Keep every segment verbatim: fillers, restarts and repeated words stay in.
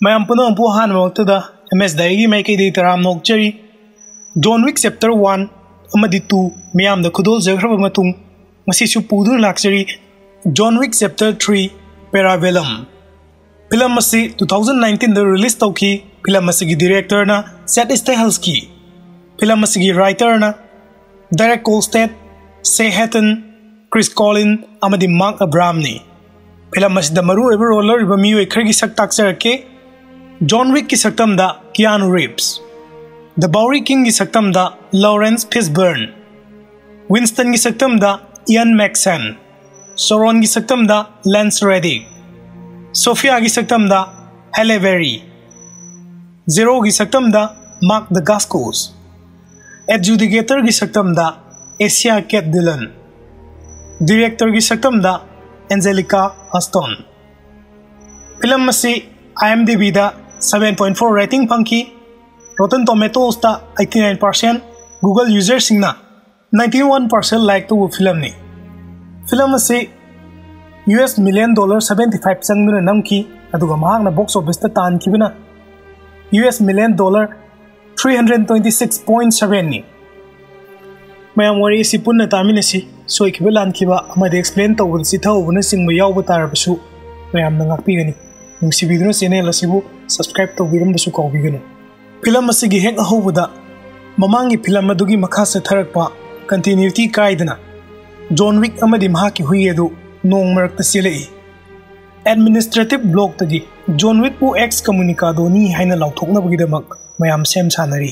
ꯃꯌꯥꯝ ꯄꯨꯝꯅꯃꯛꯄꯨ ꯑꯍꯥꯟꯕꯃꯛꯇꯗ ꯑꯦꯝ ꯑꯦꯁ ꯗꯥꯏꯔꯤꯒꯤ ꯃꯥꯏꯀꯩꯗꯒꯤ ꯇꯔꯥꯝꯅ ꯑꯣꯛꯆꯔꯤ꯫ John Wick Chapter One ꯑꯃꯗꯤ Two ꯃꯤꯌꯥꯝꯗ ꯈꯨꯗꯣꯜꯖꯈ꯭ꯔꯕ ꯃꯇꯨꯡ, ꯉꯁꯤꯁꯨ ꯄꯨꯗꯨꯅ ꯂꯥꯛꯆꯔꯤ John Wick Chapter Three: Parabellum꯫ Film ꯑꯁꯤ two thousand nineteenꯗ release ꯇꯧꯈꯤ꯫ ꯐꯤꯂꯝ ꯑꯁꯤꯒꯤ directorꯅ Chad Stahelski꯫ ꯐꯤꯂꯝ ꯑꯁꯤꯒꯤ writerꯅ Derek Kolstad, Shay Hatten, Chris Colin ꯑꯃꯗꯤ Mark Abrahamꯅꯤ꯫ ꯐꯤꯂꯝ ꯑꯁꯤꯗ ꯃꯔꯨꯑꯣꯏꯕ role ꯂꯧꯔꯤꯕ ꯃꯤꯑꯣꯏ ꯈꯔꯒꯤ ꯁꯛ ꯇꯥꯛꯆꯔꯛꯀꯦ꯫ John Wickꯀꯤ ꯁꯛꯇꯝꯗ Keanu Reeves, The Bowery Kingꯒꯤ ꯁꯛꯇꯝꯗ Laurence Fishburne, Winstonꯒꯤ ꯁꯛꯇꯝꯗ Ian McShane, Sauronꯒꯤ ꯁꯛꯇꯝꯗ Lance Reddick, Sophiaꯒꯤ ꯁꯛꯇꯝꯗ Halle Berry, Zeroꯒꯤ ꯁꯛꯇꯝꯗ Mark Dacascos, Adjudicatorꯒꯤ ꯁꯛꯇꯝꯗ Asia Kate Dillon, Directorꯒꯤ ꯁꯛꯇꯝꯗ Angelica Huston꯫ Film ꯑꯁꯤ IMDbꯗ seven point four rating ꯐꯪꯈꯤ꯫ Rotten Tomatoesꯇ eighty nine percent, Google userꯁꯤꯡꯅ ninety one percent like ꯇꯧꯕ ꯐꯤꯂꯝꯅꯤ꯫ Film ꯑꯁꯤ US million dollar seventy five ꯆꯪꯗꯨꯅ ꯅꯝꯈꯤ, ꯑꯗꯨꯒ ꯃꯍꯥꯛꯅ box officeꯇ ꯇꯥꯟꯈꯤꯕꯅ US million dollar three hundred twenty six point sevenꯅꯤ꯫ ꯃꯌꯥꯝ, ꯋꯥꯔꯤ ꯑꯁꯤ ꯄꯨꯟꯅ ꯇꯥꯃꯤꯟꯅꯁꯤ꯫ ꯁꯣꯏꯈꯤꯕ ꯂꯥꯟꯈꯤꯕ ꯑꯃꯗꯤ explain ꯇꯧꯕꯗ ꯆꯤꯊꯍꯧꯕꯅꯆꯤꯡꯕ ꯌꯥꯎꯕ ꯇꯥꯔꯕꯁꯨ ꯃꯌꯥꯝꯅ ꯉꯥꯛꯄꯤꯒꯅꯤ꯫ ꯅꯨꯡꯁꯤꯕꯤꯗꯨꯅ channel ꯑꯁꯤꯕꯨ subscribe ꯇꯧꯕꯤꯔꯝꯕꯁꯨ ꯀꯥꯎꯕꯤꯒꯅꯨ꯫ ꯐꯤꯂꯝ ꯑꯁꯤꯒꯤ ꯍꯦꯛ ꯑꯍꯧꯕꯗ ꯃꯃꯥꯡꯒꯤ ꯐꯤꯂꯝ ꯑꯗꯨꯒꯤ ꯃꯈꯥ ꯆꯠꯊꯔꯛꯄ continuity ꯀꯥꯏꯗꯅ John Wick ꯑꯃꯗꯤ ꯃꯍꯥꯛꯀꯤ ꯍꯨꯏ ꯑꯗꯨ ꯅꯣꯡ ꯃꯔꯛꯇ ꯆꯦꯜꯂꯛꯏ꯫ Administrative blockꯇꯒꯤ John Wickꯄꯨ excommunicadoꯅꯤ ꯍꯥꯏꯅ ꯂꯥꯎꯊꯣꯛꯅꯕꯒꯤꯗꯃꯛ ꯃꯌꯥꯝ ꯁꯦꯝ ꯁꯥꯅꯔꯤ꯫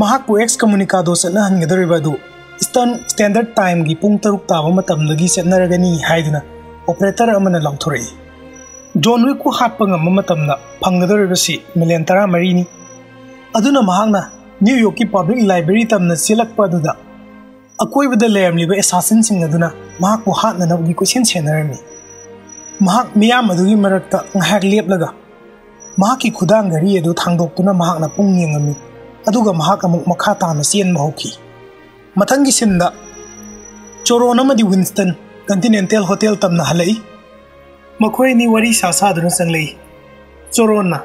ꯃꯍꯥꯛꯄꯨ excommunicado ꯆꯠꯅꯍꯟꯒꯗꯧꯔꯤꯕ ꯑꯗꯨ Eastern Standard Timeꯒꯤ ꯄꯨꯡ ꯇꯔꯨꯛ ꯇꯥꯕ ꯃꯇꯝꯗꯒꯤ ꯆꯠꯅꯔꯒꯅꯤ ꯍꯥꯏꯗꯨꯅ operator ꯑꯃꯅ ꯂꯥꯎꯊꯣꯔꯛꯏ꯫ John Wickꯄꯨ ꯍꯥꯠꯄ ꯉꯝꯕ ꯃꯇꯝꯗ ꯐꯪꯒꯗꯧꯔꯤꯕꯁꯤ million ꯇꯔꯥꯃꯔꯤꯅꯤ꯫ ꯑꯗꯨꯅ ꯃꯍꯥꯛꯅ New Yorkꯀꯤ public library ꯇꯝꯅ ꯆꯦꯜꯂꯛꯄ ꯑꯗꯨꯗ ꯑꯀꯣꯏꯕꯗ ꯂꯩꯔꯝꯂꯤꯕ assassinꯁꯤꯡ ꯑꯗꯨꯅ ꯃꯍꯥꯛꯄꯨ ꯍꯥꯠꯅꯅꯕꯒꯤ ꯀꯣꯏꯁꯦꯟ ꯁꯦꯟꯅꯔꯝꯃꯤ꯫ ꯃꯍꯥꯛ ꯃꯤꯌꯥꯝ ꯑꯗꯨꯒꯤ ꯃꯔꯛꯇ ꯉꯥꯏꯍꯥꯛ ꯂꯦꯞꯂꯒ ꯃꯍꯥꯛꯀꯤ ꯈꯨꯗꯥꯡ ꯘꯔꯤ ꯑꯗꯨ ꯊꯥꯡꯗꯣꯛꯇꯨꯅ ꯃꯍꯥꯛꯅ ꯄꯨꯡ ꯌꯦꯡꯉꯝꯃꯤ, ꯑꯗꯨꯒ ꯃꯍꯥꯛ ꯑꯃꯨꯛ ꯃꯈꯥ ꯇꯥꯅ ꯆꯦꯟꯕ ꯍꯧꯈꯤ꯫ ꯃꯊꯪꯒꯤ sceneꯗ Choron ꯑꯃꯗꯤ Winston Continental Hotel ꯇꯝꯅ ꯍꯜꯂꯛꯏ꯫ ꯃꯈꯣꯏ ꯑꯅꯤ ꯋꯥꯔꯤ ꯁꯥ ꯁꯥꯗꯨꯅ ꯆꯪꯂꯛꯏ꯫ ꯆꯣꯔꯣꯟꯅ,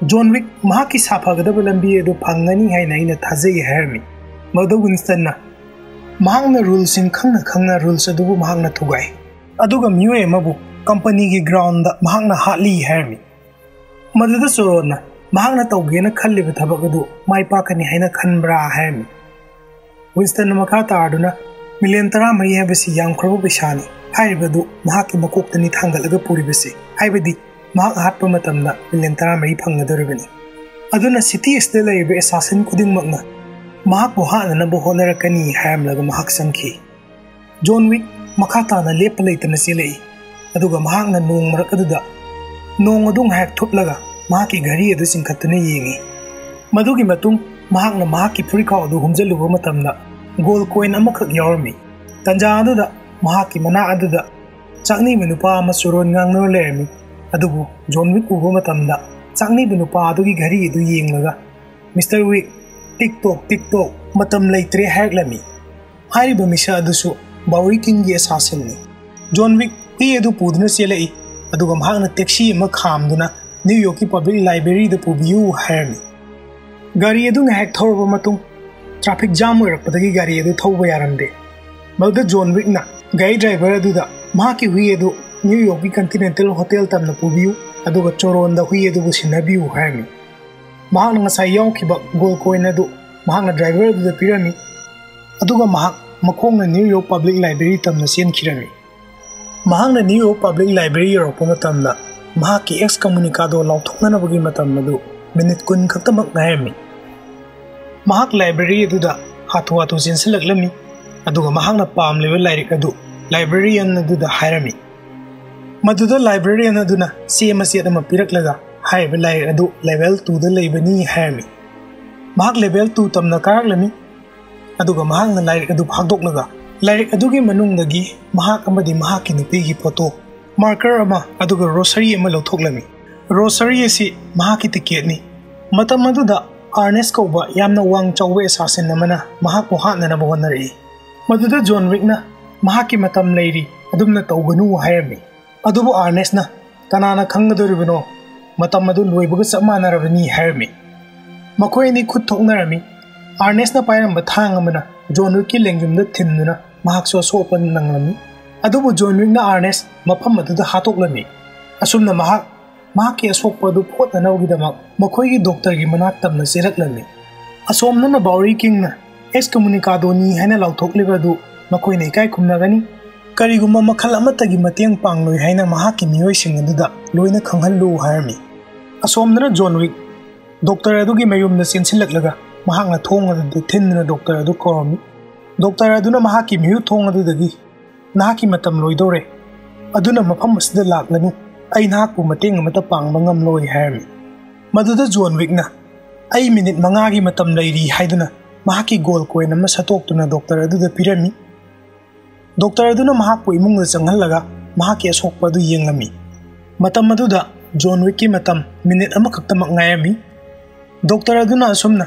"ꯖꯣꯟ ꯋꯤꯛ, ꯃꯍꯥꯛꯀꯤ ꯁꯥꯐꯒꯗꯕ ꯂꯝꯕꯤ ꯑꯗꯨ ꯐꯪꯒꯅꯤ ꯍꯥꯏꯅ ꯑꯩꯅ ꯊꯥꯖꯩ" ꯍꯥꯏꯔꯝꯃꯤ꯫ ꯃꯗꯨꯗ ꯋꯤꯟꯁꯇꯟꯅ, "ꯃꯍꯥꯛꯅ ꯔꯨꯜꯁꯤꯡ ꯈꯪꯅ ꯈꯪꯅ ꯔꯨꯜꯁ ꯑꯗꯨꯕꯨ ꯃꯍꯥꯛꯅ ꯊꯨꯒꯥꯏ, ꯑꯗꯨꯒ ꯃꯤꯑꯣꯏ ꯑꯃꯕꯨ ꯀꯝꯄꯅꯤꯒꯤ ꯒ꯭ꯔꯥꯎꯟꯗ ꯃꯍꯥꯛꯅ ꯍꯥꯠꯂꯤ" ꯍꯥꯏꯔꯝꯃꯤ꯫ ꯃꯗꯨꯗ ꯆꯣꯔꯣꯟꯅ, "ꯃꯍꯥꯛꯅ ꯇꯧꯒꯦꯅ ꯈꯜꯂꯤꯕ ꯊꯕꯛ ꯑꯗꯨ ꯃꯥꯏ ꯄꯥꯛꯀꯅꯤ ꯍꯥꯏꯅ ꯈꯟꯕ꯭ꯔꯥ?" ꯍꯥꯏꯔꯝꯃꯤ꯫ ꯋꯤꯟꯁꯇꯟꯅ ꯃꯈꯥ ꯇꯥꯔꯗꯨꯅ, "ꯃꯤꯂꯤꯌꯟ ꯇꯔꯥꯃꯔꯤ ꯍꯥꯏꯕꯁꯤ ꯌꯥꯝꯈ꯭ꯔꯕ ꯄꯩꯁꯥꯅꯤ꯫ ꯍꯥꯏꯔꯤꯕ ꯑꯗꯨ ꯃꯍꯥꯛꯀꯤ ꯃꯀꯣꯛꯇꯅꯤ ꯊꯥꯡꯒꯠꯂꯒ ꯄꯨꯔꯤꯕꯁꯤ, ꯍꯥꯏꯕꯗꯤ ꯃꯍꯥꯛ ꯍꯥꯠꯄ ꯃꯇꯝꯗ ꯃꯤꯂꯤꯌꯟ ꯇꯔꯥꯃꯔꯤ ꯐꯪꯒꯗꯧꯔꯤꯕꯅꯤ꯫ ꯑꯗꯨꯅ ꯁꯤꯇꯤ ꯑꯁꯤꯗ ꯂꯩꯔꯤꯕ ꯑꯦꯁꯥꯁꯤꯟ ꯈꯨꯗꯤꯡꯃꯛꯅ ꯃꯍꯥꯛꯄꯨ ꯍꯥꯠꯅꯅꯕ ꯍꯣꯠꯅꯔꯛꯀꯅꯤ" ꯍꯥꯏꯔꯝꯂꯒ ꯃꯍꯥꯛ ꯆꯪꯈꯤ꯫ ꯖꯣꯟ ꯋꯤꯛ ꯃꯈꯥ ꯇꯥꯅ ꯂꯦꯞꯄ ꯂꯩꯇꯅ ꯆꯦꯜꯂꯛꯏ, ꯑꯗꯨꯒ ꯃꯍꯥꯛꯅ ꯅꯣꯡ ꯃꯔꯛ ꯑꯗꯨꯗ ꯅꯣꯡ ꯑꯗꯨ ꯉꯥꯏꯍꯥꯛ ꯊꯨꯞꯂꯒ ꯃꯍꯥꯛꯀꯤ ꯘꯔꯤ ꯑꯗꯨ ꯆꯤꯡꯈꯠꯇꯨꯅ ꯌꯦꯡꯉꯤ꯫ ꯃꯗꯨꯒꯤ ꯃꯇꯨꯡ ꯃꯍꯥꯛꯅ ꯃꯍꯥꯛꯀꯤ ꯐꯨꯔꯤꯠꯈꯥꯎ ꯑꯗꯨ ꯍꯨꯝꯖꯤꯜꯂꯨꯕ ꯃꯇꯝꯗ ꯒꯣꯜ ꯀꯣꯏꯟ ꯑꯃꯈꯛ ꯌꯥꯎꯔꯝꯃꯤ꯫ ꯇꯟꯖꯥ ꯑꯗꯨꯗ ꯃꯍꯥꯛꯀꯤ ꯃꯅꯥꯛ ꯑꯗꯨꯗ ꯆꯥꯛꯅꯤꯡꯕ ꯅꯨꯄꯥ ꯑꯃ ꯆꯨꯔꯣꯟ ꯉꯥꯡꯗꯨꯅ ꯂꯩꯔꯝꯃꯤ꯫ ꯑꯗꯨꯕꯨ ꯖꯣꯟ ꯋꯤꯛ ꯎꯕ ꯃꯇꯝꯗ ꯆꯥꯛꯅꯤꯡꯕ ꯅꯨꯄꯥ ꯑꯗꯨꯒꯤ ꯘꯔꯤ ꯑꯗꯨ ꯌꯦꯡꯂꯒ, "ꯃꯤꯁꯇꯔ ꯋꯤꯛ, ꯇꯤꯛ ꯇꯣꯛ, ꯇꯤꯛ ꯇꯣꯛ, ꯃꯇꯝ ꯂꯩꯇ꯭ꯔꯦ" ꯍꯥꯏꯔꯛꯂꯝꯃꯤ꯫ ꯍꯥꯏꯔꯤꯕ ꯃꯤꯁꯛ ꯑꯗꯨꯁꯨ ꯕꯥꯎꯔꯤ ꯀꯤꯡꯒꯤ ꯑꯦꯁꯥꯁꯤꯟꯅꯤ꯫ ꯖꯣꯟ ꯋꯤꯛ ꯍꯨꯏ ꯑꯗꯨ ꯄꯨꯗꯨꯅ ꯆꯦꯜꯂꯛꯏ, ꯑꯗꯨꯒ ꯃꯍꯥꯛꯅ ꯇꯦꯛꯁꯤ ꯑꯃ ꯈꯥꯝꯗꯨꯅ ꯅ꯭ꯌꯨ ꯌꯣꯔꯛꯀꯤ ꯄꯕ꯭ꯂꯤꯛ ꯂꯥꯏꯕ꯭ꯔꯦꯔꯤꯗ ꯄꯨꯕꯤꯌꯨ ꯍꯥꯏꯔꯝꯃꯤ꯫ ꯒꯥꯔꯤ ꯑꯗꯨ ꯉꯥꯏꯍꯥꯛ ꯊꯧꯔꯕ ꯃꯇꯨꯡ ꯇ꯭ꯔꯥꯐꯤꯛ ꯖꯥꯝ ꯑꯣꯏꯔꯛꯄꯗꯒꯤ ꯒꯥꯔꯤ ꯑꯗꯨ ꯊꯧꯕ ꯌꯥꯔꯝꯗꯦ꯫ ꯃꯗꯨꯗ ꯖꯣꯟ ꯋꯤꯛꯅ ꯒꯥꯔꯤ ꯗ꯭ꯔꯥꯏꯚꯔ ꯑꯗꯨꯗ ꯃꯍꯥꯛꯀꯤ ꯍꯨꯏ ꯑꯗꯨ ꯅ꯭ꯌꯨ ꯌꯣꯔꯛꯀꯤ ꯀꯟꯇꯤꯅꯦꯟꯇꯦꯜ ꯍꯣꯇꯦꯜ ꯇꯝꯅ ꯄꯨꯕꯤꯌꯨ, ꯑꯗꯨꯒ ꯆꯣꯔꯣꯟꯗ ꯍꯨꯏ ꯑꯗꯨꯕꯨ ꯁꯤꯟꯅꯕꯤꯌꯨ ꯍꯥꯏꯔꯝꯃꯤ꯫ ꯃꯍꯥꯛꯅ ꯉꯁꯥꯏ ꯌꯥꯎꯈꯤꯕ ꯒꯣꯜ ꯀꯣꯏꯟ ꯑꯗꯨ ꯃꯍꯥꯛꯅ ꯗ꯭ꯔꯥꯏꯚꯔ ꯑꯗꯨꯗ ꯄꯤꯔꯝꯃꯤ, ꯑꯗꯨꯒ ꯃꯍꯥꯛ ꯃꯈꯣꯡꯅ ꯅ꯭ꯌꯨ ꯌꯣꯔꯛ ꯄꯕ꯭ꯂꯤꯛ ꯂꯥꯏꯕ꯭ꯔꯦꯔꯤ ꯇꯝꯅ ꯆꯦꯟꯈꯤꯔꯝꯃꯤ꯫ ꯃꯍꯥꯛꯅ ꯅ꯭ꯌꯨ ꯌꯣꯔꯛ ꯄꯕ꯭ꯂꯤꯛ ꯂꯥꯏꯕ꯭ꯔꯦꯔꯤ ꯌꯧꯔꯛꯄ ꯃꯇꯝꯗ ꯃꯍꯥꯛꯀꯤ ꯑꯦꯛꯁ ꯀꯃꯨꯅꯤꯀꯥꯗꯣ ꯂꯥꯎꯊꯣꯛꯅꯅꯕꯒꯤ ꯃꯇꯝ ꯑꯗꯨ ꯃꯤꯅꯤꯠ ꯀꯨꯟ ꯈꯛꯇꯃꯛ ꯉꯥꯏꯔꯝꯃꯤ꯫ ꯃꯍꯥꯛ ꯂꯥꯏꯕ꯭ꯔꯦꯔꯤ ꯑꯗꯨꯗ ꯍꯥꯊꯨ ꯍꯥꯊꯨ ꯆꯦꯟꯁꯤꯜꯂꯛꯂꯝꯃꯤ, ꯑꯗꯨꯒ ꯃꯍꯥꯛꯅ ꯄꯥꯝꯂꯤꯕ ꯂꯥꯏꯔꯤꯛ ꯑꯗꯨ ꯂꯥꯏꯕ꯭ꯔꯦꯔꯤꯌꯟ ꯑꯗꯨꯗ ꯍꯥꯏꯔꯝꯃꯤ꯫ ꯃꯗꯨꯗ ꯂꯥꯏꯕ꯭ꯔꯦꯔꯤꯌꯟ ꯑꯗꯨꯅ ꯆꯦ ꯃꯆꯦꯠ ꯑꯃ ꯄꯤꯔꯛꯂꯒ ꯍꯥꯏꯔꯤꯕ ꯂꯥꯏꯔꯤꯛ ꯑꯗꯨ ꯂꯦꯚꯦꯜ ꯇꯨꯗ ꯂꯩꯕꯅꯤ ꯍꯥꯏꯔꯝꯃꯤ꯫ ꯃꯍꯥꯛ ꯂꯦꯚꯦꯜ ꯇꯨ ꯇꯝꯅ ꯀꯥꯔꯛꯂꯝꯃꯤ, ꯑꯗꯨꯒ ꯃꯍꯥꯛꯅ ꯂꯥꯏꯔꯤꯛ ꯑꯗꯨ ꯐꯥꯛꯗꯣꯛꯂꯒ ꯂꯥꯏꯔꯤꯛ ꯑꯗꯨꯒꯤ ꯃꯅꯨꯡꯗꯒꯤ ꯃꯍꯥꯛ ꯑꯃꯗꯤ ꯃꯍꯥꯛꯀꯤ ꯅꯨꯄꯤꯒꯤ ꯐꯣꯇꯣ, ꯃꯥꯔꯀꯔ ꯑꯃ, ꯑꯗꯨꯒ ꯔꯣꯁꯔꯤ ꯑꯃ ꯂꯧꯊꯣꯛꯂꯝꯃꯤ꯫ ꯔꯣꯁꯔꯤ ꯑꯁꯤ ꯃꯍꯥꯛꯀꯤ ꯇꯤꯀꯦꯠꯅꯤ꯫ ꯃꯇꯝ ꯑꯗꯨꯗ ꯑꯥꯔꯅꯦꯁ ꯀꯧꯕ ꯌꯥꯝꯅ ꯋꯥꯡ ꯆꯥꯎꯕ ꯑꯦꯁꯥꯁꯤꯟ ꯑꯃꯅ ꯃꯍꯥꯛꯄꯨ ꯍꯥꯠꯅꯅꯕ ꯍꯣꯠꯅꯔꯛꯏ꯫ ꯃꯗꯨꯗ ꯖꯣꯟ ꯋꯤꯛꯅ ꯃꯍꯥꯛꯀꯤ ꯃꯇꯝ ꯂꯩꯔꯤ, ꯑꯗꯨꯝꯅ ꯇꯧꯒꯅꯨ ꯍꯥꯏꯔꯝꯃꯤ꯫ ꯑꯗꯨꯕꯨ ꯑꯥꯔꯅꯦꯁꯅ, "ꯀꯅꯥꯅ ꯈꯪꯒꯗꯧꯔꯤꯕꯅꯣ? ꯃꯇꯝ ꯑꯗꯨ ꯂꯣꯏꯕꯒ ꯆꯞ ꯃꯥꯟꯅꯔꯕꯅꯤ ꯍꯥꯏꯔꯝꯃꯤ꯫ ꯃꯈꯣꯏ ꯑꯅꯤ ꯈꯨꯠ ꯊꯣꯛꯅꯔꯝꯃꯤ꯫ ꯑꯥꯔꯅꯦꯁꯅ ꯄꯥꯏꯔꯝꯕ ꯊꯥꯡ ꯑꯃꯅ ꯖꯣꯟ ꯋꯤꯛꯀꯤ ꯂꯦꯡꯖꯨꯝꯗ ꯊꯤꯟꯗꯨꯅ ꯃꯍꯥꯛꯁꯨ ꯑꯁꯣꯛ ꯑꯄꯟ ꯅꯪꯂꯝꯃꯤ꯫ ꯑꯗꯨꯕꯨ ꯖꯣꯟ ꯋꯤꯛꯅ ꯑꯥꯔꯅꯦꯁ ꯃꯐꯝ ꯑꯗꯨꯗ ꯍꯥꯠꯇꯣꯛꯂꯝꯃꯤ꯫ ꯑꯁꯨꯝꯅ ꯃꯍꯥꯛ ꯃꯍꯥꯛꯀꯤ ꯑꯁꯣꯛꯄ ꯑꯗꯨ ꯐꯣꯠꯅꯅꯕꯒꯤꯗꯃꯛ ꯃꯈꯣꯏꯒꯤ ꯗꯣꯛꯇꯔꯒꯤ ꯃꯅꯥꯛ ꯇꯝꯅ ꯆꯦꯜꯂꯛꯂꯝꯃꯤ꯫ ꯑꯁꯣꯝꯗꯅ ꯕꯥꯎꯔꯤ ꯀꯤꯡꯅ ꯑꯦꯛꯁ ꯀꯃꯨꯅꯤꯀꯥꯗꯣꯅꯤ ꯍꯥꯏꯅ ꯂꯥꯎꯊꯣꯛꯂꯤꯕ ꯑꯗꯨ ꯃꯈꯣꯏꯅ ꯏꯀꯥꯏ ꯈꯨꯝꯅꯒꯅꯤ꯫ ꯀꯔꯤꯒꯨꯝꯕ ꯃꯈꯜ ꯑꯃꯠꯇꯒꯤ ꯃꯇꯦꯡ ꯄꯥꯡꯂꯣꯏ ꯍꯥꯏꯅ ꯃꯍꯥꯛꯀꯤ ꯃꯤꯑꯣꯏꯁꯤꯡ ꯑꯗꯨꯗ ꯂꯣꯏꯅ ꯈꯪꯍꯜꯂꯨ ꯍꯥꯏꯔꯝꯃꯤ꯫ ꯑꯁꯣꯝꯗꯅ ꯖꯣꯟ ꯋꯤꯛ ꯗꯣꯛꯇꯔ ꯑꯗꯨꯒꯤ ꯃꯌꯨꯝꯗ ꯆꯦꯟꯁꯤꯜꯂꯛꯂꯒ ꯃꯍꯥꯛꯅ ꯊꯣꯡ ꯑꯗꯨꯗ ꯊꯤꯟꯗꯨꯅ ꯗꯣꯛꯇꯔ ꯑꯗꯨ ꯀꯧꯔꯝꯃꯤ꯫ ꯗꯣꯛꯇꯔ ꯑꯗꯨꯅ ꯃꯍꯥꯛꯀꯤ ꯃꯤꯍꯨꯠ ꯊꯣꯡ ꯑꯗꯨꯗꯒꯤ "ꯅꯍꯥꯛꯀꯤ ꯃꯇꯝ ꯂꯣꯏꯗꯧꯔꯦ, ꯑꯗꯨꯅ ꯃꯐꯝ ꯑꯁꯤꯗ ꯂꯥꯛꯂꯅꯨ, ꯑꯩ ꯅꯍꯥꯛꯄꯨ ꯃꯇꯦꯡ ꯑꯃꯠꯇ ꯄꯥꯡꯕ ꯉꯝꯂꯣꯏ" ꯍꯥꯏꯔꯝꯃꯤ꯫ ꯃꯗꯨꯗ ꯖꯣꯟ ꯋꯤꯛꯅ "ꯑꯩ ꯃꯤꯅꯤꯠ ꯃꯉꯥꯒꯤ ꯃꯇꯝ ꯂꯩꯔꯤ" ꯍꯥꯏꯗꯨꯅ ꯃꯍꯥꯛꯀꯤ ꯒꯣꯜ ꯀꯣꯏꯟ ꯑꯃ ꯁꯠꯇꯣꯛꯇꯨꯅ ꯗꯣꯛꯇꯔ ꯑꯗꯨꯗ ꯄꯤꯔꯝꯃꯤ꯫ ꯗꯣꯛꯇꯔ ꯑꯗꯨꯅ ꯃꯍꯥꯛꯄꯨ ꯏꯃꯨꯡꯗ ꯆꯪꯍꯜꯂꯒ ꯃꯍꯥꯛꯀꯤ ꯑꯁꯣꯛꯄ ꯑꯗꯨ ꯌꯦꯡꯂꯝꯃꯤ꯫ ꯃꯇꯝ ꯑꯗꯨꯗ ꯖꯣꯟ ꯋꯤꯛꯀꯤ ꯃꯇꯝ ꯃꯤꯅꯤꯠ ꯑꯃꯈꯛꯇꯃꯛ ꯉꯥꯏꯔꯝꯃꯤ꯫ ꯗꯣꯛꯇꯔ ꯑꯗꯨꯅ ꯑꯁꯨꯝꯅ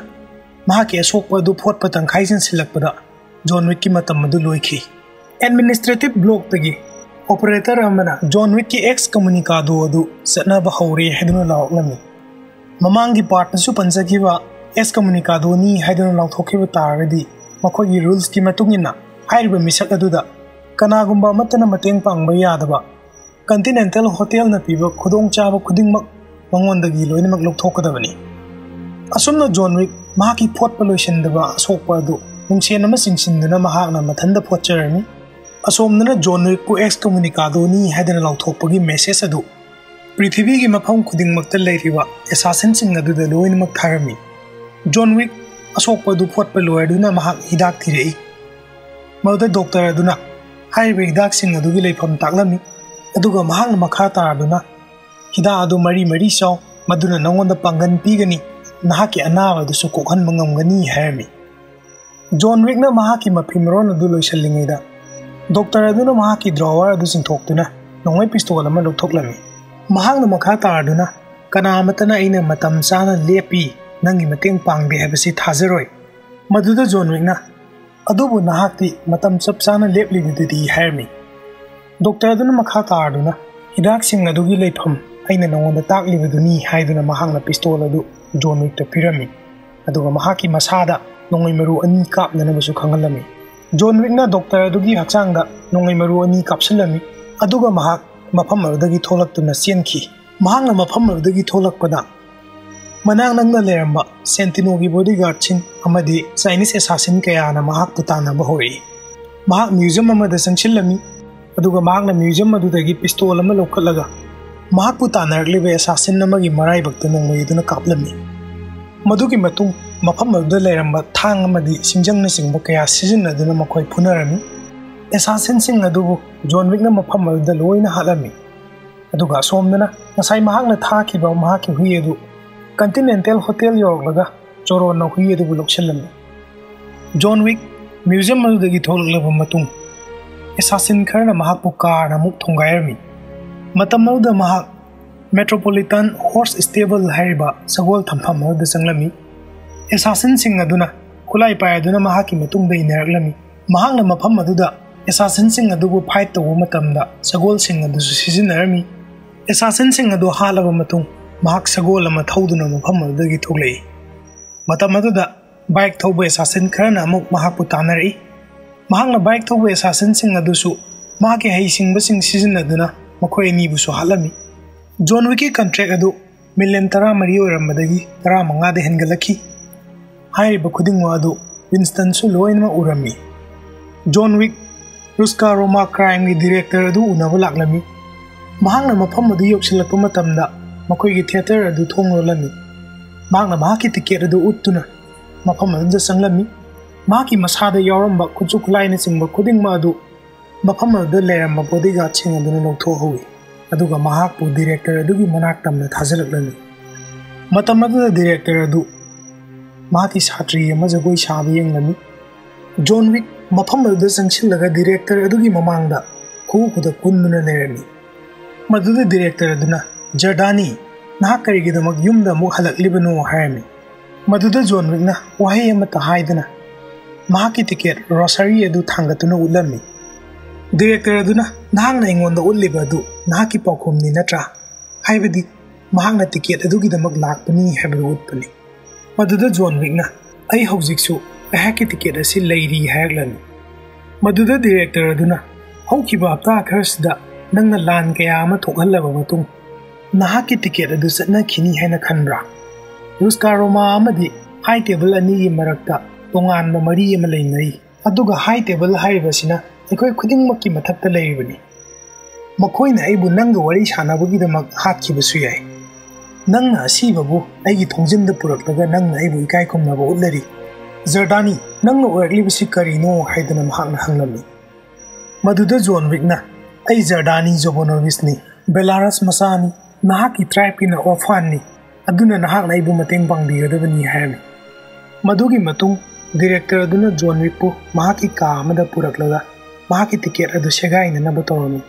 ꯃꯍꯥꯛꯀꯤ ꯑꯁꯣꯛꯄ ꯑꯗꯨ ꯐꯣꯠꯄ ꯇꯪꯈꯥꯏ ꯆꯟꯁꯤꯜꯂꯛꯄꯗ ꯖꯣꯟ ꯋꯤꯛꯀꯤ ꯃꯇꯝ ꯑꯗꯨ ꯂꯣꯏꯈꯤ꯫ ꯑꯦꯗꯃꯤꯅꯤꯁꯇ꯭ꯔꯦꯇꯤꯚ ꯕ꯭ꯂꯣꯛꯇꯒꯤ ꯑꯣꯄꯔꯦꯇꯔ ꯑꯃꯅ ꯖꯣꯟ ꯋꯤꯛꯀꯤ ꯑꯦꯛꯁ ꯀꯃꯨꯅꯤꯀꯥꯗꯣ ꯑꯗꯨ ꯆꯠꯅꯕ ꯍꯧꯔꯦ ꯍꯥꯏꯗꯨꯅ ꯂꯥꯎꯔꯛꯂꯝꯃꯤ꯫ ꯃꯃꯥꯡꯒꯤ ꯄꯥꯔꯠꯇꯁꯨ ꯄꯟꯖꯈꯤꯕ "ꯑꯦꯛꯁ ꯀꯃꯨꯅꯤꯀꯥꯗꯣꯅꯤ" ꯍꯥꯏꯗꯨꯅ ꯂꯥꯎꯊꯣꯛꯈꯤꯕ ꯇꯥꯔꯒꯗꯤ, ꯃꯈꯣꯏꯒꯤ ꯔꯨꯜꯁꯀꯤ ꯃꯇꯨꯡ ꯏꯟꯅ ꯍꯥꯏꯔꯤꯕ ꯃꯤꯁꯛ ꯑꯗꯨꯗ ꯀꯅꯥꯒꯨꯝꯕ ꯑꯃꯠꯇꯅ ꯃꯇꯦꯡ ꯄꯥꯡꯕ ꯌꯥꯗꯕ ꯀꯟꯇꯤꯅꯦꯟꯇꯦꯜ ꯍꯣꯇꯦꯜꯅ ꯄꯤꯕ ꯈꯨꯗꯣꯡꯆꯥꯕ ꯈꯨꯗꯤꯡꯃꯛ ꯃꯉꯣꯟꯗꯒꯤ ꯂꯣꯏꯅꯃꯛ ꯂꯧꯊꯣꯛꯀꯗꯕꯅꯤ꯫ ꯑꯁꯨꯝꯅ ꯖꯣꯟ ꯋꯤꯛ ꯃꯍꯥꯛꯀꯤ ꯐꯣꯠꯄ ꯂꯣꯏꯁꯤꯟꯗꯕ ꯑꯁꯣꯛꯄ ꯑꯗꯨ ꯅꯨꯡꯁꯦꯟ ꯑꯃ ꯆꯤꯡꯁꯤꯟꯗꯨꯅ ꯃꯍꯥꯛꯅ ꯃꯊꯟꯇ ꯐꯣꯠꯆꯔꯝꯃꯤ꯫ ꯑꯁꯣꯝꯗꯅ ꯖꯣꯟ ꯋꯤꯛꯄꯨ "ꯑꯦꯛꯁ ꯀꯃꯨꯅꯤꯀꯥꯗꯣꯅꯤ" ꯍꯥꯏꯗꯅ ꯂꯥꯎꯊꯣꯛꯄꯒꯤ ꯃꯦꯁꯦꯖ ꯑꯗꯨ ꯄ꯭ꯔꯤꯊꯤꯕꯤꯒꯤ ꯃꯐꯝ ꯈꯨꯗꯤꯡꯃꯛꯇ ꯂꯩꯔꯤꯕ ꯑꯦꯁꯥꯁꯤꯟꯁꯤꯡ ꯑꯗꯨꯗ ꯂꯣꯏꯅꯃꯛ ꯊꯥꯔꯝꯃꯤ꯫ ꯖꯣꯟ ꯋꯤꯛ ꯑꯁꯣꯛꯄ ꯑꯗꯨ ꯐꯣꯠꯄ ꯂꯣꯏꯔꯗꯨꯅ ꯃꯍꯥꯛ ꯍꯤꯗꯥꯛ ꯊꯤꯔꯛꯏ꯫ ꯃꯗꯨꯗ ꯗꯣꯛꯇꯔ ꯑꯗꯨꯅ ꯍꯥꯏꯔꯤꯕ ꯍꯤꯗꯥꯛꯁꯤꯡ ꯑꯗꯨꯒꯤ ꯂꯩꯐꯝ ꯇꯥꯛꯂꯝꯃꯤ, ꯑꯗꯨꯒ ꯃꯍꯥꯛꯅ ꯃꯈꯥ ꯇꯥꯔꯗꯨꯅ "ꯍꯤꯗꯥꯛ ꯑꯗꯨ ꯃꯔꯤ ꯃꯔꯤ ꯆꯥꯎ, ꯃꯗꯨꯅ ꯅꯉꯣꯟꯗ ꯄꯥꯡꯒꯜ ꯄꯤꯒꯅꯤ, ꯅꯍꯥꯛꯀꯤ ꯑꯅꯥꯕ ꯑꯗꯨꯁꯨ ꯀꯣꯛꯍꯟꯕ ꯉꯝꯒꯅꯤ" ꯍꯥꯏꯔꯝꯃꯤ꯫ ꯖꯣꯟ ꯋꯤꯛꯅ ꯃꯍꯥꯛꯀꯤ ꯃꯐꯤ ꯃꯔꯣꯟ ꯑꯗꯨ ꯂꯣꯏꯁꯤꯜꯂꯤꯉꯩꯗ, ꯗꯣꯛꯇꯔ ꯑꯗꯨꯅ ꯃꯍꯥꯛꯀꯤ ꯗ꯭ꯔꯣꯋꯔ ꯑꯗꯨ ꯆꯤꯡꯊꯣꯛꯇꯨꯅ ꯅꯣꯡꯃꯩ ꯄꯤꯁꯇꯣꯜ ꯑꯃ ꯂꯧꯊꯣꯛꯂꯝꯃꯤ꯫ ꯃꯍꯥꯛꯅ ꯃꯈꯥ ꯇꯥꯔꯗꯨꯅ, "ꯀꯅꯥ ꯑꯃꯠꯇꯅ ꯑꯩꯅ ꯃꯇꯝ ꯆꯥꯅ ꯂꯦꯞꯄꯤ, ꯅꯪꯒꯤ ꯃꯇꯦꯡ ꯄꯥꯡꯗꯦ ꯍꯥꯏꯕꯁꯤ ꯊꯥꯖꯔꯣꯏ꯫ ꯃꯗꯨꯗ ꯖꯣꯟ ꯋꯤꯛꯅ, 'ꯑꯗꯨꯕꯨ ꯅꯍꯥꯛꯇꯤ ꯃꯇꯝ ꯆꯞ ꯆꯥꯅ ꯂꯦꯞꯂꯤꯕꯗꯨꯗꯤ' ꯍꯥꯏꯔꯝꯃꯤ꯫ ꯗꯣꯛꯇꯔ ꯑꯗꯨꯅ ꯃꯈꯥ ꯇꯥꯔꯗꯨꯅ, "ꯍꯤꯗꯥꯛꯁꯤꯡ ꯑꯗꯨꯒꯤ ꯂꯩꯐꯝ ꯑꯩꯅ ꯅꯉꯣꯟꯗ ꯇꯥꯛꯂꯤꯕꯗꯨꯅꯤ" ꯍꯥꯏꯗꯨꯅ ꯃꯍꯥꯛꯅ ꯄꯤꯁꯇꯣꯜ ꯑꯗꯨ ꯖꯣꯟ ꯋꯤꯛꯇ ꯄꯤꯔꯝꯃꯤ꯫ ꯑꯗꯨꯒ ꯃꯍꯥꯛꯀꯤ ꯃꯁꯥꯗ ꯅꯣꯡꯃꯩ ꯃꯔꯨ ꯑꯅꯤ ꯀꯥꯞꯅꯅꯕꯁꯨ ꯈꯪꯍꯜꯂꯝꯃꯤ꯫ ꯖꯣꯟ ꯋꯤꯛꯅ ꯗꯣꯛꯇꯔ ꯑꯗꯨꯒꯤ ꯍꯛꯆꯥꯡꯗ ꯅꯣꯡꯃꯩ ꯃꯔꯨ ꯑꯅꯤ ꯀꯥꯞꯁꯤꯜꯂꯝꯃꯤ꯫ ꯑꯗꯨꯒ ꯃꯍꯥꯛ ꯃꯐꯝ ꯑꯗꯨꯗꯒꯤ ꯊꯣꯛꯂꯛꯇꯨꯅ ꯆꯦꯟꯈꯤ꯫ ꯃꯍꯥꯛꯅ ꯃꯐꯝ ꯑꯗꯨꯗꯒꯤ ꯊꯣꯛꯂꯛꯄꯗ, ꯃꯅꯥꯛ ꯅꯛꯅ ꯂꯩꯔꯝꯕ ꯁꯦꯟꯇꯤꯅꯣꯒꯤ ꯕꯣꯗꯤꯒꯥꯔꯗꯁꯤꯡ ꯑꯃꯗꯤ ꯆꯥꯏꯅꯤꯁ ꯑꯦꯁꯥꯁꯤꯟ ꯀꯌꯥꯅ ꯃꯍꯥꯛꯄꯨ ꯇꯥꯟꯅꯕ ꯍꯧꯔꯛꯏ꯫ ꯃꯍꯥꯛ ꯃ꯭ꯌꯨꯖꯤꯌꯝ ꯑꯃꯗ ꯆꯪꯁꯤꯜꯂꯝꯃꯤ, ꯑꯗꯨꯒ ꯃꯍꯥꯛꯅ ꯃ꯭ꯌꯨꯖꯤꯌꯝ ꯑꯗꯨꯗꯒꯤ ꯄꯤꯁꯇꯣꯜ ꯑꯃ ꯂꯧꯈꯠꯂꯒ ꯃꯍꯥꯛꯄꯨ ꯇꯥꯟꯅꯔꯛꯂꯤꯕ ꯑꯦꯁꯥꯁꯤꯟ ꯑꯃꯒꯤ ꯃꯔꯥꯏꯕꯛꯇ ꯅꯣꯡꯃꯩ ꯑꯗꯨꯅ ꯀꯥꯞꯂꯝꯃꯤ꯫ ꯃꯗꯨꯒꯤ ꯃꯇꯨꯡ ꯃꯐꯝ ꯑꯗꯨꯗ ꯂꯩꯔꯝꯕ ꯊꯥꯡ ꯑꯃꯗꯤ ꯁꯤꯡꯖꯪꯅꯆꯤꯡꯕ ꯀꯌꯥ ꯁꯤꯖꯤꯟꯅꯗꯨꯅ ꯃꯈꯣꯏ ꯐꯨꯅꯔꯝꯃꯤ꯫ ꯑꯦꯁꯥꯁꯤꯟꯁꯤꯡ ꯑꯗꯨꯕꯨ ꯖꯣꯟ ꯋꯤꯛꯅ ꯃꯐꯝ ꯑꯗꯨꯗ ꯂꯣꯏꯅ ꯍꯥꯠꯂꯝꯃꯤ꯫ ꯑꯗꯨꯒ ꯑꯁꯣꯝꯗꯅ ꯉꯁꯥꯏ ꯃꯍꯥꯛꯅ ꯊꯥꯈꯤꯕ ꯃꯍꯥꯛꯀꯤ ꯍꯨꯏ ꯑꯗꯨ ꯀꯟꯇꯤꯅꯦꯟꯇꯦꯜ ꯍꯣꯇꯦꯜ ꯌꯧꯔꯛꯂꯒ ꯆꯣꯔꯣꯟꯅ ꯍꯨꯏ ꯑꯗꯨꯕꯨ ꯂꯧꯁꯤꯜꯂꯝꯃꯤ꯫ ꯖꯣꯟ ꯋꯤꯛ ꯃ꯭ꯌꯨꯖꯤꯌꯝ ꯑꯗꯨꯗꯒꯤ ꯊꯣꯛꯂꯛꯂꯕ ꯃꯇꯨꯡ, ꯑꯦꯁꯥꯁꯤꯟ ꯈꯔꯅ ꯃꯍꯥꯛꯄꯨ ꯀꯥꯔꯅ ꯑꯃꯨꯛ ꯊꯣꯡꯒꯥꯏꯔꯝꯃꯤ꯫ ꯃꯇꯝ ꯑꯗꯨꯗ ꯃꯍꯥꯛ ꯃꯦꯇ꯭ꯔꯣꯄꯣꯂꯤꯇꯥꯟ ꯍꯣꯔꯁ ꯁ꯭ꯇꯦꯕꯜ ꯍꯥꯏꯔꯤꯕ ꯁꯒꯣꯜ ꯊꯝꯐꯝ ꯑꯗꯨꯗ ꯆꯪꯂꯝꯃꯤ꯫ ꯑꯦꯁꯥꯁꯤꯟꯁꯤꯡ ꯑꯗꯨꯅ ꯈꯨꯠꯂꯥꯏ ꯄꯥꯏꯗꯨꯅ ꯃꯍꯥꯛꯀꯤ ꯃꯇꯨꯡꯗ ꯏꯟꯅꯔꯛꯂꯝꯃꯤ꯫ ꯃꯍꯥꯛꯅ ꯃꯐꯝ ꯑꯗꯨꯗ ꯑꯦꯁꯥꯁꯤꯟꯁꯤꯡ ꯑꯗꯨꯕꯨ ꯐꯥꯏꯠ ꯇꯧꯕ ꯃꯇꯝꯗ ꯁꯒꯣꯜꯁꯤꯡ ꯑꯗꯨꯁꯨ ꯁꯤꯖꯤꯟꯅꯔꯝꯃꯤ꯫ ꯑꯦꯁꯥꯁꯤꯟꯁꯤꯡ ꯑꯗꯨ ꯍꯥꯠꯂꯕ ꯃꯇꯨꯡ, ꯃꯍꯥꯛ ꯁꯒꯣꯜ ꯑꯃ ꯊꯧꯗꯨꯅ ꯃꯐꯝ ꯑꯗꯨꯗꯒꯤ ꯊꯣꯛꯂꯛꯏ꯫ ꯃꯇꯝ ꯑꯗꯨꯗ ꯕꯥꯏꯛ ꯊꯧꯕ ꯑꯦꯁꯥꯁꯤꯟ ꯈꯔꯅ ꯑꯃꯨꯛ ꯃꯍꯥꯛꯄꯨ ꯇꯥꯟꯅꯔꯛꯏ꯫ ꯃꯍꯥꯛꯅ ꯕꯥꯏꯛ ꯊꯧꯕ ꯑꯦꯁꯥꯁꯤꯟꯁꯤꯡ ꯑꯗꯨꯁꯨ ꯃꯍꯥꯛꯀꯤ ꯍꯩꯁꯤꯡꯕꯁꯤꯡ ꯁꯤꯖꯤꯟꯅꯗꯨꯅ ꯃꯈꯣꯏ ꯑꯅꯤꯕꯨꯁꯨ ꯍꯥꯠꯂꯝꯃꯤ꯫ ꯖꯣꯟ ꯋꯤꯛꯀꯤ ꯀꯟꯇ꯭ꯔꯦꯛ ꯑꯗꯨ ꯃꯤꯂꯤꯌꯟ ꯇꯔꯥꯃꯔꯤ ꯑꯣꯏꯔꯝꯕꯗꯒꯤ ꯇꯔꯥꯃꯉꯥꯗ ꯍꯦꯟꯒꯠꯂꯛꯈꯤ꯫ ꯍꯥꯏꯔꯤꯕ ꯈꯨꯗꯤꯡꯃꯛ ꯑꯗꯨ ꯋꯤꯟꯁꯇꯟꯁꯨ ꯂꯣꯏꯅꯃꯛ ꯎꯔꯝꯃꯤ꯫ ꯖꯣꯟ ꯋꯤꯛ ꯔꯨꯁꯀꯥ ꯔꯣꯃꯥ ꯀ꯭ꯔꯥꯏꯝꯒꯤ ꯗꯤꯔꯦꯛꯇꯔ ꯑꯗꯨ ꯎꯅꯕ ꯂꯥꯛꯂꯝꯃꯤ꯫ ꯃꯍꯥꯛꯅ ꯃꯐꯝ ꯑꯗꯨ ꯌꯧꯁꯤꯜꯂꯛꯄ ꯃꯇꯝꯗ ꯃꯈꯣꯏꯒꯤ ꯊꯤꯌꯦꯇꯔ ꯑꯗꯨ ꯊꯣꯡ ꯂꯣꯜꯂꯝꯃꯤ꯫ ꯃꯍꯥꯛꯅ ꯃꯍꯥꯛꯀꯤ ꯇꯤꯀꯦꯠ ꯑꯗꯨ ꯎꯠꯇꯨꯅ ꯃꯐꯝ ꯑꯗꯨꯗ ꯆꯪꯂꯝꯃꯤ꯫ ꯃꯍꯥꯛꯀꯤ ꯃꯁꯥꯗ ꯌꯥꯎꯔꯝꯕ ꯈꯨꯠꯁꯨ ꯈꯨꯠꯂꯥꯏꯅꯆꯤꯡꯕ ꯈꯨꯗꯤꯡꯃꯛ ꯑꯗꯨ ꯃꯐꯝ ꯑꯗꯨꯗ ꯂꯩꯔꯝꯕ ꯕꯣꯗꯤꯒꯥꯔꯗꯁꯤꯡ ꯑꯗꯨꯅ ꯂꯧꯊꯣꯛꯍꯧꯏ꯫ ꯑꯗꯨꯒ ꯃꯍꯥꯛꯄꯨ ꯗꯤꯔꯦꯛꯇꯔ ꯑꯗꯨꯒꯤ ꯃꯅꯥꯛ ꯇꯝꯅ ꯊꯥꯖꯤꯜꯂꯛꯂꯝꯃꯤ꯫ ꯃꯇꯝ ꯑꯗꯨꯗ ꯗꯤꯔꯦꯛꯇꯔ ꯑꯗꯨ ꯃꯍꯥꯛꯀꯤ ꯁꯥꯇ꯭ꯔꯤ ꯑꯃ ꯖꯒꯣꯏ ꯁꯥꯕ ꯌꯦꯡꯂꯝꯃꯤ꯫ ꯖꯣꯟ ꯋꯤꯛ ꯃꯐꯝ ꯑꯗꯨꯗ ꯆꯪꯁꯤꯜꯂꯒ ꯗꯤꯔꯦꯛꯇꯔ ꯑꯗꯨꯒꯤ ꯃꯃꯥꯡꯗ ꯈꯨꯎ ꯈꯨꯗ ꯀꯨꯟꯗꯨꯅ ꯂꯩꯔꯝꯃꯤ꯫ ꯃꯗꯨꯗ ꯗꯤꯔꯦꯛꯇꯔ ꯑꯗꯨꯅ, "ꯖꯔꯗꯥꯅꯤ, ꯅꯍꯥꯛ ꯀꯔꯤꯒꯤꯗꯃꯛ ꯌꯨꯝꯗ ꯑꯃꯨꯛ ꯍꯜꯂꯛꯂꯤꯕꯅꯣ?" ꯍꯥꯏꯔꯝꯃꯤ꯫ ꯃꯗꯨꯗ ꯖꯣꯟ ꯋꯤꯛꯅ ꯋꯥꯍꯩ ꯑꯃꯠꯇ ꯍꯥꯏꯗꯅ ꯃꯍꯥꯛꯀꯤ ꯇꯤꯀꯦꯠ ꯔꯣꯁꯥꯔꯤ ꯑꯗꯨ ꯊꯥꯡꯒꯠꯇꯨꯅ ꯎꯠꯂꯝꯃꯤ꯫ ꯗꯤꯔꯦꯛꯇꯔ ꯑꯗꯨꯅ, "ꯅꯍꯥꯛꯅ ꯑꯩꯉꯣꯟꯗ ꯎꯠꯂꯤꯕ ꯑꯗꯨ ꯅꯍꯥꯛꯀꯤ ꯄꯥꯎꯈꯨꯝꯅꯤ ꯅꯠꯇ꯭ꯔꯥ?" ꯍꯥꯏꯕꯗꯤ ꯃꯍꯥꯛꯅ ꯇꯤꯀꯦꯠ ꯑꯗꯨꯒꯤꯗꯃꯛ ꯂꯥꯛꯄꯅꯤ ꯍꯥꯏꯕꯗꯨ ꯎꯠꯄꯅꯤ꯫ ꯃꯗꯨꯗ ꯖꯣꯟ ꯋꯤꯛꯅ, "ꯑꯩ ꯍꯧꯖꯤꯛꯁꯨ ꯑꯩꯍꯥꯛꯀꯤ ꯇꯤꯀꯦꯠ ꯑꯁꯤ ꯂꯩꯔꯤ" ꯍꯥꯏꯔꯛꯂꯅꯤ꯫ ꯃꯗꯨꯗ ꯗꯤꯔꯦꯛꯇꯔ ꯑꯗꯨꯅ, "ꯍꯧꯈꯤꯕ ꯍꯞꯇꯥ ꯈꯔꯁꯤꯗ ꯅꯪꯅ ꯂꯥꯟ ꯀꯌꯥ ꯑꯃ ꯊꯣꯛꯍꯜꯂꯕ ꯃꯇꯨꯡ ꯅꯍꯥꯛꯀꯤ ꯇꯤꯀꯦꯠ ꯑꯗꯨ ꯆꯠꯅꯈꯤꯅꯤ ꯍꯥꯏꯅ ꯈꯟꯕ꯭ꯔꯥ? ꯔꯨꯁꯀꯥ ꯔꯣꯃꯥ ꯑꯃꯗꯤ ꯍꯥꯏ ꯇꯦꯕꯜ ꯑꯅꯤꯒꯤ ꯃꯔꯛꯇ ꯇꯣꯉꯥꯟꯕ ꯃꯔꯤ ꯑꯃ ꯂꯩꯅꯔꯤ, ꯑꯗꯨꯒ ꯍꯥꯏ ꯇꯦꯕꯜ ꯍꯥꯏꯔꯤꯕꯁꯤꯅ ꯑꯩꯈꯣꯏ ꯈꯨꯗꯤꯡꯃꯛꯀꯤ ꯃꯊꯛꯇ ꯂꯩꯔꯤꯕꯅꯤ꯫ ꯃꯈꯣꯏꯅ ꯑꯩꯕꯨ ꯅꯪꯒ ꯋꯥꯔꯤ ꯁꯥꯟꯅꯕꯒꯤꯗꯃꯛ ꯍꯥꯠꯈꯤꯕꯁꯨ ꯌꯥꯏ꯫ ꯅꯪꯅ ꯑꯁꯤꯕꯕꯨ ꯑꯩꯒꯤ ꯊꯣꯡꯖꯤꯟꯗ ꯄꯨꯔꯛꯂꯒ ꯅꯪꯅ ꯑꯩꯕꯨ ꯏꯀꯥꯏ ꯈꯨꯝꯅꯕ ꯎꯠꯂꯔꯤ꯫ ꯖꯔꯗꯥꯅꯤ, ꯅꯪꯅ ꯑꯣꯏꯔꯛꯂꯤꯕꯁꯤ ꯀꯔꯤꯅꯣ?" ꯍꯥꯏꯗꯨꯅ ꯃꯍꯥꯛꯅ ꯍꯪꯂꯝꯃꯤ꯫ ꯃꯗꯨꯗ ꯖꯣꯟ ꯋꯤꯛꯅ, "ꯑꯩ ꯖꯔꯗꯥꯅꯤ ꯖꯣꯕꯣꯅꯣꯚꯤꯁꯅꯤ, ꯕꯦꯂꯥꯔꯁ ꯃꯆꯥꯅꯤ, ꯅꯍꯥꯛꯀꯤ ꯇ꯭ꯔꯥꯏꯕꯀꯤꯅ ꯑꯣꯐꯥꯟꯅꯤ, ꯑꯗꯨꯅ ꯅꯍꯥꯛꯅ ꯑꯩꯕꯨ ꯃꯇꯦꯡ ꯄꯥꯡꯕꯤꯒꯗꯕꯅꯤ" ꯍꯥꯏꯔꯝꯃꯤ꯫ ꯃꯗꯨꯒꯤ ꯃꯇꯨꯡ ꯗꯤꯔꯦꯛꯇꯔ ꯑꯗꯨꯅ ꯖꯣꯟ ꯋꯤꯛꯄꯨ ꯃꯍꯥꯛꯀꯤ ꯀꯥ ꯑꯃꯗ ꯄꯨꯔꯛꯂꯒ ꯃꯍꯥꯛꯀꯤ ꯇꯤꯀꯦꯠ ꯑꯗꯨ ꯁꯦꯒꯥꯏꯅꯅꯕ ꯇꯧꯔꯝꯃꯤ꯫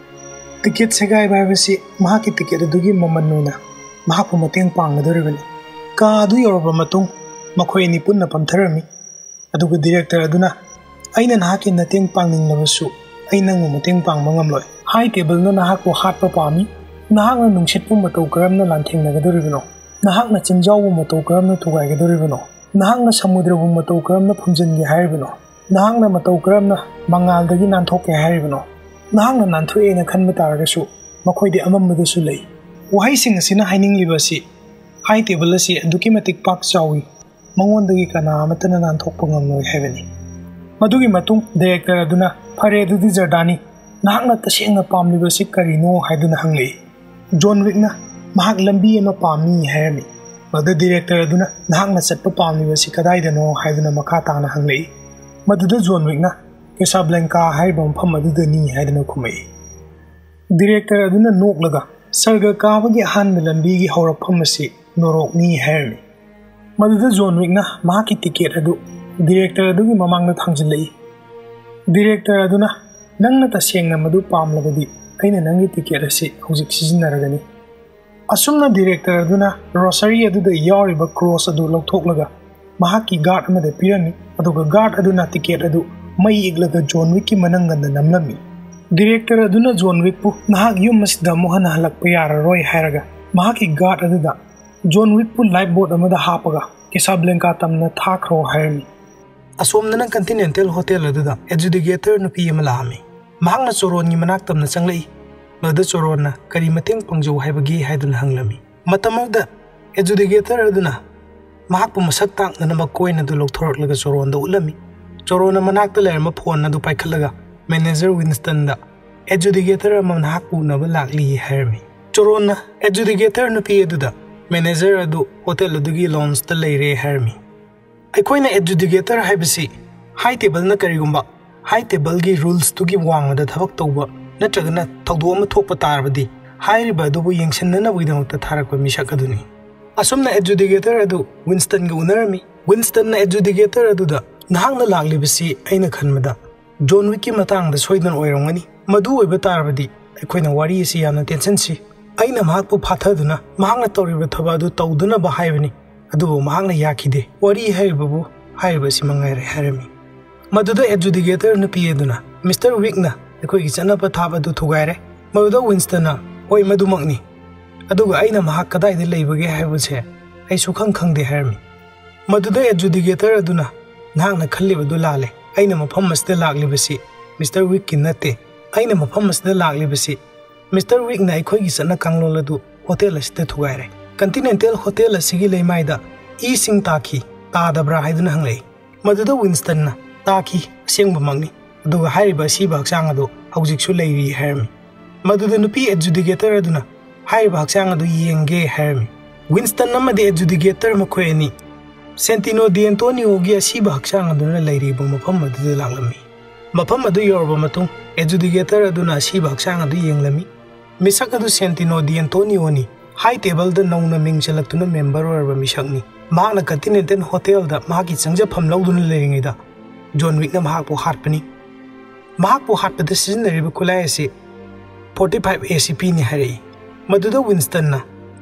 ꯇꯤꯀꯦꯠ ꯁꯦꯒꯥꯏꯕ ꯍꯥꯏꯕꯁꯤ ꯃꯍꯥꯛꯀꯤ ꯇꯤꯀꯦꯠ ꯑꯗꯨꯒꯤ ꯃꯃꯜ ꯑꯣꯏꯅ ꯃꯍꯥꯛꯄꯨ ꯃꯇꯦꯡ ꯄꯥꯡꯒꯗꯧꯔꯤꯕꯅꯤ꯫ ꯀꯥ ꯑꯗꯨ ꯌꯧꯔꯕ ꯃꯇꯨꯡ ꯃꯈꯣꯏ ꯑꯅꯤ ꯄꯨꯟꯅ ꯐꯝꯊꯔꯝꯃꯤ꯫ ꯑꯗꯨꯒ ꯗꯤꯔꯦꯛꯇꯔ ꯑꯗꯨꯅ, "ꯑꯩꯅ ꯅꯍꯥꯛꯀꯤ ꯃꯇꯦꯡ ꯄꯥꯡꯅꯤꯡꯂꯕꯁꯨ ꯑꯩ ꯅꯪꯕꯨ ꯃꯇꯦꯡ ꯄꯥꯡꯕ ꯉꯝꯂꯣꯏ꯫ ꯍꯥꯏ ꯇꯦꯕꯜꯅ ꯅꯍꯥꯛꯄꯨ ꯍꯥꯠꯄ ꯄꯥꯝꯃꯤ꯫ ꯅꯍꯥꯛꯅ ꯅꯨꯡꯁꯤꯠꯄꯨ ꯃꯇꯧ ꯀꯔꯝꯅ ꯂꯥꯟꯊꯦꯡꯅꯒꯗꯧꯔꯤꯕꯅꯣ? ꯅꯍꯥꯛꯅ ꯆꯤꯟꯖꯥꯎꯕꯨ ꯃꯇꯧ ꯀꯔꯝꯅ ꯊꯨꯒꯥꯏꯒꯗꯧꯔꯤꯕꯅꯣ? ꯅꯍꯥꯛꯅ ꯁꯃꯨꯗ꯭ꯔꯕꯨ ꯃꯇꯧ ꯀꯔꯝꯅ ꯐꯨꯝꯖꯤꯟꯒꯦ ꯍꯥꯏꯔꯤꯕꯅꯣ? ꯅꯍꯥꯛꯅ ꯃꯇꯧ ꯀꯔꯝꯅ ꯃꯉꯥꯜꯗꯒꯤ ꯅꯥꯟꯊꯣꯛꯀꯦ ꯍꯥꯏꯔꯤꯕꯅꯣ?" ꯅꯍꯥꯛꯅ ꯅꯥꯟꯊꯣꯛꯑꯦꯅ ꯈꯟꯕ ꯇꯥꯔꯒꯁꯨ ꯃꯈꯣꯏꯗꯤ ꯑꯃꯝꯕꯗꯁꯨ ꯂꯩ꯫ ꯋꯥꯍꯩꯁꯤꯡ ꯑꯁꯤꯅ ꯍꯥꯏꯅꯤꯡꯂꯤꯕ ꯑꯁꯤ ꯍꯥꯏ ꯇꯦꯕꯜ ꯑꯁꯤ ꯑꯗꯨꯛꯀꯤ ꯃꯇꯤꯛ ꯄꯥꯛ ꯆꯥꯎꯏ, ꯃꯉꯣꯟꯗꯒꯤ ꯀꯅꯥ ꯑꯃꯠꯇꯅ ꯅꯥꯟꯊꯣꯛꯄ ꯉꯝꯂꯣꯏ ꯍꯥꯏꯕꯅꯤ꯫ ꯃꯗꯨꯒꯤ ꯃꯇꯨꯡ ꯗꯤꯔꯦꯛꯇꯔ ꯑꯗꯨꯅ, "ꯐꯔꯦ ꯑꯗꯨꯗꯤ ꯖꯔꯗꯥꯅꯤ, ꯅꯍꯥꯛꯅ ꯇꯁꯦꯡꯅ ꯄꯥꯝꯂꯤꯕꯁꯤ ꯀꯔꯤꯅꯣ?" ꯍꯥꯏꯗꯨꯅ ꯍꯪꯂꯛꯏ꯫ ꯖꯣꯟ ꯋꯤꯛꯅ, "ꯃꯍꯥꯛ ꯂꯝꯕꯤ ꯑꯃ ꯄꯥꯝꯃꯤ" ꯍꯥꯏꯔꯝꯃꯤ꯫ ꯃꯗꯨꯗ ꯗꯤꯔꯦꯛꯇꯔ ꯑꯗꯨꯅ, "ꯅꯍꯥꯛꯅ ꯆꯠꯄ ꯄꯥꯝꯂꯤꯕꯁꯤ ꯀꯗꯥꯏꯗꯅꯣ?" ꯍꯥꯏꯗꯨꯅ ꯃꯈꯥ ꯇꯥꯅ ꯍꯪꯂꯛꯏ꯫ ꯃꯗꯨꯗ ꯖꯣꯟ ꯋꯤꯛꯅ, "ꯀꯦꯁꯥꯕ꯭ꯂꯦꯟꯀꯥ ꯍꯥꯏꯔꯤꯕ ꯃꯐꯝ ꯑꯗꯨꯗꯅꯤ" ꯍꯥꯏꯗꯨꯅ ꯈꯨꯝꯃꯛꯏ꯫ ꯗꯤꯔꯦꯛꯇꯔ ꯑꯗꯨꯅ ꯅꯣꯛꯂꯒ, "ꯁꯔꯒ ꯀꯥꯕꯒꯤ ꯑꯍꯥꯟꯕ ꯂꯝꯕꯤꯒꯤ ꯍꯧꯔꯛꯐꯝ ꯑꯁꯤ ꯅꯣꯔꯣꯛꯅꯤ" ꯍꯥꯏꯔꯝꯃꯤ꯫ ꯃꯗꯨꯗ ꯖꯣꯟ ꯋꯤꯛꯅ ꯃꯍꯥꯛꯀꯤ ꯇꯤꯀꯦꯠ ꯑꯗꯨ ꯗꯤꯔꯦꯛꯇꯔ ꯑꯗꯨꯒꯤ ꯃꯃꯥꯡꯗ ꯊꯥꯡꯖꯤꯜꯂꯛꯏ꯫ ꯗꯤꯔꯦꯛꯇꯔ ꯑꯗꯨꯅ, "ꯅꯪꯅ ꯇꯁꯦꯡꯅ ꯃꯗꯨ ꯄꯥꯝꯂꯕꯗꯤ ꯑꯩꯅ ꯅꯪꯒꯤ ꯇꯤꯀꯦꯠ ꯑꯁꯤ ꯍꯧꯖꯤꯛ ꯁꯤꯖꯤꯟꯅꯔꯒꯅꯤ"꯫ ꯑꯁꯨꯝꯅ ꯗꯤꯔꯦꯛꯇꯔ ꯑꯗꯨꯅ ꯔꯣꯁꯥꯔꯤ ꯑꯗꯨꯗ ꯌꯥꯎꯔꯤꯕ ꯀ꯭ꯔꯣꯁ ꯑꯗꯨ ꯂꯧꯊꯣꯛꯂꯒ ꯃꯍꯥꯛꯀꯤ ꯒꯥꯔꯗ ꯑꯃꯗ ꯄꯤꯔꯝꯃꯤ, ꯑꯗꯨꯒ ꯒꯥꯔꯗ ꯑꯗꯨꯅ ꯇꯤꯀꯦꯠ ꯑꯗꯨ ꯃꯩ ꯏꯛꯂꯒ ꯖꯣꯟ ꯋꯤꯛꯀꯤ ꯃꯅꯪꯒꯟꯗ ꯅꯝꯂꯝꯃꯤ꯫ ꯗꯤꯔꯦꯛꯇꯔ ꯑꯗꯨꯅ ꯖꯣꯟ ꯋꯤꯛꯄꯨ ꯅꯍꯥꯛ ꯌꯨꯝ ꯑꯁꯤꯗ ꯑꯃꯨꯛ ꯍꯟꯅ ꯍꯜꯂꯛꯄ ꯌꯥꯔꯔꯣꯏ ꯍꯥꯏꯔꯒ, ꯃꯍꯥꯛꯀꯤ ꯒꯥꯔꯗ ꯑꯗꯨꯗ ꯖꯣꯟ ꯋꯤꯛꯄꯨ ꯂꯥꯏꯐ ꯕꯣꯠ ꯑꯃꯗ ꯍꯥꯞꯄꯒ ꯀꯦꯁꯥꯕ꯭ꯂꯦꯟꯀꯥ ꯇꯝꯅ ꯊꯥꯈ꯭ꯔꯣ ꯍꯥꯏꯔꯝꯃꯤ꯫ ꯑꯁꯣꯝꯗꯅ ꯀꯟꯇꯤꯅꯦꯟꯇꯦꯜ ꯍꯣꯇꯦꯜ ꯑꯗꯨꯗ ꯑꯦꯖꯨꯗꯤꯀꯦꯇꯔ ꯅꯨꯄꯤ ꯑꯃ ꯂꯥꯛꯑꯝꯃꯤ꯫ ꯃꯍꯥꯛꯅ ꯆꯣꯔꯣꯟꯒꯤ ꯃꯅꯥꯛ ꯇꯝꯅ ꯆꯪꯂꯛꯏ꯫ ꯃꯗꯨꯗ ꯆꯣꯔꯣꯟꯅ ꯀꯔꯤ ꯃꯇꯦꯡ ꯄꯥꯡꯖꯧ ꯍꯥꯏꯕꯒꯦ ꯍꯥꯏꯗꯨꯅ ꯍꯪꯂꯝꯃꯤ꯫ ꯃꯇꯝ ꯑꯗꯨꯗ ꯑꯦꯖꯨꯗꯤꯀꯦꯇꯔ ꯑꯗꯨꯅ ꯃꯍꯥꯛꯄꯨ ꯃꯁꯛ ꯇꯥꯛꯅꯅꯕ ꯀꯣꯏꯟ ꯑꯗꯨ ꯂꯧꯊꯣꯔꯛꯂꯒ ꯆꯣꯔꯣꯟꯗ ꯎꯠꯂꯝꯃꯤ꯫ ꯆꯣꯔꯣꯟꯅ ꯃꯅꯥꯛꯇ ꯂꯩꯔꯝꯕ ꯐꯣꯟ ꯑꯗꯨ ꯄꯥꯏꯈꯠꯂꯒ ꯃꯦꯅꯦꯖꯔ ꯋꯤꯟꯁꯇꯟꯗ ꯑꯦꯖꯨꯗꯤꯀꯦꯇꯔ ꯑꯃ ꯅꯍꯥꯛꯄꯨ ꯎꯅꯕ ꯂꯥꯛꯂꯤ ꯍꯥꯏꯔꯝꯃꯤ꯫ ꯆꯣꯔꯣꯟꯅ ꯑꯦꯖꯨꯗꯤꯀꯦꯇꯔ ꯅꯨꯄꯤ ꯑꯗꯨꯗ ꯃꯦꯅꯦꯖꯔ ꯑꯗꯨ ꯍꯣꯇꯦꯜ ꯑꯗꯨꯒꯤ ꯂꯥꯎꯟꯖꯇ ꯂꯩꯔꯦ ꯍꯥꯏꯔꯝꯃꯤ꯫ ꯑꯩꯈꯣꯏꯅ ꯑꯦꯖꯨꯗꯤꯀꯦꯇꯔ ꯍꯥꯏꯕꯁꯤ ꯍꯥꯏ ꯇꯦꯕꯜꯅ ꯀꯔꯤꯒꯨꯝꯕ ꯍꯥꯏ ꯇꯦꯕꯜꯒꯤ ꯔꯨꯜꯁꯇꯨꯒꯤ ꯋꯥꯡꯃꯗ ꯊꯕꯛ ꯇꯧꯕ ꯅꯠꯇ꯭ꯔꯒꯅ ꯊꯧꯗꯣꯛ ꯑꯃ ꯊꯣꯛꯄ ꯇꯥꯔꯕꯗꯤ ꯍꯥꯏꯔꯤꯕ ꯑꯗꯨꯕꯨ ꯌꯦꯡꯁꯤꯟꯅꯅꯕꯒꯤꯗꯃꯛꯇ ꯊꯥꯔꯛꯄ ꯃꯤꯁꯛ ꯑꯗꯨꯅꯤ꯫ ꯑꯁꯨꯝꯅ ꯑꯦꯖꯨꯗꯤꯀꯦꯇꯔ ꯑꯗꯨ ꯋꯤꯟꯁꯇꯟꯒ ꯎꯅꯔꯝꯃꯤ꯫ ꯋꯤꯟꯁꯇꯟꯅ ꯑꯦꯖꯨꯗꯤꯀꯦꯇꯔ ꯑꯗꯨꯗ, "ꯅꯍꯥꯛꯅ ꯂꯥꯛꯂꯤꯕꯁꯤ ꯑꯩꯅ ꯈꯟꯕꯗ ꯖꯣꯟ ꯋꯤꯛꯀꯤ ꯃꯇꯥꯡꯗ ꯁꯣꯏꯗꯅ ꯑꯣꯏꯔꯝꯒꯅꯤ꯫ ꯃꯗꯨ ꯑꯣꯏꯕ ꯇꯥꯔꯕꯗꯤ ꯑꯩꯈꯣꯏꯅ ꯋꯥꯔꯤ ꯑꯁꯤ ꯌꯥꯝꯅ ꯇꯦꯟꯁꯤꯟꯁꯤ꯫ ꯑꯩꯅ ꯃꯍꯥꯛꯄꯨ ꯐꯥꯊꯗꯨꯅ ꯃꯍꯥꯛꯅ ꯇꯧꯔꯤꯕ ꯊꯕꯛ ꯑꯗꯨ ꯇꯧꯗꯅꯕ ꯍꯥꯏꯕꯅꯤ, ꯑꯗꯨꯕꯨ ꯃꯍꯥꯛꯅ ꯌꯥꯈꯤꯗꯦ꯫ ꯋꯥꯔꯤ ꯍꯥꯏꯔꯤꯕꯕꯨ ꯍꯥꯏꯔꯤꯕ ꯑꯁꯤ ꯃꯉꯥꯏꯔꯦ" ꯍꯥꯏꯔꯝꯃꯤ꯫ ꯃꯗꯨꯗ ꯑꯦꯖꯨꯗꯤꯀꯦꯇꯔ ꯅꯨꯄꯤ ꯑꯗꯨꯅ, "ꯃꯤꯁꯇꯔ ꯋꯤꯛꯅ ꯑꯩꯈꯣꯏꯒꯤ ꯆꯠꯅ ꯄꯊꯥꯞ ꯑꯗꯨ ꯊꯨꯒꯥꯏꯔꯦ"꯫ ꯃꯗꯨꯗ ꯋꯤꯟꯁꯇꯟꯅ, "ꯍꯣꯏ, ꯃꯗꯨꯃꯛꯅꯤ꯫ ꯑꯗꯨꯒ ꯑꯩꯅ ꯃꯍꯥꯛ ꯀꯗꯥꯏꯗ ꯂꯩꯕꯒꯦ ꯍꯥꯏꯕꯁꯦ ꯑꯩ ꯁꯨꯈꯪ ꯈꯪꯗꯦ" ꯍꯥꯏꯔꯝꯃꯤ꯫ ꯃꯗꯨꯗ ꯑꯦꯖꯨꯗꯤꯀꯦꯇꯔ ꯑꯗꯨꯅ, "ꯅꯍꯥꯛꯅ ꯈꯜꯂꯤꯕꯗꯨ ꯂꯥꯜꯂꯦ꯫ ꯑꯩꯅ ꯃꯐꯝ ꯑꯁꯤꯗ ꯂꯥꯛꯂꯤꯕꯁꯤ ꯃꯤꯁꯇꯔ ꯋꯤꯛꯀꯤ ꯅꯠꯇꯦ꯫ ꯑꯩꯅ ꯃꯐꯝ ꯑꯁꯤꯗ ꯂꯥꯛꯂꯤꯕꯁꯤ ꯃꯤꯁꯇꯔ ꯋꯤꯛꯅ ꯑꯩꯈꯣꯏꯒꯤ ꯆꯠꯅ ꯀꯥꯡꯂꯣꯟ ꯑꯗꯨ ꯍꯣꯇꯦꯜ ꯑꯁꯤꯗ ꯊꯨꯒꯥꯏꯔꯦ꯫ ꯀꯟꯇꯤꯅꯦꯟꯇꯦꯜ ꯍꯣꯇꯦꯜ ꯑꯁꯤꯒꯤ ꯂꯩꯃꯥꯏꯗ ꯏꯁꯤꯡ ꯇꯥꯈꯤ, ꯇꯥꯗꯕ꯭ꯔꯥ ꯍꯥꯏꯗꯨꯅ ꯍꯪꯂꯛꯏ꯫ ꯃꯗꯨꯗ ꯋꯤꯟꯁꯇꯟꯅ, "ꯇꯥꯈꯤ, ꯑꯁꯦꯡꯕꯃꯛꯅꯤ꯫ ꯑꯗꯨꯒ ꯍꯥꯏꯔꯤꯕ ꯑꯁꯤꯕ ꯍꯛꯆꯥꯡ ꯑꯗꯨ ꯍꯧꯖꯤꯛꯁꯨ ꯂꯩꯔꯤ" ꯍꯥꯏꯔꯝꯃꯤ꯫ ꯃꯗꯨꯗ ꯅꯨꯄꯤ ꯑꯦꯖꯨꯗꯤꯀꯦꯇꯔ ꯑꯗꯨꯅ, "ꯍꯥꯏꯔꯤꯕ ꯍꯛꯆꯥꯡ ꯑꯗꯨ ꯌꯦꯡꯒꯦ" ꯍꯥꯏꯔꯝꯃꯤ꯫ ꯋꯤꯟꯁꯇꯟ ꯑꯃꯗꯤ ꯑꯦꯖꯨꯗꯤꯀꯦꯇꯔ ꯃꯈꯣꯏ ꯑꯅꯤ ꯁꯦꯟꯇꯤꯅꯣ ꯗꯤ ꯑꯦꯟꯇꯣꯅꯤꯑꯣꯒꯤ ꯑꯁꯤꯕ ꯍꯛꯆꯥꯡ ꯑꯗꯨꯅ ꯂꯩꯔꯤꯕ ꯃꯐꯝ ꯑꯗꯨꯗ ꯂꯥꯛꯂꯝꯃꯤ꯫ ꯃꯐꯝ ꯑꯗꯨ ꯌꯧꯔꯕ ꯃꯇꯨꯡ, ꯑꯦꯖꯨꯗꯤꯀꯦꯇꯔ ꯑꯗꯨꯅ ꯑꯁꯤꯕ ꯍꯛꯆꯥꯡ ꯑꯗꯨ ꯌꯦꯡꯂꯝꯃꯤ꯫ ꯃꯤꯁꯛ ꯑꯗꯨ ꯁꯦꯟꯇꯤꯅꯣ ꯗꯤ ꯑꯦꯟꯇꯣꯅꯤꯑꯣꯅꯤ꯫ ꯍꯥꯏ ꯇꯦꯕꯜꯗ ꯅꯧꯅ ꯃꯤꯡ ꯆꯜꯂꯛꯇꯨꯅ ꯃꯦꯝꯕꯔ ꯑꯣꯏꯔꯕ ꯃꯤꯁꯛꯅꯤ꯫ ꯃꯍꯥꯛꯅ ꯀꯟꯇꯤꯅꯦꯟꯇꯦꯜ ꯍꯣꯇꯦꯜꯗ ꯃꯍꯥꯛꯀꯤ ꯆꯪꯖꯐꯝ ꯂꯧꯗꯨꯅ ꯂꯩꯔꯤꯉꯩꯗ ꯖꯣꯟ ꯋꯤꯛꯅ ꯃꯍꯥꯛꯄꯨ ꯍꯥꯠꯄꯅꯤ꯫ ꯃꯍꯥꯛꯄꯨ ꯍꯥꯠꯄꯗ ꯁꯤꯖꯤꯟꯅꯔꯤꯕ ꯈꯨꯠꯂꯥꯏ ꯑꯁꯤ ꯐꯣꯔꯇꯤ ꯐꯥꯏꯚ ꯑꯦ ꯁꯤ ꯄꯤꯅꯤ ꯍꯥꯏꯔꯛꯏ꯫ ꯃꯗꯨꯗ ꯋꯤꯟꯁꯇꯟꯅ,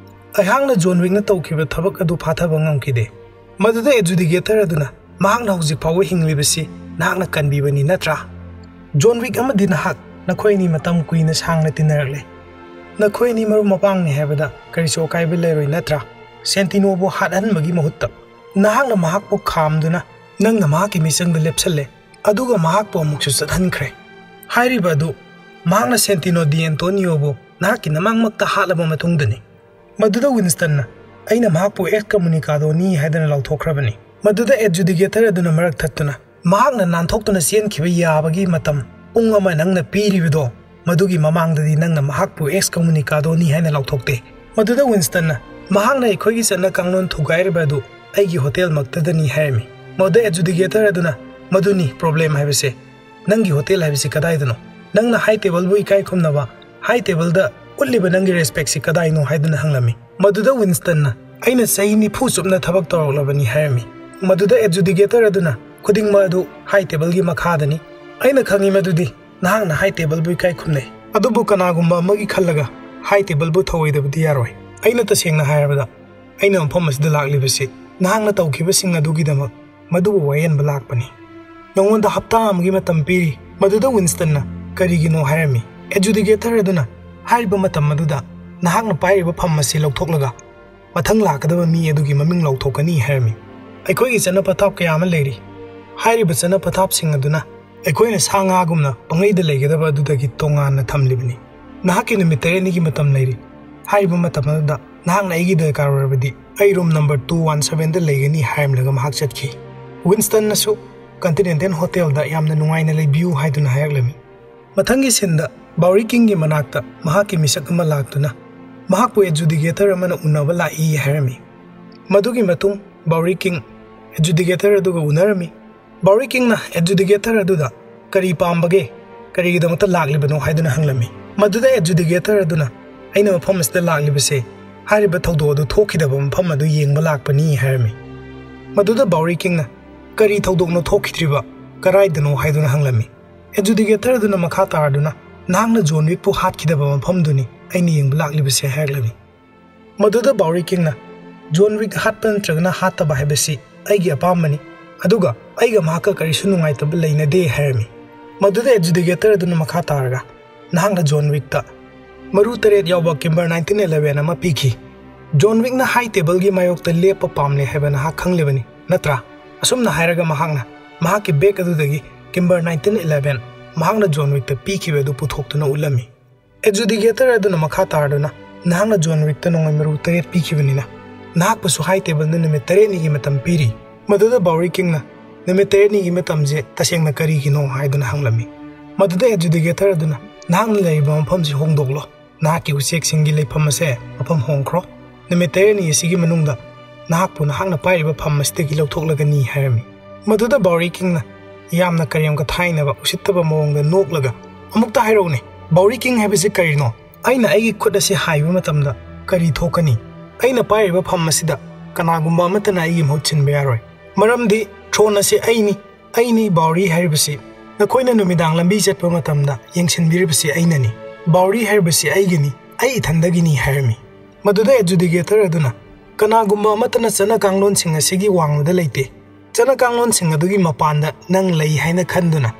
"ꯑꯩꯍꯥꯛꯅ ꯖꯣꯟ ꯋꯤꯛꯅ ꯇꯧꯈꯤꯕ ꯊꯕꯛ ꯑꯗꯨ ꯐꯥꯊꯕ ꯉꯝꯈꯤꯗꯦ"꯫ ꯃꯗꯨꯗ ꯑꯦꯖꯨꯗꯤꯀꯦꯇꯔ ꯑꯗꯨꯅ, "ꯃꯍꯥꯛꯅ ꯍꯧꯖꯤꯛ ꯐꯥꯎꯕ ꯍꯤꯡꯂꯤꯕꯁꯤ ꯅꯍꯥꯛꯅ ꯀꯟꯕꯤꯕꯅꯤ ꯅꯠꯇ꯭ꯔꯥ? ꯖꯣꯟ ꯋꯤꯛ ꯑꯃꯗꯤ ꯅꯍꯥꯛ ꯅꯈꯣꯏ ꯑꯅꯤ ꯃꯇꯝ ꯀꯨꯏꯅ ꯁꯥꯡꯅ ꯇꯤꯟꯅꯔꯛꯂꯦ꯫ ꯅꯈꯣꯏ ꯑꯅꯤ ꯃꯔꯨꯞ ꯃꯄꯥꯡꯅꯤ ꯍꯥꯏꯕꯗ ꯀꯔꯤꯁꯨ ꯑꯀꯥꯏꯕ ꯂꯩꯔꯣꯏ, ꯅꯠꯇ꯭ꯔꯥ? ꯁꯦꯟꯇꯤꯅꯣꯕꯨ ꯍꯥꯠꯍꯟꯕꯒꯤ ꯃꯍꯨꯠꯇ ꯅꯍꯥꯛꯅ ꯃꯍꯥꯛꯄꯨ ꯈꯥꯝꯗꯨꯅ ꯅꯪꯅ ꯃꯍꯥꯛꯀꯤ ꯃꯤꯆꯪꯗ ꯂꯦꯞꯁꯜꯂꯦ, ꯑꯗꯨꯒ ꯃꯍꯥꯛꯄꯨ ꯑꯃꯨꯛꯁꯨ ꯆꯠꯍꯟꯈ꯭ꯔꯦ꯫ ꯍꯥꯏꯔꯤꯕ ꯑꯗꯨ ꯃꯍꯥꯛꯅ ꯁꯦꯟꯇꯤꯅꯣ ꯗꯤ ꯑꯦꯟꯇꯣꯅꯤꯌꯣꯕꯨ ꯅꯍꯥꯛꯀꯤ ꯅꯃꯥꯡꯃꯛꯇ ꯍꯥꯠꯂꯕ ꯃꯇꯨꯡꯗꯅꯤ꯫ ꯃꯗꯨꯗ ꯋꯤꯟꯁꯇꯟꯅ, "ꯑꯩꯅ ꯃꯍꯥꯛꯄꯨ ꯑꯦꯛꯁ ꯀꯃꯨꯅꯤꯀꯥꯗꯣꯅꯤ" ꯍꯥꯏꯗꯅ ꯂꯥꯎꯊꯣꯛꯈ꯭ꯔꯕꯅꯤ꯫ ꯃꯗꯨꯗ ꯑꯦꯗꯖꯨꯗꯤꯀꯦꯇꯔ ꯑꯗꯨꯅ ꯃꯔꯛ ꯊꯠꯇꯨꯅ, "ꯃꯍꯥꯛꯅ ꯅꯥꯟꯊꯣꯛꯇꯨꯅ ꯆꯦꯟꯈꯤꯕ ꯌꯥꯕꯒꯤ ꯃꯇꯝ ꯄꯨꯡ ꯑꯃ ꯅꯪꯅ ꯄꯤꯔꯤꯕꯗꯣ, ꯃꯗꯨꯒꯤ ꯃꯃꯥꯡꯗꯗꯤ ꯅꯪꯅ ꯃꯍꯥꯛꯄꯨ ꯑꯦꯛꯁ ꯀꯃꯨꯅꯤꯀꯥꯗꯣꯅꯤ" ꯍꯥꯏꯅ ꯂꯥꯎꯊꯣꯛꯇꯦ꯫ ꯃꯗꯨꯗ ꯋꯤꯟꯁꯇꯟꯅ, "ꯃꯍꯥꯛꯅ ꯑꯩꯈꯣꯏꯒꯤ ꯆꯠꯅ ꯀꯥꯡꯂꯣꯟ ꯊꯨꯒꯥꯏꯔꯤꯕ ꯑꯗꯨ ꯑꯩꯒꯤ ꯍꯣꯇꯦꯜꯃꯛꯇꯗꯅꯤ" ꯍꯥꯏꯔꯝꯃꯤ꯫ ꯃꯗꯨꯗ ꯑꯦꯗꯖꯨꯗꯤꯀꯦꯇꯔ ꯑꯗꯨꯅ, "ꯃꯗꯨꯅꯤ ꯄ꯭ꯔꯣꯕ꯭ꯂꯦꯝ ꯍꯥꯏꯕꯁꯦ꯫ ꯅꯪꯒꯤ ꯍꯣꯇꯦꯜ ꯍꯥꯏꯕꯁꯤ ꯀꯗꯥꯏꯗꯅꯣ? ꯅꯪꯅ ꯍꯥꯏ ꯇꯦꯕꯜꯕꯨ ꯏꯀꯥꯏ ꯈꯨꯝꯅꯕ ꯍꯥꯏ ꯇꯦꯕꯜꯗ ꯎꯠꯂꯤꯕ ꯅꯪꯒꯤ ꯔꯦꯁꯄꯦꯛꯁꯤ ꯀꯗꯥꯏꯅꯣ?" ꯍꯥꯏꯗꯨꯅ ꯍꯪꯂꯝꯃꯤ꯫ ꯃꯗꯨꯗ ꯋꯤꯟꯁꯇꯟꯅ, "ꯑꯩꯅ ꯆꯍꯤ ꯅꯤꯐꯨ ꯆꯨꯞꯅ ꯊꯕꯛ ꯇꯧꯔꯛꯂꯕꯅꯤ" ꯍꯥꯏꯔꯝꯃꯤ꯫ ꯃꯗꯨꯗ ꯑꯦꯗꯖꯨꯗꯤꯀꯦꯇꯔ ꯑꯗꯨꯅ, "ꯈꯨꯗꯤꯡꯃꯛ ꯑꯗꯨ ꯍꯥꯏ ꯇꯦꯕꯜꯒꯤ ꯃꯈꯥꯗꯅꯤ꯫ ꯑꯩꯅ ꯈꯪꯏ ꯃꯗꯨꯗꯤ ꯅꯍꯥꯛꯅ ꯍꯥꯏ ꯇꯦꯕꯜꯕꯨ ꯏꯀꯥꯏ ꯈꯨꯝꯅꯩ꯫ ꯑꯗꯨꯕꯨ ꯀꯅꯥꯒꯨꯝꯕ ꯑꯃꯒꯤ ꯈꯜꯂꯒ ꯍꯥꯏ ꯇꯦꯕꯜꯕꯨ ꯊꯧꯑꯣꯏꯗꯕꯗꯤ ꯌꯥꯔꯣꯏ꯫ ꯑꯩꯅ ꯇꯁꯦꯡꯅ ꯍꯥꯏꯔꯕꯗ, ꯑꯩꯅ ꯃꯐꯝ ꯑꯁꯤꯗ ꯂꯥꯛꯂꯤꯕꯁꯤ ꯅꯍꯥꯛꯅ ꯇꯧꯈꯤꯕꯁꯤꯡ ꯑꯗꯨꯒꯤꯗꯃꯛ ꯃꯗꯨꯕꯨ ꯋꯥꯌꯦꯟꯕ ꯂꯥꯛꯄꯅꯤ꯫ ꯅꯉꯣꯟꯗ ꯍꯞꯇꯥ ꯑꯃꯒꯤ ꯃꯇꯝ ꯄꯤꯔꯤ꯫" ꯃꯗꯨꯗ ꯋꯤꯟꯁꯇꯟꯅ, "ꯀꯔꯤꯒꯤꯅꯣ?" ꯍꯥꯏꯔꯝꯃꯤ꯫ ꯑꯦꯗꯖꯨꯗꯤꯀꯦꯇꯔ ꯑꯗꯨꯅ, "ꯍꯥꯏꯔꯤꯕ ꯃꯇꯝ ꯑꯗꯨꯗ ꯅꯍꯥꯛꯅ ꯄꯥꯏꯔꯤꯕ ꯐꯝ ꯑꯁꯤ ꯂꯧꯊꯣꯛꯂꯒ ꯃꯊꯪ ꯂꯥꯛꯀꯗꯕ ꯃꯤ ꯑꯗꯨꯒꯤ ꯃꯃꯤꯡ ꯂꯥꯎꯊꯣꯛꯀꯅꯤ" ꯍꯥꯏꯔꯝꯃꯤ꯫ ꯑꯩꯈꯣꯏꯒꯤ ꯆꯠꯅ ꯄꯊꯥꯞ ꯀꯌꯥ ꯑꯃ ꯂꯩꯔꯤ꯫ ꯍꯥꯏꯔꯤꯕ ꯆꯠꯅ ꯄꯊꯥꯞꯁꯤꯡ ꯑꯗꯨꯅ ꯑꯩꯈꯣꯏꯅ ꯁꯥ ꯉꯥꯒꯨꯝꯅ ꯄꯪꯂꯩꯗ ꯂꯩꯒꯗꯕ ꯑꯗꯨꯗꯒꯤ ꯇꯣꯉꯥꯟꯅ ꯊꯝꯂꯤꯕꯅꯤ꯫ ꯅꯍꯥꯛꯀꯤ ꯅꯨꯃꯤꯠ ꯇꯔꯦꯠꯅꯤꯒꯤ ꯃꯇꯝ ꯂꯩꯔꯤ꯫ ꯍꯥꯏꯔꯤꯕ ꯃꯇꯝ ꯑꯗꯨꯗ ꯅꯍꯥꯛꯅ ꯑꯩꯒꯤ ꯗꯔꯀꯥꯔ ꯑꯣꯏꯔꯕꯗꯤ ꯑꯩ ꯔꯨꯝ ꯅꯝꯕꯔ ꯇꯨ ꯋꯥꯟ ꯁꯚꯦꯟꯗ ꯂꯩꯒꯅꯤ ꯍꯥꯏꯔꯝꯂꯒ ꯃꯍꯥꯛ ꯆꯠꯈꯤ꯫ ꯋꯤꯟꯁꯇꯟꯅꯁꯨ ꯀꯟꯇꯤꯅꯦꯟꯇꯦꯜ ꯍꯣꯇꯦꯜꯗ ꯌꯥꯝꯅ ꯅꯨꯡꯉꯥꯏꯅ ꯂꯩꯕꯤꯌꯨ ꯍꯥꯏꯗꯨꯅ ꯍꯥꯏꯔꯛꯂꯝꯃꯤ꯫ ꯃꯊꯪꯒꯤ ꯁꯤꯟꯗ ꯕꯥꯎꯔꯤ ꯀꯤꯡꯒꯤ ꯃꯅꯥꯛꯇ ꯃꯍꯥꯛꯀꯤ ꯃꯤꯁꯛ ꯑꯃ ꯂꯥꯛꯇꯨꯅ ꯃꯍꯥꯛꯄꯨ ꯑꯦꯗꯖꯨꯗꯤꯀꯦꯇꯔ ꯑꯃꯅ ꯎꯅꯕ ꯂꯥꯛꯏ ꯍꯥꯏꯔꯝꯃꯤ꯫ ꯃꯗꯨꯒꯤ ꯃꯇꯨꯡ ꯕꯥꯎꯔꯤ ꯀꯤꯡ ꯑꯦꯗꯖꯨꯗꯤꯀꯦꯇꯔ ꯑꯗꯨꯒ ꯎꯅꯔꯝꯃꯤ꯫ ꯕꯥꯎꯔꯤ ꯀꯤꯡꯅ ꯑꯦꯗꯖꯨꯗꯤꯀꯦꯇꯔ ꯑꯗꯨꯗ, "ꯀꯔꯤ ꯄꯥꯝꯕꯒꯦ? ꯀꯔꯤꯒꯤꯗꯃꯛꯇ ꯂꯥꯛꯂꯤꯕꯅꯣ?" ꯍꯥꯏꯗꯨꯅ ꯍꯪꯂꯝꯃꯤ꯫ ꯃꯗꯨꯗ ꯑꯦꯗꯖꯨꯗꯤꯀꯦꯇꯔ ꯑꯗꯨꯅ, "ꯑꯩꯅ ꯃꯐꯝ ꯑꯁꯤꯗ ꯂꯥꯛꯂꯤꯕꯁꯦ ꯍꯥꯏꯔꯤꯕ ꯊꯧꯗꯣꯛ ꯑꯗꯨ ꯊꯣꯛꯈꯤꯗꯕ ꯃꯐꯝ ꯑꯗꯨ ꯌꯦꯡꯕ ꯂꯥꯛꯄꯅꯤ" ꯍꯥꯏꯔꯝꯃꯤ꯫ ꯃꯗꯨꯗ ꯕꯥꯎꯔꯤ ꯀꯤꯡꯅ, "ꯀꯔꯤ ꯊꯧꯗꯣꯛꯅꯣ ꯊꯣꯛꯈꯤꯗ꯭ꯔꯤꯕ? ꯀꯔꯥꯏꯗꯅꯣ?" ꯍꯥꯏꯗꯨꯅ ꯍꯪꯂꯝꯃꯤ꯫ ꯑꯦꯗꯖꯨꯗꯤꯀꯦꯇꯔ ꯑꯗꯨꯅ ꯃꯈꯥ ꯇꯥꯔꯗꯨꯅ, "ꯅꯍꯥꯛꯅ ꯖꯣꯟ ꯋꯤꯛꯄꯨ ꯍꯥꯠꯈꯤꯗꯕ ꯃꯐꯝꯗꯨꯅꯤ ꯑꯩꯅ ꯌꯦꯡꯕ ꯂꯥꯛꯂꯤꯕꯁꯦ" ꯍꯥꯏꯔꯛꯂꯝꯃꯤ꯫ ꯃꯗꯨꯗ ꯕꯥꯎꯔꯤ ꯀꯤꯡꯅ, "ꯖꯣꯟ ꯋꯤꯛ ꯍꯥꯠꯄ ꯅꯠꯇ꯭ꯔꯒꯅ ꯍꯥꯠꯇꯕ ꯍꯥꯏꯕꯁꯤ ꯑꯩꯒꯤ ꯑꯄꯥꯝꯕꯅꯤ, ꯑꯗꯨꯒ ꯑꯩꯒ ꯃꯍꯥꯛꯀ ꯀꯔꯤꯁꯨ ꯅꯨꯡꯉꯥꯏꯇꯕ ꯂꯩꯅꯗꯦ" ꯍꯥꯏꯔꯝꯃꯤ꯫ ꯃꯗꯨꯗ ꯑꯦꯖꯨꯗꯤꯀꯦꯇꯔ ꯑꯗꯨꯅ ꯃꯈꯥ ꯇꯥꯔꯒ ꯅꯍꯥꯛꯅ ꯖꯣꯟ ꯋꯤꯛꯇ ꯃꯔꯨ ꯇꯔꯦꯠ ꯌꯥꯎꯕ ꯀꯤꯝꯕꯔ ꯅꯥꯏꯟꯇꯤꯟ ꯏꯂꯦꯚꯦꯟ ꯑꯃ ꯄꯤꯈꯤ꯫ ꯖꯣꯟ ꯋꯤꯛꯅ ꯍꯥꯏ ꯇꯦꯕꯜꯒꯤ ꯃꯥꯌꯣꯛꯇ ꯂꯦꯞꯄ ꯄꯥꯝꯂꯦ ꯍꯥꯏꯕ ꯅꯍꯥꯛ ꯈꯪꯂꯤꯕꯅꯤ, ꯅꯠꯇ꯭ꯔꯥ? ꯑꯁꯨꯝꯅ ꯍꯥꯏꯔꯒ ꯃꯍꯥꯛꯅ ꯃꯍꯥꯛꯀꯤ ꯕꯦꯒ ꯑꯗꯨꯗꯒꯤ ꯀꯤꯝꯕꯔ ꯅꯥꯏꯟꯇꯤꯟ ꯏꯂꯦꯚꯦꯟ ꯃꯍꯥꯛꯅ ꯖꯣꯟ ꯋꯤꯛꯇ ꯄꯤꯈꯤꯕ ꯑꯗꯨ ꯄꯨꯊꯣꯛꯇꯨꯅ ꯎꯠꯂꯝꯃꯤ꯫ ꯑꯦꯖꯨꯗꯤꯀꯦꯇꯔ ꯑꯗꯨꯅ ꯃꯈꯥ ꯇꯥꯔꯗꯨꯅ, "ꯅꯍꯥꯛꯅ ꯖꯣꯟ ꯋꯤꯛꯇ ꯅꯣꯡꯃꯩ ꯃꯔꯨ ꯇꯔꯦꯠ ꯄꯤꯈꯤꯕꯅꯤꯅ, ꯅꯍꯥꯛꯄꯨꯁꯨ ꯍꯥꯏ ꯇꯦꯕꯜꯗ ꯅꯨꯃꯤꯠ ꯇꯔꯦꯠꯅꯤꯒꯤ ꯃꯇꯝ ꯄꯤꯔꯤ꯫" ꯃꯗꯨꯗ ꯕꯥꯎꯔꯤ ꯀꯤꯡꯅ, "ꯅꯨꯃꯤꯠ ꯇꯔꯦꯠꯅꯤꯒꯤ ꯃꯇꯝꯁꯦ ꯇꯁꯦꯡꯅ ꯀꯔꯤꯒꯤꯅꯣ?" ꯍꯥꯏꯗꯨꯅ ꯍꯪꯂꯝꯃꯤ꯫ ꯃꯗꯨꯗ ꯑꯦꯖꯨꯗꯤꯀꯦꯇꯔ ꯑꯗꯨꯅ, "ꯅꯍꯥꯛꯅ ꯂꯩꯔꯤꯕ ꯃꯐꯝꯁꯤ ꯍꯣꯡꯗꯣꯛꯂꯣ꯫ ꯅꯍꯥꯛꯀꯤ ꯎꯆꯦꯛꯁꯤꯡꯒꯤ ꯂꯩꯐꯝ ꯑꯁꯦ ꯃꯐꯝ ꯍꯣꯡꯈ꯭ꯔꯣ꯫ ꯅꯨꯃꯤꯠ ꯇꯔꯦꯠꯅꯤ ꯑꯁꯤꯒꯤ ꯃꯅꯨꯡꯗ ꯅꯍꯥꯛꯄꯨ ꯅꯍꯥꯛꯅ ꯄꯥꯏꯔꯤꯕ ꯐꯝ ꯑꯁꯤꯗꯒꯤ ꯂꯧꯊꯣꯛꯂꯒꯅꯤ" ꯍꯥꯏꯔꯝꯃꯤ꯫ ꯃꯗꯨꯗ ꯕꯥꯎꯔꯤ ꯀꯤꯡꯅ ꯌꯥꯝꯅ ꯀꯔꯦꯝ ꯀꯊꯥꯏꯅꯕ, ꯎꯁꯤꯠꯇꯕ ꯃꯑꯣꯡꯗ ꯅꯣꯛꯂꯒ, "ꯑꯃꯨꯛꯇ ꯍꯥꯏꯔꯛꯎꯅꯦ, ꯕꯥꯎꯔꯤ ꯀꯤꯡ ꯍꯥꯏꯕꯁꯤ ꯀꯔꯤꯅꯣ? ꯑꯩꯅ ꯑꯩꯒꯤ ꯈꯨꯠ ꯑꯁꯤ ꯍꯥꯏꯕ ꯃꯇꯝꯗ ꯀꯔꯤ ꯊꯣꯛꯀꯅꯤ? ꯑꯩꯅ ꯄꯥꯏꯔꯤꯕ ꯐꯝ ꯑꯁꯤꯗ ꯀꯅꯥꯒꯨꯝꯕ ꯑꯃꯠꯇꯅ ꯑꯩꯒꯤ ꯃꯍꯨꯠ ꯁꯤꯟꯕ ꯌꯥꯔꯣꯏ꯫ ꯃꯔꯝꯗꯤ ꯊ꯭ꯔꯣꯟ ꯑꯁꯤ ꯑꯩꯅꯤ, ꯑꯩꯅꯤ ꯕꯥꯎꯔꯤ ꯍꯥꯏꯔꯤꯕꯁꯤ꯫ ꯅꯈꯣꯏꯅ ꯅꯨꯃꯤꯗꯥꯡ ꯂꯝꯕꯤ ꯆꯠꯄ ꯃꯇꯝꯗ ꯌꯦꯡꯁꯤꯟꯕꯤꯔꯤꯕꯁꯤ ꯑꯩꯅꯅꯤ꯫ ꯕꯥꯎꯔꯤ ꯍꯥꯏꯔꯤꯕꯁꯤ ꯑꯩꯒꯤꯅꯤ, ꯑꯩ ꯏꯊꯟꯗꯒꯤꯅꯤ" ꯍꯥꯏꯔꯝꯃꯤ꯫ ꯃꯗꯨꯗ ꯑꯦꯖꯨꯗꯤꯀꯦꯇꯔ ꯑꯗꯨꯅ, "ꯀꯅꯥꯒꯨꯝꯕ ꯑꯃꯠꯇꯅ ꯆꯠꯅ ꯀꯥꯡꯂꯣꯟꯁꯤꯡ ꯑꯁꯤꯒꯤ ꯋꯥꯡꯃꯗ ꯂꯩꯇꯦ꯫ ꯆꯠꯅ ꯀꯥꯡꯂꯣꯟꯁꯤꯡ ꯑꯗꯨꯒꯤ ꯃꯄꯥꯟꯗ ꯅꯪ ꯂꯩ ꯍꯥꯏꯅ ꯈꯟꯗꯨꯅ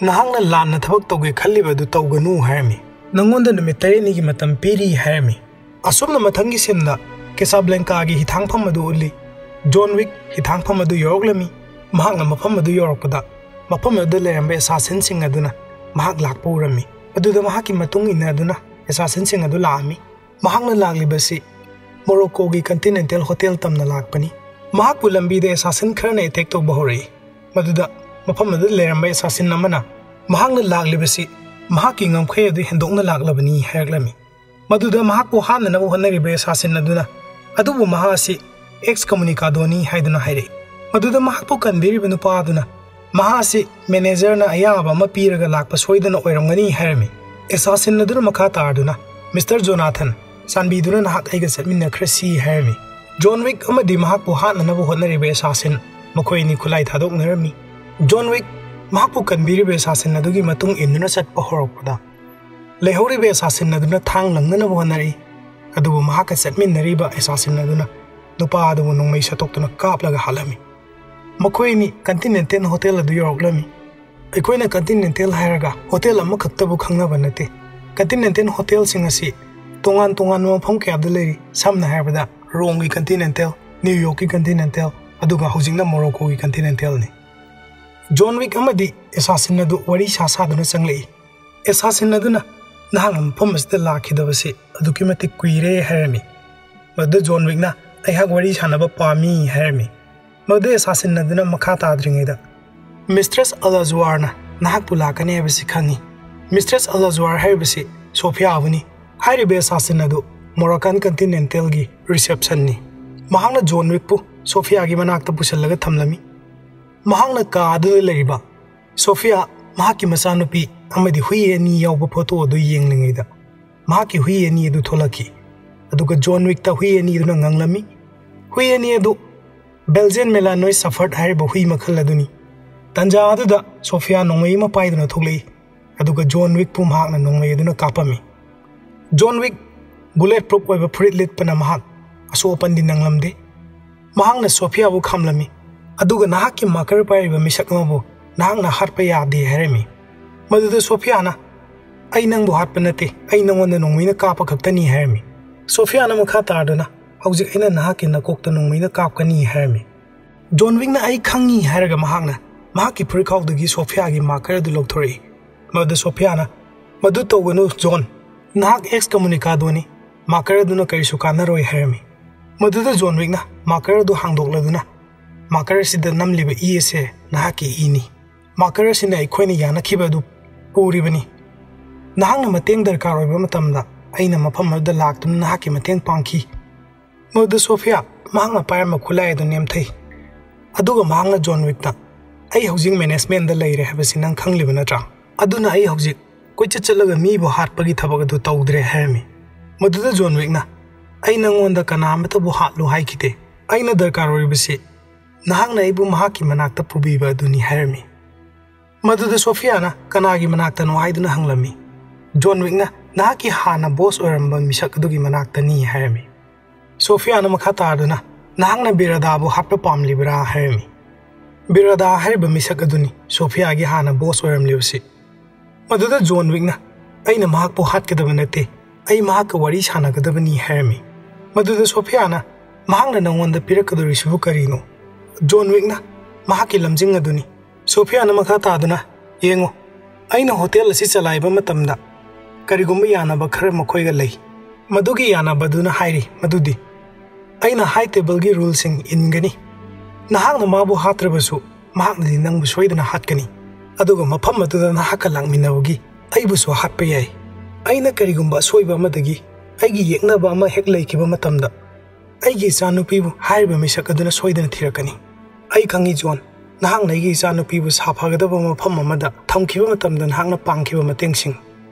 ꯅꯍꯥꯛꯅ ꯂꯥꯟꯅ ꯊꯕꯛ ꯇꯧꯒꯦ ꯈꯜꯂꯤꯕ ꯑꯗꯨ ꯇꯧꯒꯅꯨ" ꯍꯥꯏꯔꯝꯃꯤ꯫ "ꯅꯪꯉꯣꯟꯗ ꯅꯨꯃꯤꯠ ꯇꯔꯦꯠꯅꯤꯒꯤ ꯃꯇꯝ ꯄꯤꯔꯤ" ꯍꯥꯏꯔꯝꯃꯤ꯫ ꯑꯁꯨꯝꯅ ꯃꯊꯪꯒꯤ ꯁꯤꯟꯗ ꯀꯦꯁꯥꯕ꯭ꯂꯦꯡꯀꯥꯒꯤ ꯍꯤꯊꯥꯡꯐꯝ ꯑꯗꯨ ꯎꯠꯂꯤ꯫ ꯖꯣꯟ ꯋꯤꯛ ꯍꯤꯊꯥꯡꯐꯝ ꯑꯗꯨ ꯌꯧꯔꯛꯂꯝꯃꯤ꯫ ꯃꯍꯥꯛꯅ ꯃꯐꯝ ꯑꯗꯨ ꯌꯧꯔꯛꯄꯗ ꯃꯐꯝ ꯑꯗꯨꯗ ꯂꯩꯔꯝꯕ ꯑꯦꯁꯥꯁꯤꯟꯁꯤꯡ ꯑꯗꯨꯅ ꯃꯍꯥꯛ ꯂꯥꯛꯄ ꯎꯔꯝꯃꯤ꯫ ꯑꯗꯨꯗ ꯃꯍꯥꯛꯀꯤ ꯃꯇꯨꯡ ꯏꯟꯅꯗꯨꯅ ꯑꯦꯁꯥꯁꯤꯟꯁꯤꯡ ꯑꯗꯨ ꯂꯥꯛꯑꯝꯃꯤ꯫ ꯃꯍꯥꯛꯅ ꯂꯥꯛꯂꯤꯕꯁꯤ ꯃꯣꯔꯣꯀꯣꯒꯤ ꯀꯟꯇꯤꯅꯦꯟꯇꯦꯜ ꯍꯣꯇꯦꯜ ꯇꯝꯅ ꯂꯥꯛꯄꯅꯤ꯫ ꯃꯍꯥꯛꯄꯨ ꯂꯝꯕꯤꯗ ꯑꯦꯁꯥꯁꯤꯟ ꯈꯔꯅ ꯑꯦꯇꯦꯛ ꯇꯧꯕ ꯍꯧꯔꯛꯏ꯫ ꯃꯗꯨꯗ ꯃꯐꯝ ꯑꯗꯨꯗ ꯂꯩꯔꯝꯕ ꯑꯦꯁꯥꯁꯤꯟ ꯑꯃꯅ ꯃꯍꯥꯛꯅ ꯂꯥꯛꯂꯤꯕꯁꯤ ꯃꯍꯥꯛꯀꯤ ꯉꯝꯈꯩ ꯑꯗꯨ ꯍꯦꯟꯗꯣꯛꯅ ꯂꯥꯛꯂꯕꯅꯤ ꯍꯥꯏꯔꯛꯂꯝꯃꯤ꯫ ꯃꯗꯨꯗ ꯃꯍꯥꯛꯄꯨ ꯍꯥꯠꯅꯅꯕ ꯍꯣꯠꯅꯔꯤꯕ ꯑꯦꯁꯥꯁꯤꯟ ꯑꯗꯨꯅ, "ꯑꯗꯨꯕꯨ ꯃꯍꯥꯛ ꯑꯁꯤ ꯑꯦꯛꯁ ꯀꯃꯨꯅꯤꯀꯥꯗꯣꯅꯤ" ꯍꯥꯏꯗꯨꯅ ꯍꯥꯏꯔꯛꯏ꯫ ꯃꯗꯨꯗ ꯃꯍꯥꯛꯄꯨ ꯀꯟꯕꯤꯔꯤꯕ ꯅꯨꯄꯥ ꯑꯗꯨꯅ, "ꯃꯍꯥꯛ ꯑꯁꯤ ꯃꯦꯅꯦꯖꯔꯅ ꯑꯌꯥꯕ ꯑꯃ ꯄꯤꯔꯒ ꯂꯥꯛꯄ ꯁꯣꯏꯗꯅ ꯑꯣꯏꯔꯝꯒꯅꯤ" ꯍꯥꯏꯔꯝꯃꯤ꯫ ꯑꯦꯁꯥꯁꯤꯟ ꯑꯗꯨꯅ ꯃꯈꯥ ꯇꯥꯔꯗꯨꯅ, "ꯃꯤꯁꯇꯔ ꯖꯣꯅꯥꯊꯟ, ꯆꯥꯟꯕꯤꯗꯨꯅ ꯅꯍꯥꯛ ꯑꯩꯒ ꯆꯠꯃꯤꯟꯅꯈ꯭ꯔꯁꯤ" ꯍꯥꯏꯔꯝꯃꯤ꯫ ꯖꯣꯟ ꯋꯤꯛ ꯑꯃꯗꯤ ꯃꯍꯥꯛꯄꯨ ꯍꯥꯠꯅꯅꯕ ꯍꯣꯠꯅꯔꯤꯕ ꯑꯦꯁꯥꯁꯤꯟ, ꯃꯈꯣꯏ ꯑꯅꯤ ꯈꯨꯠꯂꯥꯏ ꯊꯥꯗꯣꯛꯅꯔꯝꯃꯤ꯫ ꯖꯣꯟ ꯋꯤꯛ ꯃꯍꯥꯛꯄꯨ ꯀꯟꯕꯤꯔꯤꯕ ꯑꯦꯁꯥꯁꯤꯟ ꯑꯗꯨꯒꯤ ꯃꯇꯨꯡ ꯏꯟꯗꯨꯅ ꯆꯠꯄ ꯍꯧꯔꯛꯄꯗ, ꯂꯩꯍꯧꯔꯤꯕ ꯑꯦꯁꯥꯁꯤꯟ ꯑꯗꯨꯅ ꯊꯥꯡ ꯂꯪꯅꯅꯕ ꯍꯣꯠꯅꯔꯛꯏ꯫ ꯑꯗꯨꯕꯨ ꯃꯍꯥꯛꯀ ꯆꯠꯃꯤꯟꯅꯔꯤꯕ ꯑꯦꯁꯥꯁꯤꯟ ꯑꯗꯨꯅ ꯅꯨꯄꯥ ꯑꯗꯨꯕꯨ ꯅꯣꯡꯃꯩ ꯁꯠꯇꯣꯛꯇꯨꯅ ꯀꯥꯞꯂꯒ ꯍꯥꯠꯂꯝꯃꯤ꯫ ꯃꯈꯣꯏ ꯑꯅꯤ ꯀꯟꯇꯤꯅꯦꯟꯇꯦꯜ ꯍꯣꯇꯦꯜ ꯑꯗꯨ ꯌꯧꯔꯛꯂꯝꯃꯤ꯫ ꯑꯩꯈꯣꯏꯅ ꯀꯟꯇꯤꯅꯦꯟꯇꯦꯜ ꯍꯥꯏꯔꯒ ꯍꯣꯇꯦꯜ ꯑꯃꯈꯛꯇꯕꯨ ꯈꯪꯅꯕ ꯅꯠꯇꯦ꯫ ꯀꯟꯇꯤꯅꯦꯟꯇꯦꯜ ꯍꯣꯇꯦꯜꯁꯤꯡ ꯑꯁꯤ ꯇꯣꯉꯥꯟ ꯇꯣꯉꯥꯟꯕ ꯃꯐꯝ ꯀꯌꯥꯗ ꯂꯩꯔꯤ꯫ ꯁꯝꯅ ꯍꯥꯏꯔꯕꯗ, ꯔꯣꯝꯒꯤ ꯀꯟꯇꯤꯅꯦꯟꯇꯦꯜ, ꯅ꯭ꯌꯨ ꯌꯣꯔꯛꯀꯤ ꯀꯟꯇꯤꯅꯦꯟꯇꯦꯜ, ꯑꯗꯨꯒ ꯍꯧꯖꯤꯛꯅ ꯃꯣꯔꯣꯀꯣꯒꯤ ꯀꯟꯇꯤꯅꯦꯟꯇꯦꯜꯅꯤ꯫ ꯖꯣꯟ ꯋꯤꯛ ꯑꯃꯗꯤ ꯑꯦꯁꯥꯁꯤꯟ ꯑꯗꯨ ꯋꯥꯔꯤ ꯁꯥ ꯁꯥꯗꯨꯅ ꯆꯪꯂꯛꯏ꯫ ꯑꯦꯁꯥꯁꯤꯟ ꯑꯗꯨꯅ, "ꯅꯍꯥꯛꯅ ꯃꯐꯝ ꯑꯁꯤꯗ ꯂꯥꯛꯈꯤꯗꯕꯁꯤ ꯑꯗꯨꯛꯀꯤ ꯃꯇꯤꯛ ꯀꯨꯏꯔꯦ" ꯍꯥꯏꯔꯝꯃꯤ꯫ ꯃꯗꯨꯗ ꯖꯣꯟ ꯋꯤꯛꯅ, "ꯑꯩꯍꯥꯛ ꯋꯥꯔꯤ ꯁꯥꯟꯅꯕ ꯄꯥꯝꯃꯤ" ꯍꯥꯏꯔꯝꯃꯤ꯫ ꯃꯗꯨꯗ ꯑꯦꯁꯥꯁꯤꯟ ꯑꯗꯨꯅ ꯃꯈꯥ ꯇꯥꯗ꯭ꯔꯤꯉꯩꯗ, "ꯃꯤꯁꯇ꯭ꯔꯦꯁ ꯑꯂꯥꯖꯨꯋꯥꯔꯅ ꯅꯍꯥꯛꯄꯨ ꯂꯥꯛꯀꯅꯤ ꯍꯥꯏꯕꯁꯤ ꯈꯪꯉꯤ꯫ ꯃꯤꯁꯇ꯭ꯔꯦꯁ ꯑꯂꯥꯖꯨꯋꯥꯔ ꯍꯥꯏꯔꯤꯕꯁꯤ ꯁꯣꯐꯤꯌꯥꯕꯨꯅꯤ꯫ ꯍꯥꯏꯔꯤꯕ ꯑꯦꯁꯥꯁꯤꯟ ꯑꯗꯨ ꯃꯣꯔꯣꯀꯥꯟ ꯀꯟꯇꯤꯅꯦꯟꯇꯦꯜꯒꯤ ꯔꯤꯁꯦꯞꯁꯟꯅꯤ꯫ ꯃꯍꯥꯛꯅ ꯖꯣꯟ ꯋꯤꯛꯄꯨ ꯁꯣꯐꯤꯌꯥꯒꯤ ꯃꯅꯥꯛꯇ ꯄꯨꯁꯤꯜꯂꯒ ꯊꯝꯂꯝꯃꯤ꯫ ꯃꯍꯥꯛꯅ ꯀꯥ ꯑꯗꯨꯗ ꯂꯩꯔꯤꯕ ꯁꯣꯐꯤꯌꯥ, ꯃꯍꯥꯛꯀꯤ ꯃꯆꯥꯅꯨꯄꯤ ꯑꯃꯗꯤ ꯍꯨꯏ ꯑꯅꯤ ꯌꯥꯎꯕ ꯐꯣꯇꯣ ꯑꯗꯨ ꯌꯦꯡꯂꯤꯉꯩꯗ, ꯃꯍꯥꯛꯀꯤ ꯍꯨꯏ ꯑꯅꯤ ꯑꯗꯨ ꯊꯣꯛꯂꯛꯈꯤ꯫ ꯑꯗꯨꯒ ꯖꯣꯟ ꯋꯤꯛꯇ ꯍꯨꯏ ꯑꯅꯤ ꯑꯗꯨꯅ ꯉꯪꯂꯝꯃꯤ꯫ ꯍꯨꯏ ꯑꯅꯤ ꯑꯗꯨ ꯕꯦꯜꯖꯤꯌꯟ ꯃꯦꯂꯥꯅꯣꯏ ꯁꯐꯔꯠ ꯍꯥꯏꯔꯤꯕ ꯍꯨꯏ ꯃꯈꯜ ꯑꯗꯨꯅꯤ꯫ ꯇꯟꯖꯥ ꯑꯗꯨꯗ ꯁꯣꯐꯤꯌꯥ ꯅꯣꯡꯃꯩ ꯑꯃ ꯄꯥꯏꯗꯨꯅ ꯊꯣꯛꯂꯛꯏ, ꯑꯗꯨꯒ ꯖꯣꯟ ꯋꯤꯛꯄꯨ ꯃꯍꯥꯛꯅ ꯅꯣꯡꯃꯩ ꯑꯗꯨꯅ ꯀꯥꯞꯄꯝꯃꯤ꯫ ꯖꯣꯟ ꯋꯤꯛ ꯕꯨꯂꯦꯠ ꯄ꯭ꯔꯨꯞ ꯑꯣꯏꯕ ꯐꯨꯔꯤꯠ ꯂꯤꯠꯄꯅ ꯃꯍꯥꯛ ꯑꯁꯣꯛ ꯑꯄꯟꯗꯤ ꯅꯪꯂꯝꯗꯦ꯫ ꯃꯍꯥꯛꯅ ꯁꯣꯐꯤꯌꯥꯕꯨ ꯈꯥꯝꯂꯝꯃꯤ, ꯑꯗꯨꯒ "ꯅꯍꯥꯛꯀꯤ ꯃꯥꯔꯀꯔ ꯄꯥꯏꯔꯤꯕ ꯃꯤꯁꯛ ꯑꯃꯕꯨ ꯅꯍꯥꯛꯅ ꯍꯥꯠꯄ ꯌꯥꯗꯦ" ꯍꯥꯏꯔꯝꯃꯤ꯫ ꯃꯗꯨꯗ ꯁꯣꯐꯤꯌꯥꯅ, "ꯑꯩ ꯅꯪꯕꯨ ꯍꯥꯠꯄ ꯅꯠꯇꯦ, ꯑꯩ ꯅꯪꯉꯣꯟꯗ ꯅꯣꯡꯃꯩꯅ ꯀꯥꯞꯄ ꯈꯛꯇꯅꯤ" ꯍꯥꯏꯔꯝꯃꯤ꯫ ꯁꯣꯐꯤꯌꯥꯅ ꯃꯈꯥ ꯇꯥꯗꯨꯅ, "ꯍꯧꯖꯤꯛ ꯑꯩꯅ ꯅꯍꯥꯛꯀꯤ ꯅꯀꯣꯛꯇ ꯅꯣꯡꯃꯩꯅ ꯀꯥꯞꯀꯅꯤ" ꯍꯥꯏꯔꯝꯃꯤ꯫ ꯖꯣꯟ ꯋꯤꯛꯅ "ꯑꯩ ꯈꯪꯉꯤ" ꯍꯥꯏꯔꯒ ꯃꯍꯥꯛꯅ ꯃꯍꯥꯛꯀꯤ ꯐꯨꯔꯤꯠꯈꯥꯎꯗꯒꯤ ꯁꯣꯐꯤꯌꯥꯒꯤ ꯃꯥꯔꯀꯔ ꯑꯗꯨ ꯂꯧꯊꯣꯔꯛꯏ꯫ ꯃꯗꯨꯗ ꯁꯣꯐꯤꯌꯥꯅ, "ꯃꯗꯨ ꯇꯧꯒꯅꯨ ꯖꯣꯟ, ꯅꯍꯥꯛ ꯑꯦꯛꯁ ꯀꯃꯨꯅꯤꯀꯥꯗꯣꯅꯤ, ꯃꯥꯔꯀꯔ ꯑꯗꯨꯅ ꯀꯔꯤꯁꯨ ꯀꯥꯟꯅꯔꯣꯏ" ꯍꯥꯏꯔꯝꯃꯤ꯫ ꯃꯗꯨꯗ ꯖꯣꯟ ꯋꯤꯛꯅ ꯃꯥꯔꯀꯔ ꯑꯗꯨ ꯍꯥꯡꯗꯣꯛꯂꯗꯨꯅ, "ꯃꯥꯔꯀꯔ ꯑꯁꯤꯗ ꯅꯝꯂꯤꯕ ꯏ ꯑꯁꯦ ꯅꯍꯥꯛꯀꯤ ꯏꯅꯤ꯫ ꯃꯥꯔꯀꯔ ꯑꯁꯤꯅ ꯑꯩꯈꯣꯏꯅ ꯌꯥꯅꯈꯤꯕ ꯑꯗꯨ ꯄꯨꯔꯤꯕꯅꯤ꯫ ꯅꯍꯥꯛꯅ ꯃꯇꯦꯡ ꯗꯔꯀꯥꯔ ꯑꯣꯏꯕ ꯃꯇꯝꯗ ꯑꯩꯅ ꯃꯐꯝ ꯑꯗꯨꯗ ꯂꯥꯛꯇꯨꯅ ꯅꯍꯥꯛꯀꯤ ꯃꯇꯦꯡ ꯄꯥꯡꯈꯤ"꯫ ꯃꯗꯨꯗ ꯁꯣꯐꯤꯌꯥ ꯃꯍꯥꯛꯅ ꯄꯥꯏꯔꯝꯕ ꯈꯨꯠꯂꯥꯏ ꯑꯗꯨ ꯅꯦꯝꯊꯩ꯫ ꯑꯗꯨꯒ ꯃꯍꯥꯛꯅ ꯖꯣꯟ ꯋꯤꯛꯇ, "ꯑꯩ ꯍꯧꯖꯤꯛ ꯃꯦꯅꯦꯖꯃꯦꯟꯗ ꯂꯩꯔꯦ ꯍꯥꯏꯕꯁꯤ ꯅꯪ ꯈꯪꯂꯤꯕ ꯅꯠꯇ꯭ꯔꯥ? ꯑꯗꯨꯅ ꯑꯩ ꯍꯧꯖꯤꯛ ꯀꯣꯏꯆꯠ ꯆꯠꯂꯒ ꯃꯤꯕꯨ ꯍꯥꯠꯄꯒꯤ ꯊꯕꯛ ꯑꯗꯨ ꯇꯧꯗ꯭ꯔꯦ" ꯍꯥꯏꯔꯝꯃꯤ꯫ ꯃꯗꯨꯗ ꯖꯣꯟ ꯋꯤꯛꯅ, "ꯑꯩ ꯅꯪꯉꯣꯟꯗ ꯀꯅꯥ ꯑꯃꯠꯇꯕꯨ ꯍꯥꯠꯂꯨ ꯍꯥꯏꯈꯤꯗꯦ꯫ ꯑꯩꯅ ꯗꯔꯀꯥꯔ ꯑꯣꯏꯔꯤꯕꯁꯤ ꯅꯍꯥꯛꯅ ꯑꯩꯕꯨ ꯃꯍꯥꯛꯀꯤ ꯃꯅꯥꯛꯇ ꯄꯨꯕꯤꯕ ꯑꯗꯨꯅꯤ" ꯍꯥꯏꯔꯝꯃꯤ꯫ ꯃꯗꯨꯗ ꯁꯣꯐꯤꯌꯥꯅ, "ꯀꯅꯥꯒꯤ ꯃꯅꯥꯛꯇꯅꯣ?" ꯍꯥꯏꯗꯨꯅ ꯍꯪꯂꯝꯃꯤ꯫ ꯖꯣꯟ ꯋꯤꯛꯅ, "ꯅꯍꯥꯛꯀꯤ ꯍꯥꯟꯅ ꯕꯣꯁ ꯑꯣꯏꯔꯝꯕ ꯃꯤꯁꯛ ꯑꯗꯨꯒꯤ ꯃꯅꯥꯛꯇꯅꯤ" ꯍꯥꯏꯔꯝꯃꯤ꯫ ꯁꯣꯐꯤꯌꯥꯅ ꯃꯈꯥ ꯇꯥꯗꯨꯅ, "ꯅꯍꯥꯛꯅ ꯕꯤꯔꯥꯗꯥꯕꯨ ꯍꯥꯠꯄ ꯄꯥꯝꯂꯤꯕ꯭ꯔꯥ?" ꯍꯥꯏꯔꯝꯃꯤ꯫ ꯕꯤꯔꯥꯗꯥ ꯍꯥꯏꯔꯤꯕ ꯃꯤꯁꯛ ꯑꯗꯨꯅꯤ ꯁꯣꯐꯤꯌꯥꯒꯤ ꯍꯥꯟꯅ ꯕꯣꯁ ꯑꯣꯏꯔꯝꯂꯤꯕꯁꯤ꯫ ꯃꯗꯨꯗ ꯖꯣꯟ ꯋꯤꯛꯅ, "ꯑꯩꯅ ꯃꯍꯥꯛꯄꯨ ꯍꯥꯠꯀꯗꯕ ꯅꯠꯇꯦ, ꯑꯩ ꯃꯍꯥꯛꯀ ꯋꯥꯔꯤ ꯁꯥꯟꯅꯒꯗꯕꯅꯤ" ꯍꯥꯏꯔꯝꯃꯤ꯫ ꯃꯗꯨꯗ ꯁꯣꯐꯤꯌꯥꯅ, "ꯃꯍꯥꯛꯅ ꯅꯉꯣꯟꯗ ꯄꯤꯔꯛꯀꯗꯧꯔꯤꯁꯤꯕꯨ ꯀꯔꯤꯅꯣ?" ꯖꯣꯟ ꯋꯤꯛꯅ ꯃꯍꯥꯛꯀꯤ ꯂꯝꯖꯤꯡ ꯑꯗꯨꯅꯤ꯫ ꯁꯣꯐꯤꯌꯥꯅ ꯃꯈꯥ ꯇꯥꯗꯨꯅ, "ꯌꯦꯡꯉꯨ, ꯑꯩꯅ ꯍꯣꯇꯦꯜ ꯑꯁꯤ ꯆꯂꯥꯏꯕ ꯃꯇꯝꯗ ꯀꯔꯤꯒꯨꯝꯕ ꯌꯥꯅꯕ ꯈꯔ ꯃꯈꯣꯏꯒ ꯂꯩ꯫ ꯃꯗꯨꯒꯤ ꯌꯥꯅꯕꯗꯨꯅ ꯍꯥꯏꯔꯤ ꯃꯗꯨꯗꯤ ꯑꯩꯅ ꯍꯥꯏ ꯇꯦꯕꯜꯒꯤ ꯔꯨꯜꯁꯤꯡ ꯏꯟꯒꯅꯤ꯫ ꯅꯍꯥꯛꯅ ꯃꯥꯕꯨ ꯍꯥꯠꯇ꯭ꯔꯕꯁꯨ ꯃꯍꯥꯛꯅꯗꯤ ꯅꯪꯕꯨ ꯁꯣꯏꯗꯅ ꯍꯥꯠꯀꯅꯤ꯫ ꯑꯗꯨꯒ ꯃꯐꯝ ꯑꯗꯨꯗ ꯅꯍꯥꯛꯀ ꯂꯥꯛꯃꯤꯟꯅꯕꯒꯤ ꯑꯩꯕꯨꯁꯨ ꯍꯥꯠꯄ ꯌꯥꯏ꯫ ꯑꯩꯅ ꯀꯔꯤꯒꯨꯝꯕ ꯑꯁꯣꯏꯕ ꯑꯃꯗꯒꯤ ꯑꯩꯒꯤ ꯌꯦꯛꯅꯕ ꯑꯃ ꯍꯦꯛ ꯂꯩꯈꯤꯕ ꯃꯇꯝꯗ ꯑꯩꯒꯤ ꯏꯆꯥꯅꯨꯄꯤꯕꯨ ꯍꯥꯏꯔꯤꯕ ꯃꯤꯁꯛ ꯑꯗꯨꯅ ꯁꯣꯏꯗꯅ ꯊꯤꯔꯛꯀꯅꯤ꯫ ꯑꯩ ꯈꯪꯏ ꯖꯣꯟ, ꯅꯍꯥꯛꯅ ꯑꯩꯒꯤ ꯏꯆꯥꯅꯨꯄꯤꯕꯨ ꯁꯥꯐꯒꯗꯕ ꯃꯐꯝ ꯑꯃꯗ ꯊꯝꯈꯤꯕ ꯃꯇꯝꯗ ꯅꯍꯥꯛꯅ ꯄꯥꯡꯈꯤꯕ ꯃꯇꯦꯡꯁꯤꯡ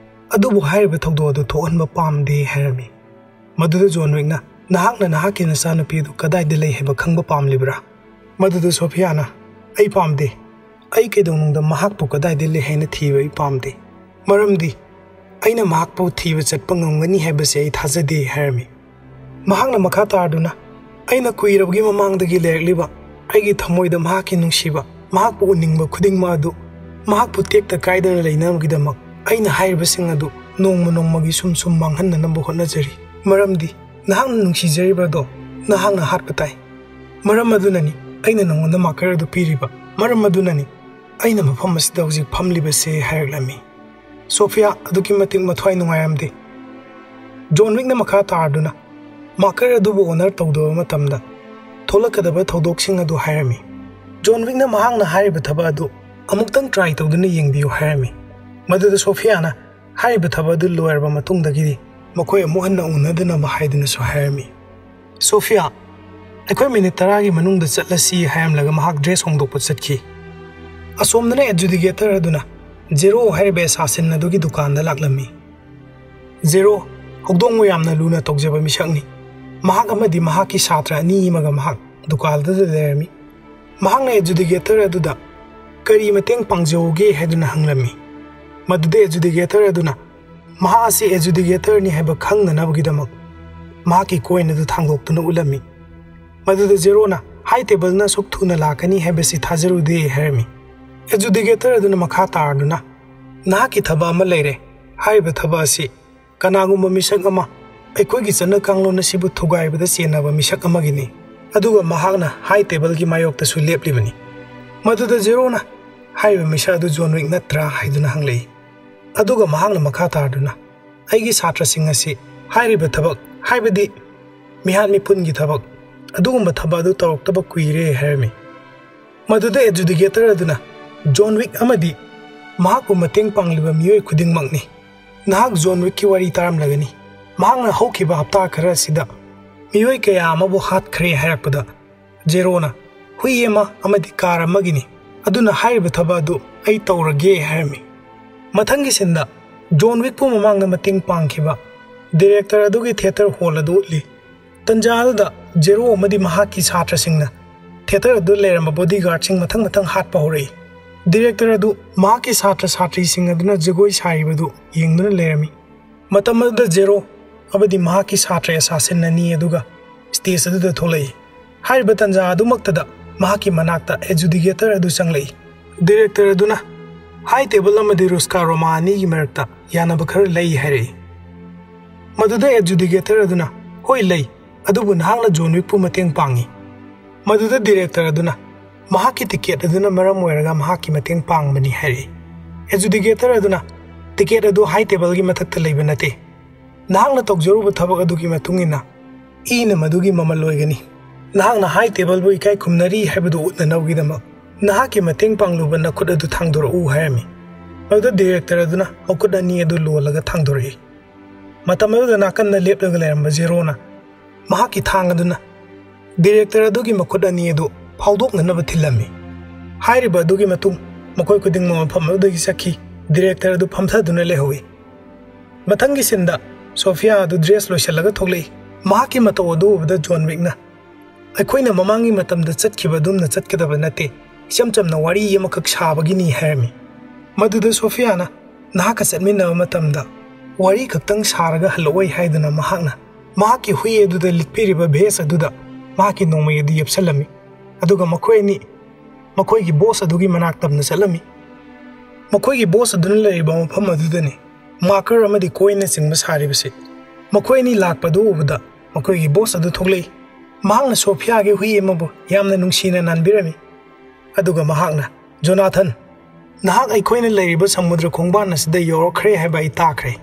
ꯑꯗꯨꯕꯨ ꯍꯥꯏꯔꯤꯕ ꯊꯧꯗꯣꯛ ꯑꯗꯨ ꯊꯣꯛꯍꯟꯕ ꯄꯥꯝꯗꯦ" ꯍꯥꯏꯔꯝꯃꯤ꯫ ꯃꯗꯨꯗ ꯖꯣꯟ ꯋꯤꯛꯅ, "ꯅꯍꯥꯛꯅ ꯅꯍꯥꯛꯀꯤ ꯅꯆꯥꯅꯨꯄꯤ ꯑꯗꯨ ꯀꯗꯥꯏꯗ ꯂꯩ ꯍꯥꯏꯕ ꯈꯪꯕ ꯄꯥꯝꯂꯤꯕ꯭ꯔꯥ?" ꯃꯗꯨꯗ ꯁꯣꯐꯤꯌꯥꯅ, "ꯑꯩ ꯄꯥꯝꯗꯦ꯫ ꯑꯩ ꯀꯩꯗꯧꯅꯨꯡꯗ ꯃꯍꯥꯛꯄꯨ ꯀꯗꯥꯏꯗ ꯂꯩ ꯍꯥꯏꯅ ꯊꯤꯕ ꯑꯩ ꯄꯥꯝꯗꯦ꯫ ꯃꯔꯝꯗꯤ ꯑꯩꯅ ꯃꯍꯥꯛꯄꯨ ꯊꯤꯕ ꯆꯠꯄ ꯉꯝꯒꯅꯤ ꯍꯥꯏꯕꯁꯦ ꯑꯩ ꯊꯥꯖꯗꯦ" ꯍꯥꯏꯔꯝꯃꯤ꯫ ꯃꯍꯥꯛꯅ ꯃꯈꯥ ꯇꯥꯗꯨꯅ, "ꯑꯩꯅ ꯀꯨꯏꯔꯕꯒꯤ ꯃꯃꯥꯡꯗꯒꯤ ꯂꯩꯔꯛꯂꯤꯕ ꯑꯩꯒꯤ ꯊꯃꯣꯏꯗ ꯃꯍꯥꯛꯀꯤ ꯅꯨꯡꯁꯤꯕ, ꯃꯍꯥꯛꯄꯨ ꯎꯅꯤꯡꯕ ꯈꯨꯗꯤꯡꯃꯛ ꯑꯗꯨ ꯃꯍꯥꯛꯄꯨ ꯇꯦꯛꯇ ꯀꯥꯏꯗꯅ ꯂꯩꯅꯕꯒꯤꯗꯃꯛ ꯑꯩꯅ ꯍꯥꯏꯔꯤꯕꯁꯤꯡ ꯑꯗꯨ ꯅꯣꯡꯃ ꯅꯣꯡꯃꯒꯤ ꯁꯨꯝ ꯁꯨꯝ ꯃꯥꯡꯍꯟꯅꯅꯕ ꯍꯣꯠꯅꯖꯔꯤ꯫ ꯃꯔꯝꯗꯤ ꯅꯍꯥꯛꯅ ꯅꯨꯡꯁꯤꯖꯔꯤꯕ ꯑꯗꯣ ꯅꯍꯥꯛꯅ ꯍꯥꯠꯄ ꯇꯥꯏ꯫ ꯃꯔꯝ ꯑꯗꯨꯅꯅꯤ ꯑꯩꯅ ꯅꯉꯣꯟꯗ ꯃꯥꯔꯀꯔ ꯑꯗꯨ ꯄꯤꯔꯤꯕ꯫ ꯃꯔꯝ ꯑꯗꯨꯅꯅꯤ ꯑꯩꯅ ꯃꯐꯝ ꯑꯁꯤꯗ ꯍꯧꯖꯤꯛ ꯐꯝꯂꯤꯕꯁꯦ" ꯍꯥꯏꯔꯛꯂꯝꯃꯤ꯫ ꯁꯣꯐꯤꯌꯥ ꯑꯗꯨꯛꯀꯤ ꯃꯇꯤꯛ ꯃꯊ꯭ꯋꯥꯏ ꯅꯨꯡꯉꯥꯏꯔꯝꯗꯦ꯫ ꯖꯣꯟ ꯋꯤꯛꯅ ꯃꯈꯥ ꯇꯥꯔꯗꯨꯅ, "ꯃꯥꯔꯀꯔ ꯑꯗꯨꯕꯨ ꯑꯣꯅꯔ ꯇꯧꯗꯕ ꯃꯇꯝꯗ ꯊꯣꯛꯂꯛꯀꯗꯕ ꯊꯧꯗꯣꯛꯁꯤꯡ ꯑꯗꯨ" ꯍꯥꯏꯔꯝꯃꯤ꯫ ꯖꯣꯟ ꯋꯤꯛꯅ ꯃꯍꯥꯛꯅ ꯍꯥꯏꯔꯤꯕ ꯊꯕꯛ ꯑꯗꯨ ꯑꯃꯨꯛꯇꯪ ꯇ꯭ꯔꯥꯏ ꯇꯧꯗꯨꯅ ꯌꯦꯡꯕꯤꯌꯨ ꯍꯥꯏꯔꯝꯃꯤ꯫ ꯃꯗꯨꯗ ꯁꯣꯐꯤꯌꯥꯅ ꯍꯥꯏꯔꯤꯕ ꯊꯕꯛ ꯑꯗꯨ ꯂꯣꯏꯔꯕ ꯃꯇꯨꯡꯗꯒꯤꯗꯤ ꯃꯈꯣꯏ ꯑꯃꯨꯛ ꯍꯟꯅ ꯎꯅꯗꯅꯕ ꯍꯥꯏꯗꯨꯅꯁꯨ ꯍꯥꯏꯔꯝꯃꯤ꯫ "ꯁꯣꯐꯤꯌꯥ, ꯑꯩꯈꯣꯏ ꯃꯤꯅꯤꯠ ꯇꯔꯥꯒꯤ ꯃꯅꯨꯡꯗ ꯆꯠꯂꯁꯤ" ꯍꯥꯏꯔꯝꯂꯒ ꯃꯍꯥꯛ ꯗ꯭ꯔꯦꯁ ꯍꯣꯡꯗꯣꯛꯄ ꯆꯠꯈꯤ꯫ ꯑꯁꯣꯝꯗꯅ ꯑꯦꯖꯨꯗꯤꯀꯦꯇꯔ ꯑꯗꯨꯅ ꯖꯦꯔꯣ ꯍꯥꯏꯔꯤꯕ ꯑꯦꯁꯥꯁꯤꯟ ꯑꯗꯨꯒꯤ ꯗꯨꯀꯥꯟꯗ ꯂꯥꯛꯂꯝꯃꯤ꯫ ꯖꯦꯔꯣ, ꯍꯧꯗꯣꯡꯕꯨ ꯌꯥꯝꯅ ꯂꯨꯅ ꯇꯧꯖꯕ ꯃꯤꯁꯛꯅꯤ꯫ ꯃꯍꯥꯛ ꯑꯃꯗꯤ ꯃꯍꯥꯛꯀꯤ ꯁꯥꯇ꯭ꯔ ꯑꯅꯤ ꯑꯃꯒ ꯃꯍꯥꯛ ꯗꯨꯀꯥꯟꯗꯨꯗ ꯂꯩꯔꯝꯃꯤ꯫ ꯃꯍꯥꯛꯅ ꯑꯦꯖꯨꯗꯤꯀꯦꯇꯔ ꯑꯗꯨꯗ "ꯀꯔꯤ ꯃꯇꯦꯡ ꯄꯥꯡꯖꯧꯒꯦ?" ꯍꯥꯏꯗꯨꯅ ꯍꯪꯂꯝꯃꯤ꯫ ꯃꯗꯨꯗ ꯑꯦꯖꯨꯗꯤꯀꯦꯇꯔ ꯑꯗꯨꯅ ꯃꯍꯥꯛ ꯑꯁꯤ ꯑꯦꯖꯨꯗꯤꯀꯦꯇꯔꯅꯤ ꯍꯥꯏꯕ ꯈꯪꯅꯅꯕꯒꯤꯗꯃꯛ ꯃꯍꯥꯛꯀꯤ ꯀꯣꯏꯟ ꯑꯗꯨ ꯊꯥꯡꯗꯣꯛꯇꯨꯅ ꯎꯠꯂꯝꯃꯤ꯫ ꯃꯗꯨꯗ ꯖꯦꯔꯣꯅ "High Table-ꯅ ꯑꯁꯨꯛ ꯊꯨꯅ ꯂꯥꯛꯀꯅꯤ ꯍꯥꯏꯕꯁꯤ ꯊꯥꯖꯔꯨꯗꯦ" ꯍꯥꯏꯔꯝꯃꯤ꯫ Adjudicator ꯑꯗꯨꯅ ꯃꯈꯥ ꯇꯥꯔꯗꯨꯅ, "ꯅꯍꯥꯛꯀꯤ ꯊꯕꯛ ꯑꯃ ꯂꯩꯔꯦ꯫ ꯍꯥꯏꯔꯤꯕ ꯊꯕꯛ ꯑꯁꯤ ꯀꯅꯥꯒꯨꯝꯕ ꯃꯤꯁꯛ ꯑꯃ ꯑꯩꯈꯣꯏꯒꯤ ꯆꯠꯅ ꯀꯥꯡꯂꯣꯟ ꯑꯁꯤꯕꯨ ꯊꯨꯒꯥꯏꯕꯗ ꯆꯦꯟꯅꯕ ꯃꯤꯁꯛ ꯑꯃꯒꯤꯅꯤ꯫ ꯑꯗꯨꯒ ꯃꯍꯥꯛꯅ High Table-ꯒꯤ ꯃꯥꯌꯣꯛꯇꯁꯨ ꯂꯦꯞꯂꯤꯕꯅꯤ"꯫ ꯃꯗꯨꯗ Zero-ꯅ, "ꯍꯥꯏꯔꯤꯕ ꯃꯤꯁꯛ ꯑꯗꯨ ꯖꯣꯟ ꯋꯤꯛ ꯅꯠꯇ꯭ꯔꯥ?" ꯍꯥꯏꯗꯨꯅ ꯍꯪꯂꯛꯏ꯫ ꯑꯗꯨꯒ ꯃꯍꯥꯛꯅ ꯃꯈꯥ ꯇꯥꯔꯗꯨꯅ, "ꯑꯩꯒꯤ ꯁꯥꯇ꯭ꯔꯁꯤꯡ ꯑꯁꯤ ꯍꯥꯏꯔꯤꯕ ꯊꯕꯛ, ꯍꯥꯏꯕꯗꯤ ꯃꯤꯍꯥꯠ ꯃꯤꯄꯨꯟꯒꯤ ꯊꯕꯛ, ꯑꯗꯨꯒꯨꯝꯕ ꯊꯕꯛ ꯑꯗꯨ ꯇꯧꯔꯛꯇꯕ ꯀꯨꯏꯔꯦ" ꯍꯥꯏꯔꯝꯃꯤ꯫ ꯃꯗꯨꯗ Adjudicator ꯑꯗꯨꯅ, "ꯖꯣꯟ ꯋꯤꯛ ꯑꯃꯗꯤ ꯃꯍꯥꯛꯄꯨ ꯃꯇꯦꯡ ꯄꯥꯡꯂꯤꯕ ꯃꯤꯑꯣꯏ ꯈꯨꯗꯤꯡꯃꯛꯅꯤ꯫ ꯅꯍꯥꯛ ꯖꯣꯟ ꯋꯤꯛꯀꯤ ꯋꯥꯔꯤ ꯇꯥꯔꯝꯂꯒꯅꯤ꯫ ꯃꯍꯥꯛꯅ ꯍꯧꯈꯤꯕ ꯍꯞꯇꯥ ꯈꯔ ꯑꯁꯤꯗ ꯃꯤꯑꯣꯏ ꯀꯌꯥ ꯑꯃꯕꯨ ꯍꯥꯠꯈ꯭ꯔꯦ" ꯍꯥꯏꯔꯛꯄꯗ, Zero-ꯅ, "ꯍꯨꯏ ꯑꯃ ꯑꯃꯗꯤ car ꯑꯃꯒꯤꯅꯤ꯫ ꯑꯗꯨꯅ ꯍꯥꯏꯔꯤꯕ ꯊꯕꯛ ꯑꯗꯨ ꯑꯩ ꯇꯧꯔꯒꯦ" ꯍꯥꯏꯔꯝꯃꯤ꯫ ꯃꯊꯪꯒꯤ scene-ꯗ ꯖꯣꯟ ꯋꯤꯛꯄꯨ ꯃꯃꯥꯡꯗ ꯃꯇꯦꯡ ꯄꯥꯡꯈꯤꯕ director ꯑꯗꯨꯒꯤ theatre hall ꯑꯗꯨ ꯎꯠꯂꯤ꯫ ꯇꯟꯖꯥ ꯑꯗꯨꯗ Zero ꯑꯃꯗꯤ ꯃꯍꯥꯛꯀꯤ ꯁꯥꯇ꯭ꯔꯁꯤꯡꯅ theatre ꯑꯗꯨꯗ ꯂꯩꯔꯝꯕ bodyguard-ꯁꯤꯡ ꯃꯊꯪ ꯃꯊꯪ ꯍꯥꯠꯄ ꯍꯧꯔꯛꯏ꯫ Director ꯑꯗꯨ ꯃꯍꯥꯛꯀꯤ ꯁꯥꯇ꯭ꯔ ꯁꯥꯇ꯭ꯔꯤꯁꯤꯡ ꯑꯗꯨꯅ ꯖꯒꯣꯏ ꯁꯥꯔꯤꯕꯗꯨ ꯌꯦꯡꯗꯨꯅ ꯂꯩꯔꯝꯃꯤ꯫ ꯃꯇꯝ ꯑꯗꯨꯗ Zero ꯑꯃꯗꯤ ꯃꯍꯥꯛꯀꯤ ꯁꯥꯇ꯭ꯔ assassin ꯑꯅꯤ ꯑꯗꯨꯒ stage ꯑꯗꯨꯗ ꯊꯣꯛꯂꯛꯏ꯫ ꯍꯥꯏꯔꯤꯕ ꯇꯟꯖꯥ ꯑꯗꯨꯃꯛꯇꯗ ꯃꯍꯥꯛꯀꯤ ꯃꯅꯥꯛꯇ Adjudicator ꯑꯗꯨ ꯆꯪꯂꯛꯏ꯫ Director ꯑꯗꯨꯅ High Table ꯑꯃꯗꯤ Ruska Roma ꯑꯅꯤꯒꯤ ꯃꯔꯛꯇ ꯌꯥꯅꯕ ꯈꯔ ꯂꯩ ꯍꯥꯏꯔꯛꯏ꯫ ꯃꯗꯨꯗ Adjudicator ꯑꯗꯨꯅ, "ꯍꯣꯏ ꯂꯩ, ꯑꯗꯨꯕꯨ ꯅꯍꯥꯛꯅ ꯖꯣꯟ ꯋꯤꯛꯄꯨ ꯃꯇꯦꯡ ꯄꯥꯡꯉꯤ"꯫ ꯃꯗꯨꯗ director ꯑꯗꯨꯅ, "ꯃꯍꯥꯛꯀꯤ ticket ꯑꯗꯨꯅ ꯃꯔꯝ ꯑꯣꯏꯔꯒ ꯃꯍꯥꯛꯀꯤ ꯃꯇꯦꯡ ꯄꯥꯡꯕꯅꯤ" ꯍꯥꯏꯔꯛꯏ꯫ Adjudicator ꯑꯗꯨꯅ, "Ticket ꯑꯗꯨ High Table-ꯒꯤ ꯃꯊꯛꯇ ꯂꯩꯕ ꯅꯠꯇꯦ꯫ ꯅꯍꯥꯛꯅ ꯇꯧꯖꯔꯨꯕ ꯊꯕꯛ ꯑꯗꯨꯒꯤ ꯃꯇꯨꯡ ꯏꯟꯅ ꯏꯅ ꯃꯗꯨꯒꯤ ꯃꯃꯜ ꯑꯣꯏꯒꯅꯤ꯫ ꯅꯍꯥꯛꯅ High Table-ꯕꯨ ꯏꯀꯥꯏ ꯈꯨꯝꯅꯔꯤ ꯍꯥꯏꯕꯗꯨ ꯎꯠꯅꯅꯕꯒꯤꯗꯃꯛ ꯅꯍꯥꯛꯀꯤ ꯃꯇꯦꯡ ꯄꯥꯡꯂꯨꯕ ꯅꯈꯨꯠ ꯑꯗꯨ ꯊꯥꯡꯗꯣꯔꯛꯎ" ꯍꯥꯏꯔꯝꯃꯤ꯫ ꯃꯗꯨꯗ director ꯑꯗꯨꯅ ꯃꯈꯨꯠ ꯑꯅꯤ ꯑꯗꯨ ꯂꯣꯜꯂꯒ ꯊꯥꯡꯗꯣꯔꯛꯏ꯫ ꯃꯇꯝ ꯑꯗꯨꯗ ꯅꯥꯀꯟꯗ ꯂꯦꯞꯂꯒ ꯂꯩꯔꯝꯕ Zero-ꯅ ꯃꯍꯥꯛꯀꯤ ꯊꯥꯡ ꯑꯗꯨꯅ director ꯑꯗꯨꯒꯤ ꯃꯈꯨꯠ ꯑꯅꯤ ꯑꯗꯨ ꯐꯥꯎꯗꯣꯛꯅꯅꯕ ꯊꯤꯜꯂꯝꯃꯤ꯫ ꯍꯥꯏꯔꯤꯕ ꯑꯗꯨꯒꯤ ꯃꯇꯨꯡ ꯃꯈꯣꯏ ꯈꯨꯗꯤꯡꯃꯛ ꯃꯐꯝ ꯑꯗꯨꯗꯒꯤ ꯆꯠꯈꯤ꯫ Director ꯑꯗꯨ ꯐꯝꯊꯗꯨꯅ ꯂꯩꯍꯧꯏ꯫ ꯃꯊꯪꯒꯤ scene-ꯗ Sophia ꯑꯗꯨ dress ꯂꯣꯏꯁꯤꯜꯂꯒ ꯊꯣꯛꯂꯛꯏ꯫ ꯃꯍꯥꯛꯀꯤ ꯃꯇꯧ ꯑꯗꯨ ꯎꯕꯗ ꯖꯣꯟ ꯋꯤꯛꯅ, "ꯑꯩꯈꯣꯏꯅ ꯃꯃꯥꯡꯒꯤ ꯃꯇꯝꯗ ꯆꯠꯈꯤꯕ ꯑꯗꯨꯝꯅ ꯆꯠꯀꯗꯕ ꯅꯠꯇꯦ, ꯏꯆꯝ ꯆꯝꯅ ꯋꯥꯔꯤ ꯑꯃꯈꯛ ꯁꯥꯕꯒꯤꯅꯤ" ꯍꯥꯏꯔꯝꯃꯤ꯫ ꯃꯗꯨꯗ Sophia-ꯅ, "ꯅꯍꯥꯛꯀ ꯆꯠꯃꯤꯟꯅꯕ ꯃꯇꯝꯗ ꯋꯥꯔꯤ ꯈꯛꯇꯪ ꯁꯥꯔꯒ ꯍꯜꯂꯛꯑꯣꯏ" ꯍꯥꯏꯗꯨꯅ ꯃꯍꯥꯛꯅ ꯃꯍꯥꯛꯀꯤ ꯍꯨꯏ ꯑꯗꯨꯗ ꯂꯤꯠꯄꯤꯔꯤꯕ vest ꯑꯗꯨꯗ ꯃꯍꯥꯛꯀꯤ ꯅꯣꯡꯃꯩ ꯑꯗꯨ ꯌꯦꯞꯁꯜꯂꯝꯃꯤ꯫ ꯑꯗꯨꯒ ꯃꯈꯣꯏ ꯑꯅꯤ ꯃꯈꯣꯏꯒꯤ ꯕꯣꯁ ꯑꯗꯨꯒꯤ ꯃꯅꯥꯛ ꯇꯝꯅ ꯆꯠꯂꯝꯃꯤ꯫ ꯃꯈꯣꯏꯒꯤ ꯕꯣꯁ ꯑꯗꯨꯅ ꯂꯩꯔꯤꯕ ꯃꯐꯝ ꯑꯗꯨꯗꯅꯤ ꯃꯥꯔꯀꯔ ꯑꯃꯗꯤ ꯀꯣꯏꯟꯅꯆꯤꯡꯕ ꯁꯥꯔꯤꯕꯁꯤ꯫ ꯃꯈꯣꯏ ꯑꯅꯤ ꯂꯥꯛꯄꯗꯨ ꯎꯕꯗ ꯃꯈꯣꯏꯒꯤ ꯕꯣꯁ ꯑꯗꯨ ꯊꯣꯛꯂꯛꯏ꯫ ꯃꯍꯥꯛꯅ ꯁꯣꯐꯤꯌꯥꯒꯤ ꯍꯨꯏ ꯑꯃꯕꯨ ꯌꯥꯝꯅ ꯅꯨꯡꯁꯤꯅ ꯅꯥꯟꯕꯤꯔꯝꯃꯤ꯫ ꯑꯗꯨꯒ ꯃꯍꯥꯛꯅ, "ꯖꯣꯅꯥꯊꯟ, ꯅꯍꯥꯛ ꯑꯩꯈꯣꯏꯅ ꯂꯩꯔꯤꯕ ꯁꯃꯨꯗ꯭ꯔ ꯈꯣꯡꯕꯥꯟ ꯑꯁꯤꯗ ꯌꯧꯔꯛꯈ꯭ꯔꯦ ꯍꯥꯏꯕ ꯑꯩ ꯇꯥꯈ꯭ꯔꯦ꯫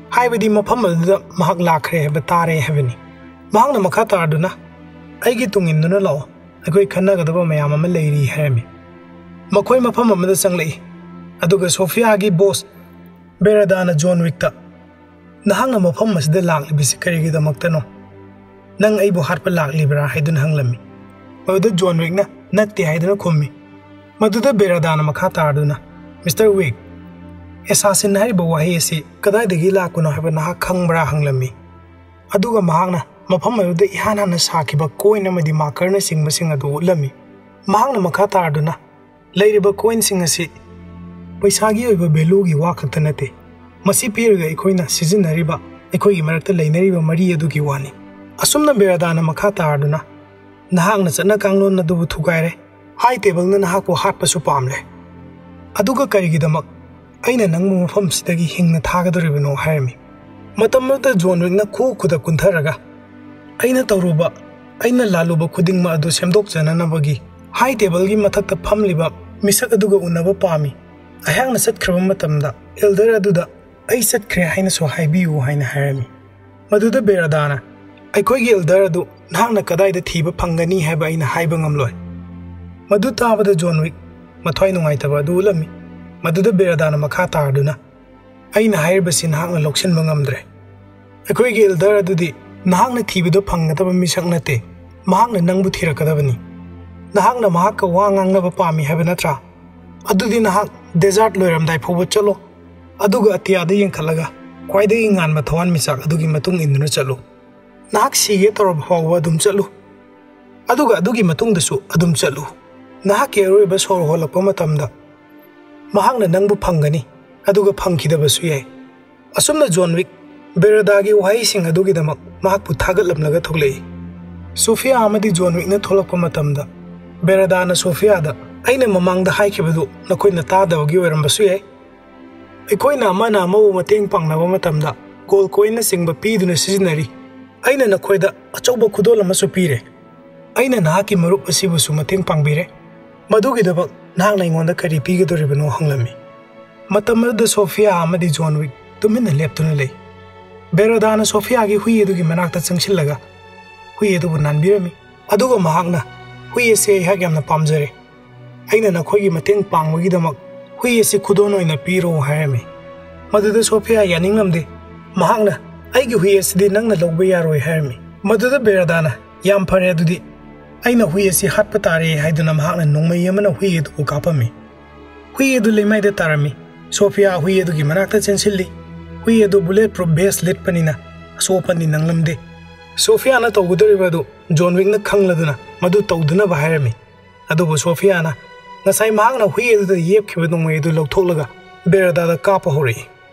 ꯍꯥꯏꯕꯗꯤ ꯃꯐꯝ ꯑꯗꯨꯗ ꯃꯍꯥꯛ ꯂꯥꯛꯈ꯭ꯔꯦ ꯍꯥꯏꯕ ꯇꯥꯔꯦ" ꯍꯥꯏꯕꯅꯤ꯫ ꯃꯍꯥꯛꯅ ꯃꯈꯥ ꯇꯥꯔꯗꯨꯅ, "ꯑꯩꯒꯤ ꯇꯨꯡ ꯏꯟꯗꯨꯅ ꯂꯥꯛꯑꯣ, ꯑꯩꯈꯣꯏ ꯈꯟꯅꯒꯗꯕ ꯃꯌꯥꯝ ꯑꯃ ꯂꯩꯔꯤ" ꯍꯥꯏꯔꯝꯃꯤ꯫ ꯃꯈꯣꯏ ꯃꯐꯝ ꯑꯃꯗ ꯆꯪꯂꯛꯏ꯫ ꯑꯗꯨꯒ ꯁꯣꯐꯤꯌꯥꯒꯤ ꯕꯣꯁ ꯕꯦꯔꯥꯗꯥꯅ ꯖꯣꯟ ꯋꯤꯛꯇ, "ꯅꯍꯥꯛꯅ ꯃꯐꯝ ꯑꯁꯤꯗ ꯂꯥꯛꯂꯤꯕꯁꯤ ꯀꯔꯤꯒꯤꯗꯃꯛꯇꯅꯣ? ꯅꯪ ꯑꯩꯕꯨ ꯍꯥꯠꯄ ꯂꯥꯛꯂꯤꯕ꯭ꯔꯥ?" ꯍꯥꯏꯗꯨꯅ ꯍꯪꯂꯝꯃꯤ꯫ ꯃꯗꯨꯗ ꯖꯣꯟ ꯋꯤꯛꯅ, "ꯅꯠꯇꯦ" ꯍꯥꯏꯗꯨꯅ ꯈꯨꯝꯃꯤ꯫ ꯃꯗꯨꯗ ꯕꯦꯔꯥꯗꯥꯅ ꯃꯈꯥ ꯇꯥꯔꯗꯨꯅ, "ꯃꯤꯁꯇꯔ ꯋꯤꯛ, ꯑꯦꯁꯥꯁꯤꯟ ꯍꯥꯏꯔꯤꯕ ꯋꯥꯍꯩ ꯑꯁꯤ ꯀꯗꯥꯏꯗꯒꯤ ꯂꯥꯛꯄꯅꯣ ꯍꯥꯏꯕ ꯅꯍꯥꯛ ꯈꯪꯕ꯭ꯔꯥ?" ꯍꯪꯂꯝꯃꯤ꯫ ꯑꯗꯨꯒ ꯃꯍꯥꯛꯅ ꯃꯐꯝ ꯑꯗꯨꯗ ꯏꯍꯥꯟ ꯍꯥꯟꯅ ꯁꯥꯈꯤꯕ ꯀꯣꯏꯟ ꯑꯃꯗꯤ ꯃꯥꯔꯀꯔꯅꯆꯤꯡꯕꯁꯤꯡ ꯑꯗꯨ ꯎꯠꯂꯝꯃꯤ꯫ ꯃꯍꯥꯛꯅ ꯃꯈꯥ ꯇꯥꯔꯗꯨꯅ, "ꯂꯩꯔꯤꯕ ꯀꯣꯏꯟꯁꯤꯡ ꯑꯁꯤ ꯄꯩꯁꯥꯒꯤ ꯑꯣꯏꯕ ꯚꯦꯂꯨꯒꯤ ꯋꯥ ꯈꯛꯇ ꯅꯠꯇꯦ꯫ ꯃꯁꯤ ꯄꯤꯔꯒ ꯑꯩꯈꯣꯏꯅ ꯁꯤꯖꯤꯟꯅꯔꯤꯕ, ꯑꯩꯈꯣꯏꯒꯤ ꯃꯔꯛꯇ ꯂꯩꯅꯔꯤꯕ ꯃꯔꯤ ꯑꯗꯨꯒꯤ ꯋꯥꯅꯤ"꯫ ꯑꯁꯨꯝꯅ ꯕꯦꯔꯥꯗꯥꯅ ꯃꯈꯥ ꯇꯥꯔꯗꯨꯅ, "ꯅꯍꯥꯛꯅ ꯆꯠꯅ ꯀꯥꯡꯂꯣꯟ ꯑꯗꯨꯕꯨ ꯊꯨꯒꯥꯏꯔꯦ꯫ ꯍꯥꯏ ꯇꯦꯕꯜꯅ ꯅꯍꯥꯛꯄꯨ ꯍꯥꯠꯄꯁꯨ ꯄꯥꯝꯂꯦ꯫ ꯑꯗꯨꯒ ꯀꯔꯤꯒꯤꯗꯃꯛ ꯑꯩꯅ ꯅꯪꯕꯨ ꯃꯐꯝꯁꯤꯗꯒꯤ ꯍꯤꯡꯅ ꯊꯥꯒꯗꯧꯔꯤꯕꯅꯣ?" ꯍꯥꯏꯔꯝꯃꯤ꯫ ꯃꯇꯝ ꯑꯗꯨꯗ ꯖꯣꯟ ꯋꯤꯛꯅ ꯈꯨ ꯈꯨꯗ ꯀꯨꯟꯊꯔꯒ, "ꯑꯩꯅ ꯇꯧꯔꯨꯕ, ꯑꯩꯅ ꯂꯥꯜꯂꯨꯕ ꯈꯨꯗꯤꯡꯃꯛ ꯑꯗꯨ ꯁꯦꯝꯗꯣꯛꯆꯅꯅꯕꯒꯤ ꯍꯥꯏ ꯇꯦꯕꯜꯒꯤ ꯃꯊꯛꯇ ꯐꯝꯂꯤꯕ ꯃꯤꯁꯛ ꯑꯗꯨꯒ ꯎꯅꯕ ꯄꯥꯝꯃꯤ꯫ ꯑꯩꯍꯥꯛꯅ ꯆꯠꯈ꯭ꯔꯕ ꯃꯇꯝꯗ ꯑꯦꯜꯗꯔ ꯑꯗꯨꯗ ꯑꯩ ꯆꯠꯈ꯭ꯔꯦ ꯍꯥꯏꯅꯁꯨ ꯍꯥꯏꯕꯤꯌꯨ" ꯍꯥꯏꯅ ꯍꯥꯏꯔꯝꯃꯤ꯫ ꯃꯗꯨꯗ ꯕꯦꯔꯥꯗꯥꯅ, "ꯑꯩꯈꯣꯏꯒꯤ ꯑꯦꯜꯗꯔ ꯑꯗꯨ ꯅꯍꯥꯛꯅ ꯀꯗꯥꯏꯗ ꯊꯤꯕ ꯐꯪꯒꯅꯤ ꯍꯥꯏꯕ ꯑꯩꯅ ꯍꯥꯏꯕ ꯉꯝꯂꯣꯏ"꯫ ꯃꯗꯨ ꯇꯥꯕꯗ ꯖꯣꯟ ꯋꯤꯛ ꯃꯊ꯭ꯋꯥꯏ ꯅꯨꯡꯉꯥꯏꯇꯕ ꯑꯗꯨ ꯎꯠꯂꯝꯃꯤ꯫ ꯃꯗꯨꯗ ꯕꯦꯔꯥꯗꯥꯅ ꯃꯈꯥ ꯇꯥꯔꯗꯨꯅ, "ꯑꯩꯅ ꯍꯥꯏꯔꯤꯕꯁꯤ ꯅꯍꯥꯛꯅ ꯂꯧꯁꯤꯟꯕ ꯉꯝꯗ꯭ꯔꯦ꯫ ꯑꯩꯈꯣꯏꯒꯤ ꯑꯦꯜꯗꯔ ꯑꯗꯨꯗꯤ ꯅꯍꯥꯛꯅ ꯊꯤꯕꯗ ꯐꯪꯒꯗꯕ ꯃꯤꯁꯛ ꯅꯠꯇꯦ꯫ ꯃꯍꯥꯛꯅ ꯅꯪꯕꯨ ꯊꯤꯔꯛꯀꯗꯕꯅꯤ꯫ ꯅꯍꯥꯛꯅ ꯃꯍꯥꯛꯀ ꯋꯥ ꯉꯥꯡꯅꯕ ꯄꯥꯝꯃꯤ ꯍꯥꯏꯕ ꯅꯠꯇ꯭ꯔꯥ? ꯑꯗꯨꯗꯤ ꯅꯍꯥꯛ ꯗꯦꯖꯥꯔꯠ ꯂꯣꯏꯔꯝꯗꯥꯏ ꯐꯥꯎꯕ ꯆꯠꯂꯣ꯫ ꯑꯗꯨꯒ ꯑꯇꯤꯌꯥꯗ ꯌꯦꯡꯈꯠꯂꯒ ꯈ꯭ꯋꯥꯏꯗꯒꯤ ꯉꯥꯟꯕ ꯊꯋꯥꯟꯃꯤꯆꯥꯛ ꯑꯗꯨꯒꯤ ꯃꯇꯨꯡ ꯏꯟꯗꯨꯅ ꯆꯠꯂꯨ꯫ ꯅꯍꯥꯛ ꯁꯤꯒꯦ ꯇꯧꯔꯕ ꯐꯥꯎꯕ ꯑꯗꯨꯝ ꯆꯠꯂꯨ꯫ ꯑꯗꯨꯒ ꯑꯗꯨꯒꯤ ꯃꯇꯨꯡꯗꯁꯨ ꯑꯗꯨꯝ ꯆꯠꯂꯨ꯫ ꯅꯍꯥꯛꯀꯤ ꯑꯔꯣꯏꯕ ꯁꯣꯔ ꯍꯣꯜꯂꯛꯄ ꯃꯇꯝꯗ ꯃꯍꯥꯛꯅ ꯅꯪꯕꯨ ꯐꯪꯒꯅꯤ, ꯑꯗꯨꯒ ꯐꯪꯈꯤꯗꯕꯁꯨ ꯌꯥꯏ"꯫ ꯑꯁꯨꯝꯅ ꯖꯣꯟ ꯋꯤꯛ ꯕꯦꯔꯥꯗꯥꯒꯤ ꯋꯥꯍꯩꯁꯤꯡ ꯑꯗꯨꯒꯤꯗꯃꯛ ꯃꯍꯥꯛꯄꯨ ꯊꯥꯒꯠꯂꯝꯂꯒ ꯊꯣꯛꯂꯛꯏ꯫ ꯁꯣꯐꯤꯌꯥ ꯑꯃꯗꯤ ꯖꯣꯟ ꯋꯤꯛꯅ ꯊꯣꯛꯂꯛꯄ ꯃꯇꯝꯗ ꯕꯦꯔꯗꯥꯅ ꯁꯣꯐꯤꯌꯥꯗ, "ꯑꯩꯅ ꯃꯃꯥꯡꯗ ꯍꯥꯏꯈꯤꯕꯗꯨ ꯅꯈꯣꯏꯅ ꯇꯥꯗꯕꯒꯤ ꯑꯣꯏꯔꯝꯕꯁꯨ ꯌꯥꯏ꯫ ꯑꯩꯈꯣꯏꯅ ꯑꯃꯅ ꯑꯃꯕꯨ ꯃꯇꯦꯡ ꯄꯥꯡꯅꯕ ꯃꯇꯝꯗ ꯒꯣꯜ ꯀꯣꯏꯟꯅꯆꯤꯡꯕ ꯄꯤꯗꯨꯅ ꯁꯤꯖꯤꯟꯅꯔꯤ꯫ ꯑꯩꯅ ꯅꯈꯣꯏꯗ ꯑꯆꯧꯕ ꯈꯨꯗꯣꯜ ꯑꯃꯁꯨ ꯄꯤꯔꯦ꯫ ꯑꯩꯅ ꯅꯍꯥꯛꯀꯤ ꯃꯔꯨꯞ ꯑꯁꯤꯕꯨꯁꯨ ꯃꯇꯦꯡ ꯄꯥꯡꯕꯤꯔꯦ꯫ ꯃꯗꯨꯒꯤꯗꯃꯛ ꯅꯍꯥꯛꯅ ꯑꯩꯉꯣꯟꯗ ꯀꯔꯤ ꯄꯤꯒꯗꯧꯔꯤꯕꯅꯣ?" ꯍꯪꯂꯝꯃꯤ꯫ ꯃꯇꯝ ꯑꯗꯨꯗ ꯁꯣꯐꯤꯌꯥ ꯑꯃꯗꯤ ꯖꯣꯟ ꯋꯤꯛ ꯇꯨꯃꯤꯟꯅ ꯂꯦꯞꯇꯨꯅ ꯂꯩ꯫ ꯕꯦꯔꯗꯥꯅ ꯁꯣꯐꯤꯌꯥꯒꯤ ꯍꯨꯏ ꯑꯗꯨꯒꯤ ꯃꯅꯥꯛꯇ ꯆꯪꯁꯤꯜꯂꯒ ꯍꯨꯏ ꯑꯗꯨꯕꯨ ꯅꯥꯟꯕꯤꯔꯝꯃꯤ꯫ ꯑꯗꯨꯒ ꯃꯍꯥꯛꯅ, "ꯍꯨꯏ ꯑꯁꯤ ꯑꯩꯍꯥꯛ ꯌꯥꯝꯅ ꯄꯥꯝꯖꯔꯦ꯫ ꯑꯩꯅ ꯅꯈꯣꯏꯒꯤ ꯃꯇꯦꯡ ꯄꯥꯡꯕꯒꯤꯗꯃꯛ ꯍꯨꯏ ꯑꯁꯤ ꯈꯨꯗꯣꯜ ꯑꯣꯏꯅ ꯄꯤꯔꯣ" ꯍꯥꯏꯔꯝꯃꯤ꯫ ꯃꯗꯨꯗ ꯁꯣꯐꯤꯌꯥ ꯌꯥꯅꯤꯡꯂꯝꯗꯦ꯫ ꯃꯍꯥꯛꯅ, "ꯑꯩꯒꯤ ꯍꯨꯏ ꯑꯁꯤꯗꯤ ꯅꯪꯅ ꯂꯧꯕ ꯌꯥꯔꯣꯏ" ꯍꯥꯏꯔꯝꯃꯤ꯫ ꯃꯗꯨꯗ ꯕꯦꯔꯗꯥꯅ, "ꯌꯥꯝ ꯐꯔꯦ ꯑꯗꯨꯗꯤ, ꯑꯩꯅ ꯍꯨꯏ ꯑꯁꯤ ꯍꯥꯠꯄ ꯇꯥꯔꯦ" ꯍꯥꯏꯗꯨꯅ ꯃꯍꯥꯛꯅ ꯅꯣꯡꯃꯩ ꯑꯃꯅ ꯍꯨꯏ ꯑꯗꯨꯕꯨ ꯀꯥꯞꯄꯝꯃꯤ꯫ ꯍꯨꯏ ꯑꯗꯨ ꯂꯩꯃꯥꯏꯗ ꯇꯥꯔꯝꯃꯤ꯫ ꯁꯣꯐꯤꯌꯥ ꯍꯨꯏ ꯑꯗꯨꯒꯤ ꯃꯅꯥꯛꯇ ꯆꯦꯟꯁꯤꯜꯂꯤ꯫ ꯍꯨꯏ ꯑꯗꯨ ꯕꯨꯂꯦꯠ ꯄ꯭ꯔꯨꯐ ꯚꯦꯁ ꯂꯤꯠꯄꯅꯤꯅ ꯑꯁꯣꯛ ꯑꯄꯟꯗꯤ ꯅꯪꯂꯝꯗꯦ꯫ ꯁꯣꯐꯤꯌꯥꯅ ꯇꯧꯒꯗꯧꯔꯤꯕ ꯑꯗꯨ ꯖꯣꯟ ꯋꯤꯛꯅ ꯈꯪꯂꯗꯨꯅ ꯃꯗꯨ ꯇꯧꯗꯅꯕ ꯍꯥꯏꯔꯝꯃꯤ꯫ ꯑꯗꯨꯕꯨ ꯁꯣꯐꯤꯌꯥꯅ ꯉꯁꯥꯏ ꯃꯍꯥꯛꯅ ꯍꯨꯏ ꯑꯗꯨꯗ ꯌꯦꯞꯈꯤꯕ ꯅꯣꯡꯃꯩ ꯑꯗꯨ ꯂꯧꯊꯣꯛꯂꯒ ꯕꯦꯔꯗꯥꯗ ꯀꯥꯞꯄ ꯍꯧꯔꯛꯏ꯫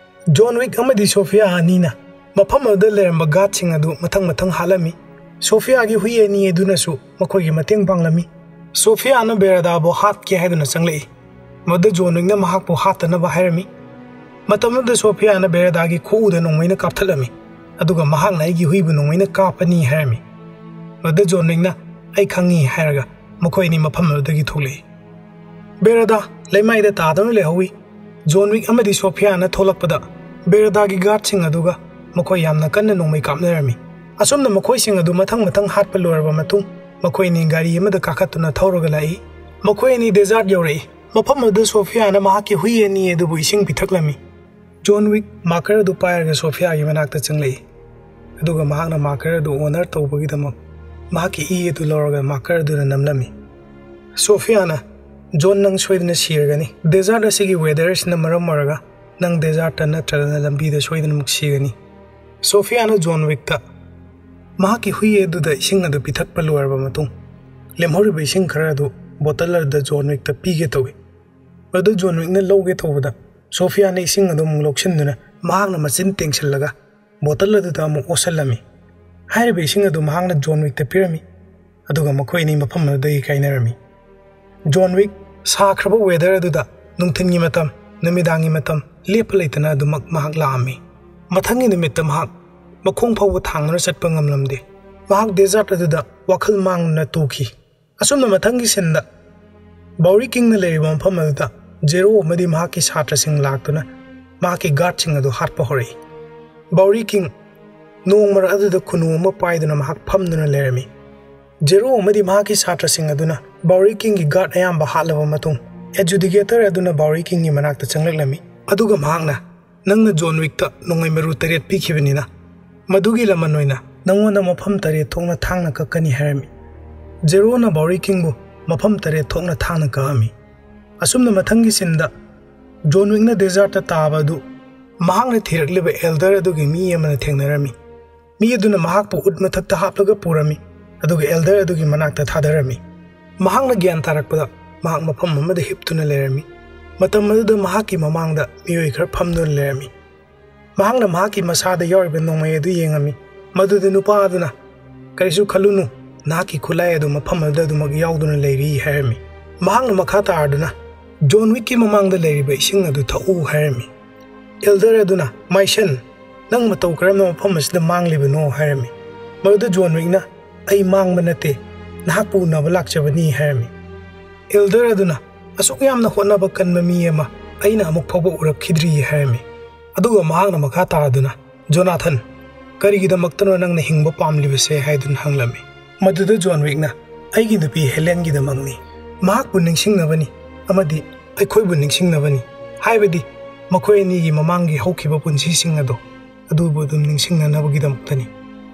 ꯖꯣꯟ ꯋꯤꯛ ꯑꯃꯗꯤ ꯁꯣꯐꯤꯌꯥ ꯑꯅꯤꯅ ꯃꯐꯝ ꯑꯗꯨꯗ ꯂꯩꯔꯝꯕ ꯒꯥꯔꯗꯁꯤꯡ ꯑꯗꯨ ꯃꯊꯪ ꯃꯊꯪ ꯍꯥꯠꯂꯝꯃꯤ꯫ ꯁꯣꯐꯤꯌꯥꯒꯤ ꯍꯨꯏ ꯑꯅꯤ ꯑꯗꯨꯅꯁꯨ ꯃꯈꯣꯏꯒꯤ ꯃꯇꯦꯡ ꯄꯥꯡꯂꯝꯃꯤ꯫ ꯁꯣꯐꯤꯌꯥꯅ ꯕꯦꯔꯗꯥꯕꯨ ꯍꯥꯠꯀꯦ ꯍꯥꯏꯗꯨꯅ ꯆꯪꯂꯛꯏ꯫ ꯃꯗꯨꯗ ꯖꯣꯟ ꯋꯤꯛꯅ ꯃꯍꯥꯛꯄꯨ ꯍꯥꯠꯇꯅꯕ ꯍꯥꯏꯔꯝꯃꯤ꯫ ꯃꯇꯝ ꯑꯗꯨꯗ ꯁꯣꯐꯤꯌꯥꯅ ꯕꯦꯔꯗꯥꯒꯤ ꯈꯨꯎꯗ ꯅꯣꯡꯃꯩꯅ ꯀꯥꯞꯊꯠꯂꯝꯃꯤ꯫ ꯑꯗꯨꯒ ꯃꯍꯥꯛꯅ "ꯑꯩꯒꯤ ꯍꯨꯏꯕꯨ ꯅꯣꯡꯃꯩꯅ ꯀꯥꯞꯄꯅꯤ" ꯍꯥꯏꯔꯝꯃꯤ꯫ ꯃꯗꯨꯗ ꯖꯣꯟ ꯋꯤꯛꯅ "ꯑꯩ ꯈꯪꯉꯤ" ꯍꯥꯏꯔꯒ ꯃꯈꯣꯏ ꯑꯅꯤ ꯃꯐꯝ ꯑꯗꯨꯗꯒꯤ ꯊꯣꯛꯂꯛꯏ꯫ ꯕꯦꯔꯗꯥ ꯂꯩꯃꯥꯏꯗ ꯇꯥꯗꯨꯅ ꯂꯩꯍꯧꯏ꯫ ꯖꯣꯟ ꯋꯤꯛ ꯑꯃꯗꯤ ꯁꯣꯐꯤꯌꯥꯅ ꯊꯣꯛꯂꯛꯄꯗ ꯕꯦꯔꯗꯥꯒꯤ ꯒꯥꯔꯗꯁꯤꯡ ꯑꯗꯨꯒ ꯃꯈꯣꯏ ꯌꯥꯝꯅ ꯀꯟꯅ ꯅꯣꯡꯃꯩ ꯀꯥꯞꯅꯔꯝꯃꯤ꯫ ꯑꯁꯨꯝꯅ ꯃꯈꯣꯏꯁꯤꯡ ꯑꯗꯨ ꯃꯊꯪ ꯃꯊꯪ ꯍꯥꯠꯄ ꯂꯣꯏꯔꯕ ꯃꯇꯨꯡ ꯃꯈꯣꯏ ꯑꯅꯤ ꯒꯥꯔꯤ ꯑꯃꯗ ꯀꯥꯈꯠꯇꯨꯅ ꯊꯧꯔꯒ ꯂꯥꯛꯏ꯫ ꯃꯈꯣꯏ ꯑꯅꯤ ꯗꯦꯖꯥꯔꯠ ꯌꯧꯔꯛꯏ꯫ ꯃꯐꯝ ꯑꯗꯨꯗ ꯁꯣꯐꯤꯌꯥꯅ ꯃꯍꯥꯛꯀꯤ ꯍꯨꯏ ꯑꯅꯤ ꯑꯗꯨꯕꯨ ꯏꯁꯤꯡ ꯄꯤꯊꯛꯂꯝꯃꯤ꯫ ꯖꯣꯟ ꯋꯤꯛ ꯃꯥꯔꯀꯔ ꯑꯗꯨ ꯄꯥꯏꯔꯒ ꯁꯣꯐꯤꯌꯥꯒꯤ ꯃꯅꯥꯛꯇ ꯆꯪꯂꯛꯏ꯫ ꯑꯗꯨꯒ ꯃꯍꯥꯛꯅ ꯃꯥꯔꯀꯔ ꯑꯗꯨ ꯑꯣꯅꯔ ꯇꯧꯕꯒꯤꯗꯃꯛ ꯃꯍꯥꯛꯀꯤ ꯏ ꯑꯗꯨ ꯂꯧꯔꯒ ꯃꯥꯔꯀꯔ ꯑꯗꯨꯗ ꯅꯝꯂꯝꯃꯤ꯫ ꯁꯣꯐꯤꯌꯥꯅ, "ꯖꯣꯟ, ꯅꯪ ꯁꯣꯏꯗꯅ ꯁꯤꯔꯒꯅꯤ꯫ ꯗꯦꯖꯥꯔꯠ ꯑꯁꯤꯒꯤ ꯋꯦꯗꯔ ꯑꯁꯤꯅ ꯃꯔꯝ ꯑꯣꯏꯔꯒ ꯅꯪ ꯗꯦꯖꯥꯔꯠꯇ ꯅꯠꯇ꯭ꯔꯒꯅ ꯂꯝꯕꯤꯗ ꯁꯣꯏꯗꯅꯃꯛ ꯁꯤꯒꯅꯤ꯫" ꯁꯣꯐꯤꯌꯥꯅ ꯖꯣꯟ ꯋꯤꯛꯇ ꯃꯍꯥꯛꯀꯤ ꯍꯨꯏ ꯑꯗꯨꯗ ꯏꯁꯤꯡ ꯑꯗꯨ ꯄꯤꯊꯛꯄ ꯂꯣꯏꯔꯕ ꯃꯇꯨꯡ, ꯂꯦꯝꯍꯧꯔꯤꯕ ꯏꯁꯤꯡ ꯈꯔ ꯑꯗꯨ ꯕꯣꯇꯜ ꯑꯗꯨꯗ ꯖꯣꯟ ꯋꯤꯛꯇ ꯄꯤꯒꯦ ꯇꯧꯏ꯫ ꯑꯗꯨ ꯖꯣꯟ ꯋꯤꯛꯅ ꯂꯧꯒꯦ ꯇꯧꯕꯗ, ꯁꯣꯐꯤꯌꯥꯅ ꯏꯁꯤꯡ ꯑꯗꯨ ꯑꯃꯨꯛ ꯂꯧꯁꯤꯟꯗꯨꯅ ꯃꯍꯥꯛꯅ ꯃꯆꯤꯟ ꯇꯦꯡꯁꯤꯜꯂꯒ ꯕꯣꯇꯜ ꯑꯗꯨꯗ ꯑꯃꯨꯛ ꯑꯣꯠꯁꯤꯜꯂꯝꯃꯤ꯫ ꯍꯥꯏꯔꯤꯕ ꯏꯁꯤꯡ ꯑꯗꯨ ꯃꯍꯥꯛꯅ ꯖꯣꯟ ꯋꯤꯛꯇ ꯄꯤꯔꯝꯃꯤ꯫ ꯑꯗꯨꯒ ꯃꯈꯣꯏ ꯑꯅꯤ ꯃꯐꯝ ꯑꯗꯨꯗꯒꯤ ꯀꯥꯏꯅꯔꯝꯃꯤ꯫ ꯖꯣꯟ ꯋꯤꯛ ꯁꯥꯈ꯭ꯔꯕ ꯋꯦꯗꯔ ꯑꯗꯨꯗ ꯅꯨꯡꯊꯤꯜꯒꯤ ꯃꯇꯝ, ꯅꯨꯃꯤꯗꯥꯡꯒꯤ ꯃꯇꯝ ꯂꯦꯞꯄ ꯂꯩꯇꯅ ꯑꯗꯨꯃꯛ ꯃꯍꯥꯛ ꯂꯥꯛꯑꯝꯃꯤ꯫ ꯃꯊꯪꯒꯤ ꯅꯨꯃꯤꯠꯇ ꯃꯍꯥꯛ ꯃꯈꯣꯡ ꯐꯥꯎꯕ ꯊꯥꯡꯗꯨꯅ ꯆꯠꯄ ꯉꯝꯂꯝꯗꯦ꯫ ꯃꯍꯥꯛ ꯗꯦꯖꯥꯔꯠ ꯑꯗꯨꯗ ꯋꯥꯈꯜ ꯃꯥꯡꯗꯨꯅ ꯇꯨꯈꯤ꯫ ꯑꯁꯨꯝꯅ ꯃꯊꯪꯒꯤ ꯁꯤꯟꯗ ꯕꯥꯎꯔꯤ ꯀꯤꯡꯅ ꯂꯩꯔꯤꯕ ꯃꯐꯝ ꯑꯗꯨꯗ ꯖꯦꯔꯣ ꯑꯃꯗꯤ ꯃꯍꯥꯛꯀꯤ ꯁꯥꯇ꯭ꯔꯁꯤꯡ ꯂꯥꯛꯇꯨꯅ ꯃꯍꯥꯛꯀꯤ ꯒꯥꯔꯗꯁꯤꯡ ꯑꯗꯨ ꯍꯥꯠꯄ ꯍꯧꯔꯛꯏ꯫ ꯕꯥꯎꯔꯤ ꯀꯤꯡ ꯅꯣꯡ ꯃꯔꯛ ꯑꯗꯨꯗ ꯈꯨꯅꯨ ꯑꯃ ꯄꯥꯏꯗꯨꯅ ꯃꯍꯥꯛ ꯐꯝꯗꯨꯅ ꯂꯩꯔꯝꯃꯤ꯫ ꯖꯦꯔꯣ ꯑꯃꯗꯤ ꯃꯍꯥꯛꯀꯤ ꯁꯥꯇ꯭ꯔꯁꯤꯡ ꯑꯗꯨꯅ ꯕꯥꯎꯔꯤ ꯀꯤꯡꯒꯤ ꯒꯥꯔꯗ ꯑꯌꯥꯝꯕ ꯍꯥꯠꯂꯕ ꯃꯇꯨꯡ, ꯑꯦꯖꯨꯗꯤꯀꯦꯇꯔ ꯑꯗꯨꯅ ꯕꯥꯎꯔꯤ ꯀꯤꯡꯒꯤ ꯃꯅꯥꯛꯇ ꯆꯪꯂꯛꯂꯝꯃꯤ꯫ ꯑꯗꯨꯒ ꯃꯍꯥꯛꯅ, "ꯅꯪꯅ ꯖꯣꯟ ꯋꯤꯛꯇ ꯅꯣꯡꯃꯩ ꯃꯔꯨ ꯇꯔꯦꯠ ꯄꯤꯈꯤꯕꯅꯤꯅ, ꯃꯗꯨꯒꯤ ꯂꯃꯟ ꯑꯣꯏꯅ ꯅꯪꯉꯣꯟꯗ ꯃꯐꯝ ꯇꯔꯦꯠ ꯊꯣꯛꯅ ꯊꯥꯡꯅ ꯀꯛꯀꯅꯤ" ꯍꯥꯏꯔꯝꯃꯤ꯫ ꯖꯦꯔꯣꯅ ꯕꯥꯎꯔꯤ ꯀꯤꯡꯕꯨ ꯃꯐꯝ ꯇꯔꯦꯠ ꯊꯣꯛꯅ ꯊꯥꯡꯅ ꯀꯛꯑꯝꯃꯤ꯫ ꯑꯁꯨꯝꯅ ꯃꯊꯪꯒꯤ ꯁꯤꯟꯗ ꯖꯣꯟ ꯋꯤꯛꯅ ꯗꯦꯖꯥꯔꯠꯇ ꯇꯥꯕ ꯑꯗꯨ ꯃꯍꯥꯛꯅ ꯊꯤꯔꯛꯂꯤꯕ ꯑꯦꯜꯗꯔ ꯑꯗꯨꯒꯤ ꯃꯤ ꯑꯃꯅ ꯊꯦꯡꯅꯔꯝꯃꯤ꯫ ꯃꯤ ꯑꯗꯨꯅ ꯃꯍꯥꯛꯄꯨ ꯎꯠ ꯃꯊꯛꯇ ꯍꯥꯞꯂꯒ ꯄꯨꯔꯝꯃꯤ, ꯑꯗꯨꯒ ꯑꯦꯜꯗꯔ ꯑꯗꯨꯒꯤ ꯃꯅꯥꯛꯇ ꯊꯥꯗꯔꯝꯃꯤ꯫ ꯃꯍꯥꯛꯅ ꯒ꯭ꯌꯥꯟ ꯇꯥꯔꯛꯄꯗ ꯃꯍꯥꯛ ꯃꯐꯝ ꯑꯃꯗ ꯍꯤꯞꯇꯨꯅ ꯂꯩꯔꯝꯃꯤ꯫ ꯃꯇꯝ ꯑꯗꯨꯗ ꯃꯍꯥꯛꯀꯤ ꯃꯃꯥꯡꯗ ꯃꯤꯑꯣꯏ ꯈꯔ ꯐꯝꯗꯨꯅ ꯂꯩꯔꯝꯃꯤ꯫ ꯃꯍꯥꯛꯅ ꯃꯍꯥꯛꯀꯤ ꯃꯁꯥꯗ ꯌꯥꯎꯔꯤꯕ ꯅꯣꯡꯃꯩ ꯑꯗꯨ ꯌꯦꯡꯉꯝꯃꯤ꯫ ꯃꯗꯨꯗ ꯅꯨꯄꯥ ꯑꯗꯨꯅ, "ꯀꯔꯤꯁꯨ ꯈꯜꯂꯨꯅꯨ, ꯅꯍꯥꯛꯀꯤ ꯈꯨꯠꯂꯥꯏ ꯑꯗꯨ ꯃꯐꯝ ꯑꯗꯨꯗ ꯑꯗꯨꯃꯛ ꯌꯥꯎꯗꯨꯅ ꯂꯩꯔꯤ" ꯍꯥꯏꯔꯝꯃꯤ꯫ ꯃꯍꯥꯛꯅ ꯃꯈꯥ ꯇꯥꯔꯗꯨꯅ, "ꯖꯣꯟ ꯋꯤꯛꯀꯤ ꯃꯃꯥꯡꯗ ꯂꯩꯔꯤꯕ ꯏꯁꯤꯡ ꯑꯗꯨ ꯊꯛꯎ" ꯍꯥꯏꯔꯝꯃꯤ꯫ ꯑꯦꯜꯗꯔ ꯑꯗꯨꯅ, "My son, ꯅꯪ ꯃꯇꯧ ꯀꯔꯝꯅ ꯃꯐꯝ ꯑꯁꯤꯗ ꯃꯥꯡꯂꯤꯕꯅꯣ?" ꯍꯥꯏꯔꯝꯃꯤ꯫ ꯃꯗꯨꯗ ꯖꯣꯟ ꯋꯤꯛꯅ, "ꯑꯩ ꯃꯥꯡꯕ ꯅꯠꯇꯦ, ꯅꯍꯥꯛꯄꯨ ꯎꯅꯕ ꯂꯥꯛꯆꯕꯅꯤ" ꯍꯥꯏꯔꯝꯃꯤ꯫ ꯑꯦꯜꯗꯔ ꯑꯗꯨꯅ, "ꯑꯁꯨꯛ ꯌꯥꯝꯅ ꯍꯣꯠꯅꯕ ꯀꯟꯕ ꯃꯤ ꯑꯃ ꯑꯩꯅ ꯑꯃꯨꯛ ꯐꯥꯎꯕ ꯎꯔꯛꯈꯤꯗ꯭ꯔꯤ" ꯍꯥꯏꯔꯝꯃꯤ꯫ ꯑꯗꯨꯒ ꯃꯍꯥꯛꯅ ꯃꯈꯥ ꯇꯥꯗꯨꯅ, "ꯖꯣꯅꯥꯊꯟ, ꯀꯔꯤꯒꯤꯗꯃꯛꯇꯅꯣ ꯅꯪꯅ ꯍꯤꯡꯕ ꯄꯥꯝꯂꯤꯕꯁꯦ?" ꯍꯥꯏꯗꯨꯅ ꯍꯪꯂꯝꯃꯤ꯫ ꯃꯗꯨꯗ ꯖꯣꯟ ꯋꯤꯛꯅ, "ꯑꯩꯒꯤ ꯅꯨꯄꯤ ꯍꯦꯂꯦꯟꯒꯤꯗꯃꯛꯅꯤ, ꯃꯍꯥꯛꯄꯨ ꯅꯤꯡꯁꯤꯡꯅꯕꯅꯤ ꯑꯃꯗꯤ ꯑꯩꯈꯣꯏꯕꯨ ꯅꯤꯡꯁꯤꯡꯅꯕꯅꯤ, ꯍꯥꯏꯕꯗꯤ ꯃꯈꯣꯏ ꯑꯅꯤꯒꯤ ꯃꯃꯥꯡꯒꯤ ꯍꯧꯈꯤꯕ ꯄꯨꯟꯁꯤꯁꯤꯡ ꯑꯗꯣ ꯑꯗꯨꯕꯨ ꯑꯗꯨꯝ ꯅꯤꯡꯁꯤꯡꯅꯅꯕꯒꯤꯗꯃꯛꯇꯅꯤ"꯫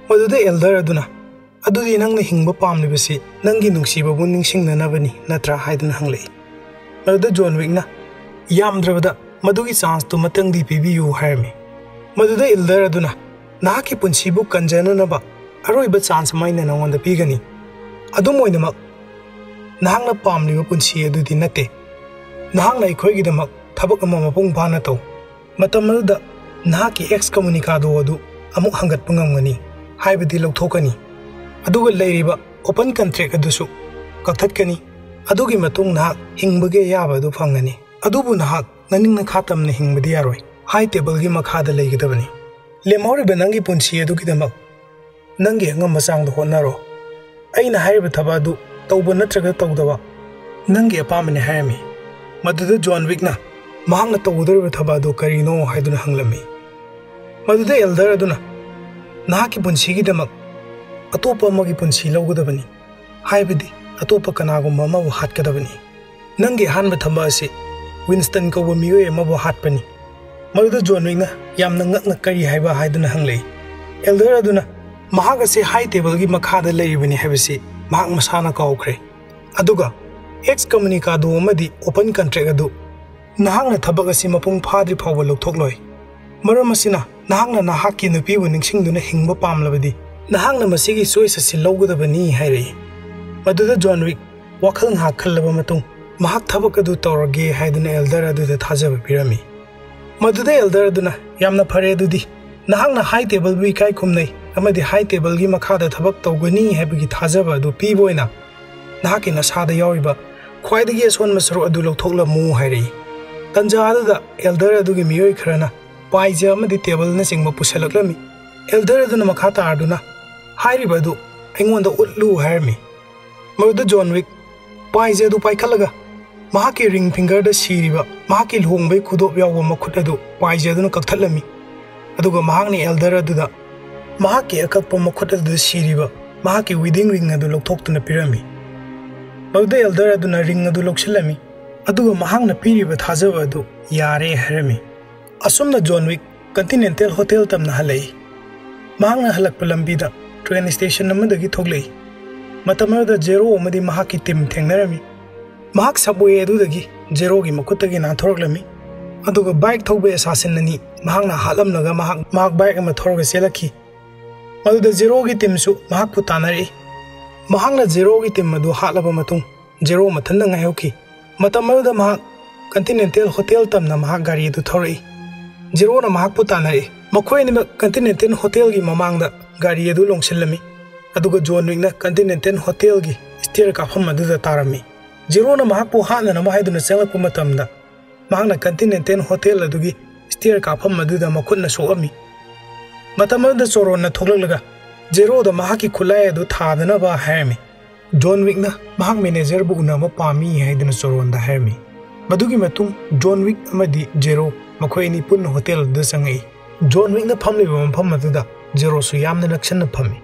ꯃꯗꯨꯗ ꯑꯦꯜꯗꯔ ꯑꯗꯨꯅ, "ꯑꯗꯨꯗꯤ ꯅꯪꯅ ꯍꯤꯡꯕ ꯄꯥꯝꯂꯤꯕꯁꯤ ꯅꯪꯒꯤ ꯅꯨꯡꯁꯤꯕꯕꯨ ꯅꯤꯡꯁꯤꯡꯅꯅꯕꯅꯤ ꯅꯠꯇ꯭ꯔꯥ?" ꯍꯥꯏꯗꯨꯅ ꯍꯪꯂꯛꯏ꯫ ꯃꯗꯨꯗ ꯖꯣꯟ ꯋꯤꯛꯅ, "ꯌꯥꯝꯗ꯭ꯔꯕꯗ ꯃꯗꯨꯒꯤ ꯆꯥꯟꯁꯇꯨ ꯃꯇꯪꯗꯤ ꯄꯤꯕꯤꯌꯨ" ꯍꯥꯏꯔꯝꯃꯤ꯫ ꯃꯗꯨꯗ ꯑꯦꯜꯗꯔ ꯑꯗꯨꯅ, "ꯅꯍꯥꯛꯀꯤ ꯄꯨꯟꯁꯤꯕꯨ ꯀꯟꯖꯅꯅꯕ ꯑꯔꯣꯏꯕ ꯆꯥꯟꯁ ꯑꯃ ꯑꯩꯅ ꯅꯉꯣꯟꯗ ꯄꯤꯒꯅꯤ꯫ ꯑꯗꯨꯝ ꯑꯣꯏꯅꯃꯛ, ꯅꯍꯥꯛꯅ ꯄꯥꯝꯂꯤꯕ ꯄꯨꯟꯁꯤ ꯑꯗꯨꯗꯤ ꯅꯠꯇꯦ꯫ ꯅꯍꯥꯛꯅ ꯑꯩꯈꯣꯏꯒꯤꯗꯃꯛ ꯊꯕꯛ ꯑꯃ ꯃꯄꯨꯡ ꯐꯥꯅ ꯇꯧ꯫ ꯃꯇꯝ ꯑꯗꯨꯗ ꯅꯍꯥꯛꯀꯤ ꯑꯦꯛꯁ ꯀꯃꯨꯅꯤꯀꯥꯗꯣ ꯑꯗꯨ ꯑꯃꯨꯛ ꯍꯪꯒꯠꯄ ꯉꯝꯒꯅꯤ, ꯍꯥꯏꯕꯗꯤ ꯂꯧꯊꯣꯛꯀꯅꯤ꯫ ꯑꯗꯨꯒ ꯂꯩꯔꯤꯕ ꯑꯣꯄꯟ ꯀꯟꯇ꯭ꯔꯦꯛ ꯑꯗꯨꯁꯨ ꯀꯛꯊꯠꯀꯅꯤ꯫ ꯑꯗꯨꯒꯤ ꯃꯇꯨꯡ ꯅꯍꯥꯛ ꯍꯤꯡꯕꯒꯤ ꯑꯌꯥꯕ ꯑꯗꯨ ꯐꯪꯒꯅꯤ꯫ ꯑꯗꯨꯕꯨ ꯅꯍꯥꯛ ꯅꯅꯤꯡ ꯅꯈꯥ ꯇꯝꯅ ꯍꯤꯡꯕꯗꯤ ꯌꯥꯔꯣꯏ꯫ ꯍꯥꯏ ꯇꯦꯕꯜꯒꯤ ꯃꯈꯥꯗ ꯂꯩꯒꯗꯕꯅꯤ꯫ ꯂꯦꯝꯍꯧꯔꯤꯕ ꯅꯪꯒꯤ ꯄꯨꯟꯁꯤ ꯑꯗꯨꯒꯤꯗꯃꯛ ꯅꯪꯒꯤ ꯑꯉꯝꯕ ꯆꯥꯡꯗ ꯍꯣꯠꯅꯔꯣ꯫ ꯑꯩꯅ ꯍꯥꯏꯔꯤꯕ ꯊꯕꯛ ꯑꯗꯨ ꯇꯧꯕ ꯅꯠꯇ꯭ꯔꯒ ꯇꯧꯗꯕ ꯅꯪꯒꯤ ꯑꯄꯥꯝꯕꯅꯤ ꯍꯥꯏꯔꯝꯃꯤ꯫ ꯃꯗꯨꯗ ꯖꯣꯟ ꯋꯤꯛꯅ ꯃꯍꯥꯛꯅ ꯇꯧꯒꯗꯧꯔꯤꯕ ꯊꯕꯛ ꯑꯗꯨ ꯀꯔꯤꯅꯣ ꯍꯥꯏꯗꯨꯅ ꯍꯪꯂꯝꯃꯤ꯫ ꯃꯗꯨꯗ ꯑꯦꯜꯗꯔ ꯑꯗꯨꯅ, "ꯅꯍꯥꯛꯀꯤ ꯄꯨꯟꯁꯤꯒꯤꯗꯃꯛ ꯑꯇꯣꯞꯄ ꯑꯃꯒꯤ ꯄꯨꯟꯁꯤ ꯂꯧꯒꯗꯕꯅꯤ, ꯍꯥꯏꯕꯗꯤ ꯑꯇꯣꯞꯄ ꯀꯅꯥꯒꯨꯝꯕ ꯑꯃꯕꯨ ꯍꯥꯠꯀꯗꯕꯅꯤ꯫ ꯅꯪꯒꯤ ꯑꯍꯥꯟꯕ ꯊꯕꯛ ꯑꯁꯤ ꯋꯤꯟꯁꯇꯟ ꯀꯧꯕ ꯃꯤꯑꯣꯏ ꯑꯃꯕꯨ ꯍꯥꯠꯄꯅꯤ꯫" ꯃꯗꯨꯗ ꯖꯣꯟ ꯋꯤꯛꯅ ꯌꯥꯝꯅ ꯉꯛꯅ "ꯀꯔꯤ ꯍꯥꯏꯕ?" ꯍꯥꯏꯗꯨꯅ ꯍꯪꯂꯛꯏ꯫ ꯑꯦꯜꯗꯔ ꯑꯗꯨꯅ ꯃꯍꯥꯛ ꯑꯁꯤ ꯍꯥꯏ ꯇꯦꯕꯜꯒꯤ ꯃꯈꯥꯗ ꯂꯩꯔꯤꯕꯅꯤ ꯍꯥꯏꯕꯁꯤ ꯃꯍꯥꯛ ꯃꯁꯥꯅ ꯀꯥꯎꯈ꯭ꯔꯦ꯫ ꯑꯗꯨꯒ ꯑꯦꯛꯁ ꯀꯃꯨꯅꯤꯀꯥꯗꯣ ꯑꯃꯗꯤ ꯑꯣꯄꯟ ꯀꯟꯇ꯭ꯔꯦꯛ ꯑꯗꯨ ꯅꯍꯥꯛꯅ ꯊꯕꯛ ꯑꯁꯤ ꯃꯄꯨꯡ ꯐꯥꯗ꯭ꯔꯤ ꯐꯥꯎꯕ ꯂꯧꯊꯣꯛꯂꯣꯏ꯫ ꯃꯔꯝ ꯑꯁꯤꯅ ꯅꯍꯥꯛꯅ ꯅꯍꯥꯛꯀꯤ ꯅꯨꯄꯤꯕꯨ ꯅꯤꯡꯁꯤꯡꯗꯨꯅ ꯍꯤꯡꯕ ꯄꯥꯝꯂꯕꯗꯤ ꯅꯍꯥꯛꯅ ꯃꯁꯤꯒꯤ ꯆꯣꯏꯁ ꯑꯁꯤ ꯂꯧꯒꯗꯕꯅꯤ ꯍꯥꯏꯔꯛꯏ꯫ ꯃꯗꯨꯗ ꯖꯣꯟ ꯋꯤꯛ ꯋꯥꯈꯜ ꯉꯥꯏꯍꯥꯛ ꯈꯜꯂꯕ ꯃꯇꯨꯡ ꯃꯍꯥꯛ ꯊꯕꯛ ꯑꯗꯨ ꯇꯧꯔꯒꯦ ꯍꯥꯏꯗꯨꯅ ꯑꯦꯜꯗꯔ ꯑꯗꯨꯗ ꯊꯥꯖꯕ ꯄꯤꯔꯝꯃꯤ꯫ ꯃꯗꯨꯗ ꯑꯦꯜꯗꯔ ꯑꯗꯨꯅ, "ꯌꯥꯝꯅ ꯐꯔꯦ, ꯑꯗꯨꯗꯤ ꯅꯍꯥꯛꯅ ꯍꯥꯏ ꯇꯦꯕꯜꯕꯨ ꯏꯀꯥꯏ ꯈꯨꯝꯅꯩ ꯑꯃꯗꯤ ꯍꯥꯏ ꯇꯦꯕꯜꯒꯤ ꯃꯈꯥꯗ ꯊꯕꯛ ꯇꯧꯒꯅꯤ ꯍꯥꯏꯕꯒꯤ ꯊꯥꯖꯕ ꯑꯗꯨ ꯄꯤꯕ ꯑꯣꯏꯅ ꯅꯍꯥꯛꯀꯤ ꯅꯁꯥꯗ ꯌꯥꯎꯔꯤꯕ ꯈ꯭ꯋꯥꯏꯗꯒꯤ ꯑꯁꯣꯟꯕ ꯁꯔꯨꯛ ꯑꯗꯨ ꯂꯧꯊꯣꯛꯂꯝꯃꯨ" ꯍꯥꯏꯔꯛꯏ꯫ ꯇꯟꯖꯥ ꯑꯗꯨꯗ ꯑꯦꯜꯗꯔ ꯑꯗꯨꯒꯤ ꯃꯤꯑꯣꯏ ꯈꯔꯅ ꯄꯥꯏꯖ ꯑꯃꯗꯤ ꯇꯦꯕꯜꯅꯆꯤꯡꯕ ꯄꯨꯁꯜꯂꯛꯂꯝꯃꯤ꯫ ꯑꯦꯜꯗꯔ ꯑꯗꯨꯅ ꯃꯈꯥ ꯇꯥꯔꯗꯨꯅ, "ꯍꯥꯏꯔꯤꯕ ꯑꯗꯨ ꯑꯩꯉꯣꯟꯗ ꯎꯠꯂꯨ" ꯍꯥꯏꯔꯝꯃꯤ꯫ ꯃꯗꯨꯗ ꯖꯣꯟ ꯋꯤꯛ ꯄꯥꯏꯖ ꯑꯗꯨ ꯄꯥꯏꯈꯠꯂꯒ ꯃꯍꯥꯛꯀꯤ ꯔꯤꯡ ꯐꯤꯡꯒꯔꯗ ꯁꯤꯔꯤꯕ ꯃꯍꯥꯛꯀꯤ ꯂꯨꯍꯣꯡꯕꯒꯤ ꯈꯨꯗꯣꯞ ꯌꯥꯎꯕ ꯃꯈꯨꯠ ꯑꯗꯨ ꯄꯥꯏꯖ ꯑꯗꯨꯅ ꯀꯛꯊꯠꯂꯝꯃꯤ꯫ ꯑꯗꯨꯒ ꯃꯍꯥꯛꯅ ꯑꯦꯜꯗꯔ ꯑꯗꯨꯗ ꯃꯍꯥꯛꯀꯤ ꯑꯀꯛꯄ ꯃꯈꯨꯠ ꯑꯗꯨꯗ ꯁꯤꯔꯤꯕ ꯃꯍꯥꯛꯀꯤ ꯋꯤꯗꯤꯡ ꯔꯤꯡ ꯑꯗꯨ ꯂꯧꯊꯣꯛꯇꯨꯅ ꯄꯤꯔꯝꯃꯤ꯫ ꯃꯗꯨꯗ ꯑꯦꯜꯗꯔ ꯑꯗꯨꯅ ꯔꯤꯡ ꯑꯗꯨ ꯂꯧꯁꯤꯜꯂꯝꯃꯤ, ꯑꯗꯨꯒ ꯃꯍꯥꯛꯅ ꯄꯤꯔꯤꯕ ꯊꯥꯖꯕ ꯑꯗꯨ ꯌꯥꯔꯦ ꯍꯥꯏꯔꯝꯃꯤ꯫ ꯑꯁꯨꯝꯅ ꯖꯣꯟ ꯋꯤꯛ ꯀꯟꯇꯤꯅꯦꯟꯇꯦꯜ ꯍꯣꯇꯦꯜ ꯇꯝꯅ ꯍꯜꯂꯛꯏ꯫ ꯃꯍꯥꯛꯅ ꯍꯜꯂꯛꯄ ꯂꯝꯕꯤꯗ ꯇ꯭ꯔꯦꯟ ꯁ꯭ꯇꯦꯁꯟ ꯑꯃꯗꯒꯤ ꯊꯣꯛꯂꯛꯏ꯫ ꯃꯇꯝ ꯑꯗꯨꯗ ꯖꯦꯔꯣ ꯑꯃꯗꯤ ꯃꯍꯥꯛꯀꯤ ꯇꯤꯝ ꯊꯦꯡꯅꯔꯝꯃꯤ꯫ ꯃꯍꯥꯛ ꯁꯕꯋꯦ ꯑꯗꯨꯗꯒꯤ ꯖꯦꯔꯣꯒꯤ ꯃꯈꯨꯠꯇꯒꯤ ꯅꯥꯟꯊꯣꯔꯛꯂꯝꯃꯤ꯫ ꯑꯗꯨꯒ ꯕꯥꯏꯛ ꯊꯧꯕ ꯑꯦꯁꯥꯁꯤꯟ ꯑꯅꯤ ꯃꯍꯥꯛꯅ ꯍꯥꯠꯂꯝꯂꯒ ꯃꯍꯥꯛ, ꯃꯍꯥꯛ ꯕꯥꯏꯛ ꯑꯃ ꯊꯧꯔꯒ ꯆꯦꯜꯂꯛꯈꯤ꯫ ꯃꯗꯨꯗ ꯖꯦꯔꯣꯒꯤ ꯇꯤꯝꯁꯨ ꯃꯍꯥꯛꯄꯨ ꯇꯥꯟꯅꯔꯛꯏ꯫ ꯃꯍꯥꯛꯅ ꯖꯦꯔꯣꯒꯤ ꯇꯤꯝ ꯑꯗꯨ ꯍꯥꯠꯂꯕ ꯃꯇꯨꯡ ꯖꯦꯔꯣ ꯃꯊꯟꯇ ꯉꯥꯏꯍꯧꯈꯤ꯫ ꯃꯇꯝ ꯑꯗꯨꯗ ꯃꯍꯥꯛ ꯀꯟꯇꯤꯅꯦꯟꯇꯦꯜ ꯍꯣꯇꯦꯜ ꯇꯝꯅ ꯃꯍꯥꯛ ꯒꯥꯔꯤ ꯑꯗꯨ ꯊꯧꯔꯛꯏ꯫ ꯖꯦꯔꯣꯅ ꯃꯍꯥꯛꯄꯨ ꯇꯥꯟꯅꯔꯛꯏ꯫ ꯃꯈꯣꯏ ꯑꯅꯤꯃꯛ ꯀꯟꯇꯤꯅꯦꯟꯇꯦꯜ ꯍꯣꯇꯦꯜꯒꯤ ꯃꯃꯥꯡꯗ ꯒꯥꯔꯤ ꯑꯗꯨ ꯂꯣꯡꯁꯤꯜꯂꯝꯃꯤ, ꯑꯗꯨꯒ ꯖꯣꯟ ꯋꯤꯛꯅ ꯀꯟꯇꯤꯅꯦꯟꯇꯦꯜ ꯍꯣꯇꯦꯜꯒꯤ ꯁ꯭ꯇꯦꯌꯔ ꯀꯥꯐꯝ ꯑꯗꯨꯗ ꯇꯥꯔꯝꯃꯤ꯫ ꯖꯦꯔꯣꯅ ꯃꯍꯥꯛꯄꯨ ꯍꯥꯠꯅꯅꯕ ꯍꯥꯏꯗꯨꯅ ꯆꯪꯂꯛꯄ ꯃꯇꯝꯗ, ꯃꯍꯥꯛꯅ ꯀꯟꯇꯤꯅꯦꯟꯇꯦꯜ ꯍꯣꯇꯦꯜ ꯑꯗꯨꯒꯤ ꯁ꯭ꯇꯤꯌꯔ ꯀꯥꯐꯝ ꯑꯗꯨꯗ ꯃꯈꯨꯠꯅ ꯁꯣꯛꯑꯝꯃꯤ꯫ ꯃꯇꯝ ꯑꯗꯨꯗ ꯆꯣꯔꯣꯟꯅ ꯊꯣꯛꯂꯛꯂꯒ ꯖꯦꯔꯣꯗ ꯃꯍꯥꯛꯀꯤ ꯈꯨꯠꯂꯥꯏ ꯑꯗꯨ ꯊꯥꯗꯅꯕ ꯍꯥꯏꯔꯝꯃꯤ꯫ ꯖꯣꯟ ꯋꯤꯛꯅ ꯃꯍꯥꯛ ꯃꯦꯅꯦꯖꯔꯕꯨ ꯎꯅꯕ ꯄꯥꯝꯃꯤ ꯍꯥꯏꯗꯨꯅ ꯆꯣꯔꯣꯟꯗ ꯍꯥꯏꯔꯝꯃꯤ꯫ ꯃꯗꯨꯒꯤ ꯃꯇꯨꯡ ꯖꯣꯟ ꯋꯤꯛ ꯑꯃꯗꯤ ꯖꯦꯔꯣ ꯃꯈꯣꯏ ꯑꯅꯤ ꯄꯨꯟꯅ ꯍꯣꯇꯦꯜ ꯑꯗꯨꯗ ꯆꯪꯉꯛꯏ꯫ ꯖꯣꯟ ꯋꯤꯛꯅ ꯐꯝꯂꯤꯕ ꯃꯐꯝ ꯑꯗꯨꯗ ꯖꯦꯔꯣꯁꯨ ꯌꯥꯝꯅ ꯅꯛꯁꯟꯅ ꯐꯝꯃꯤ꯫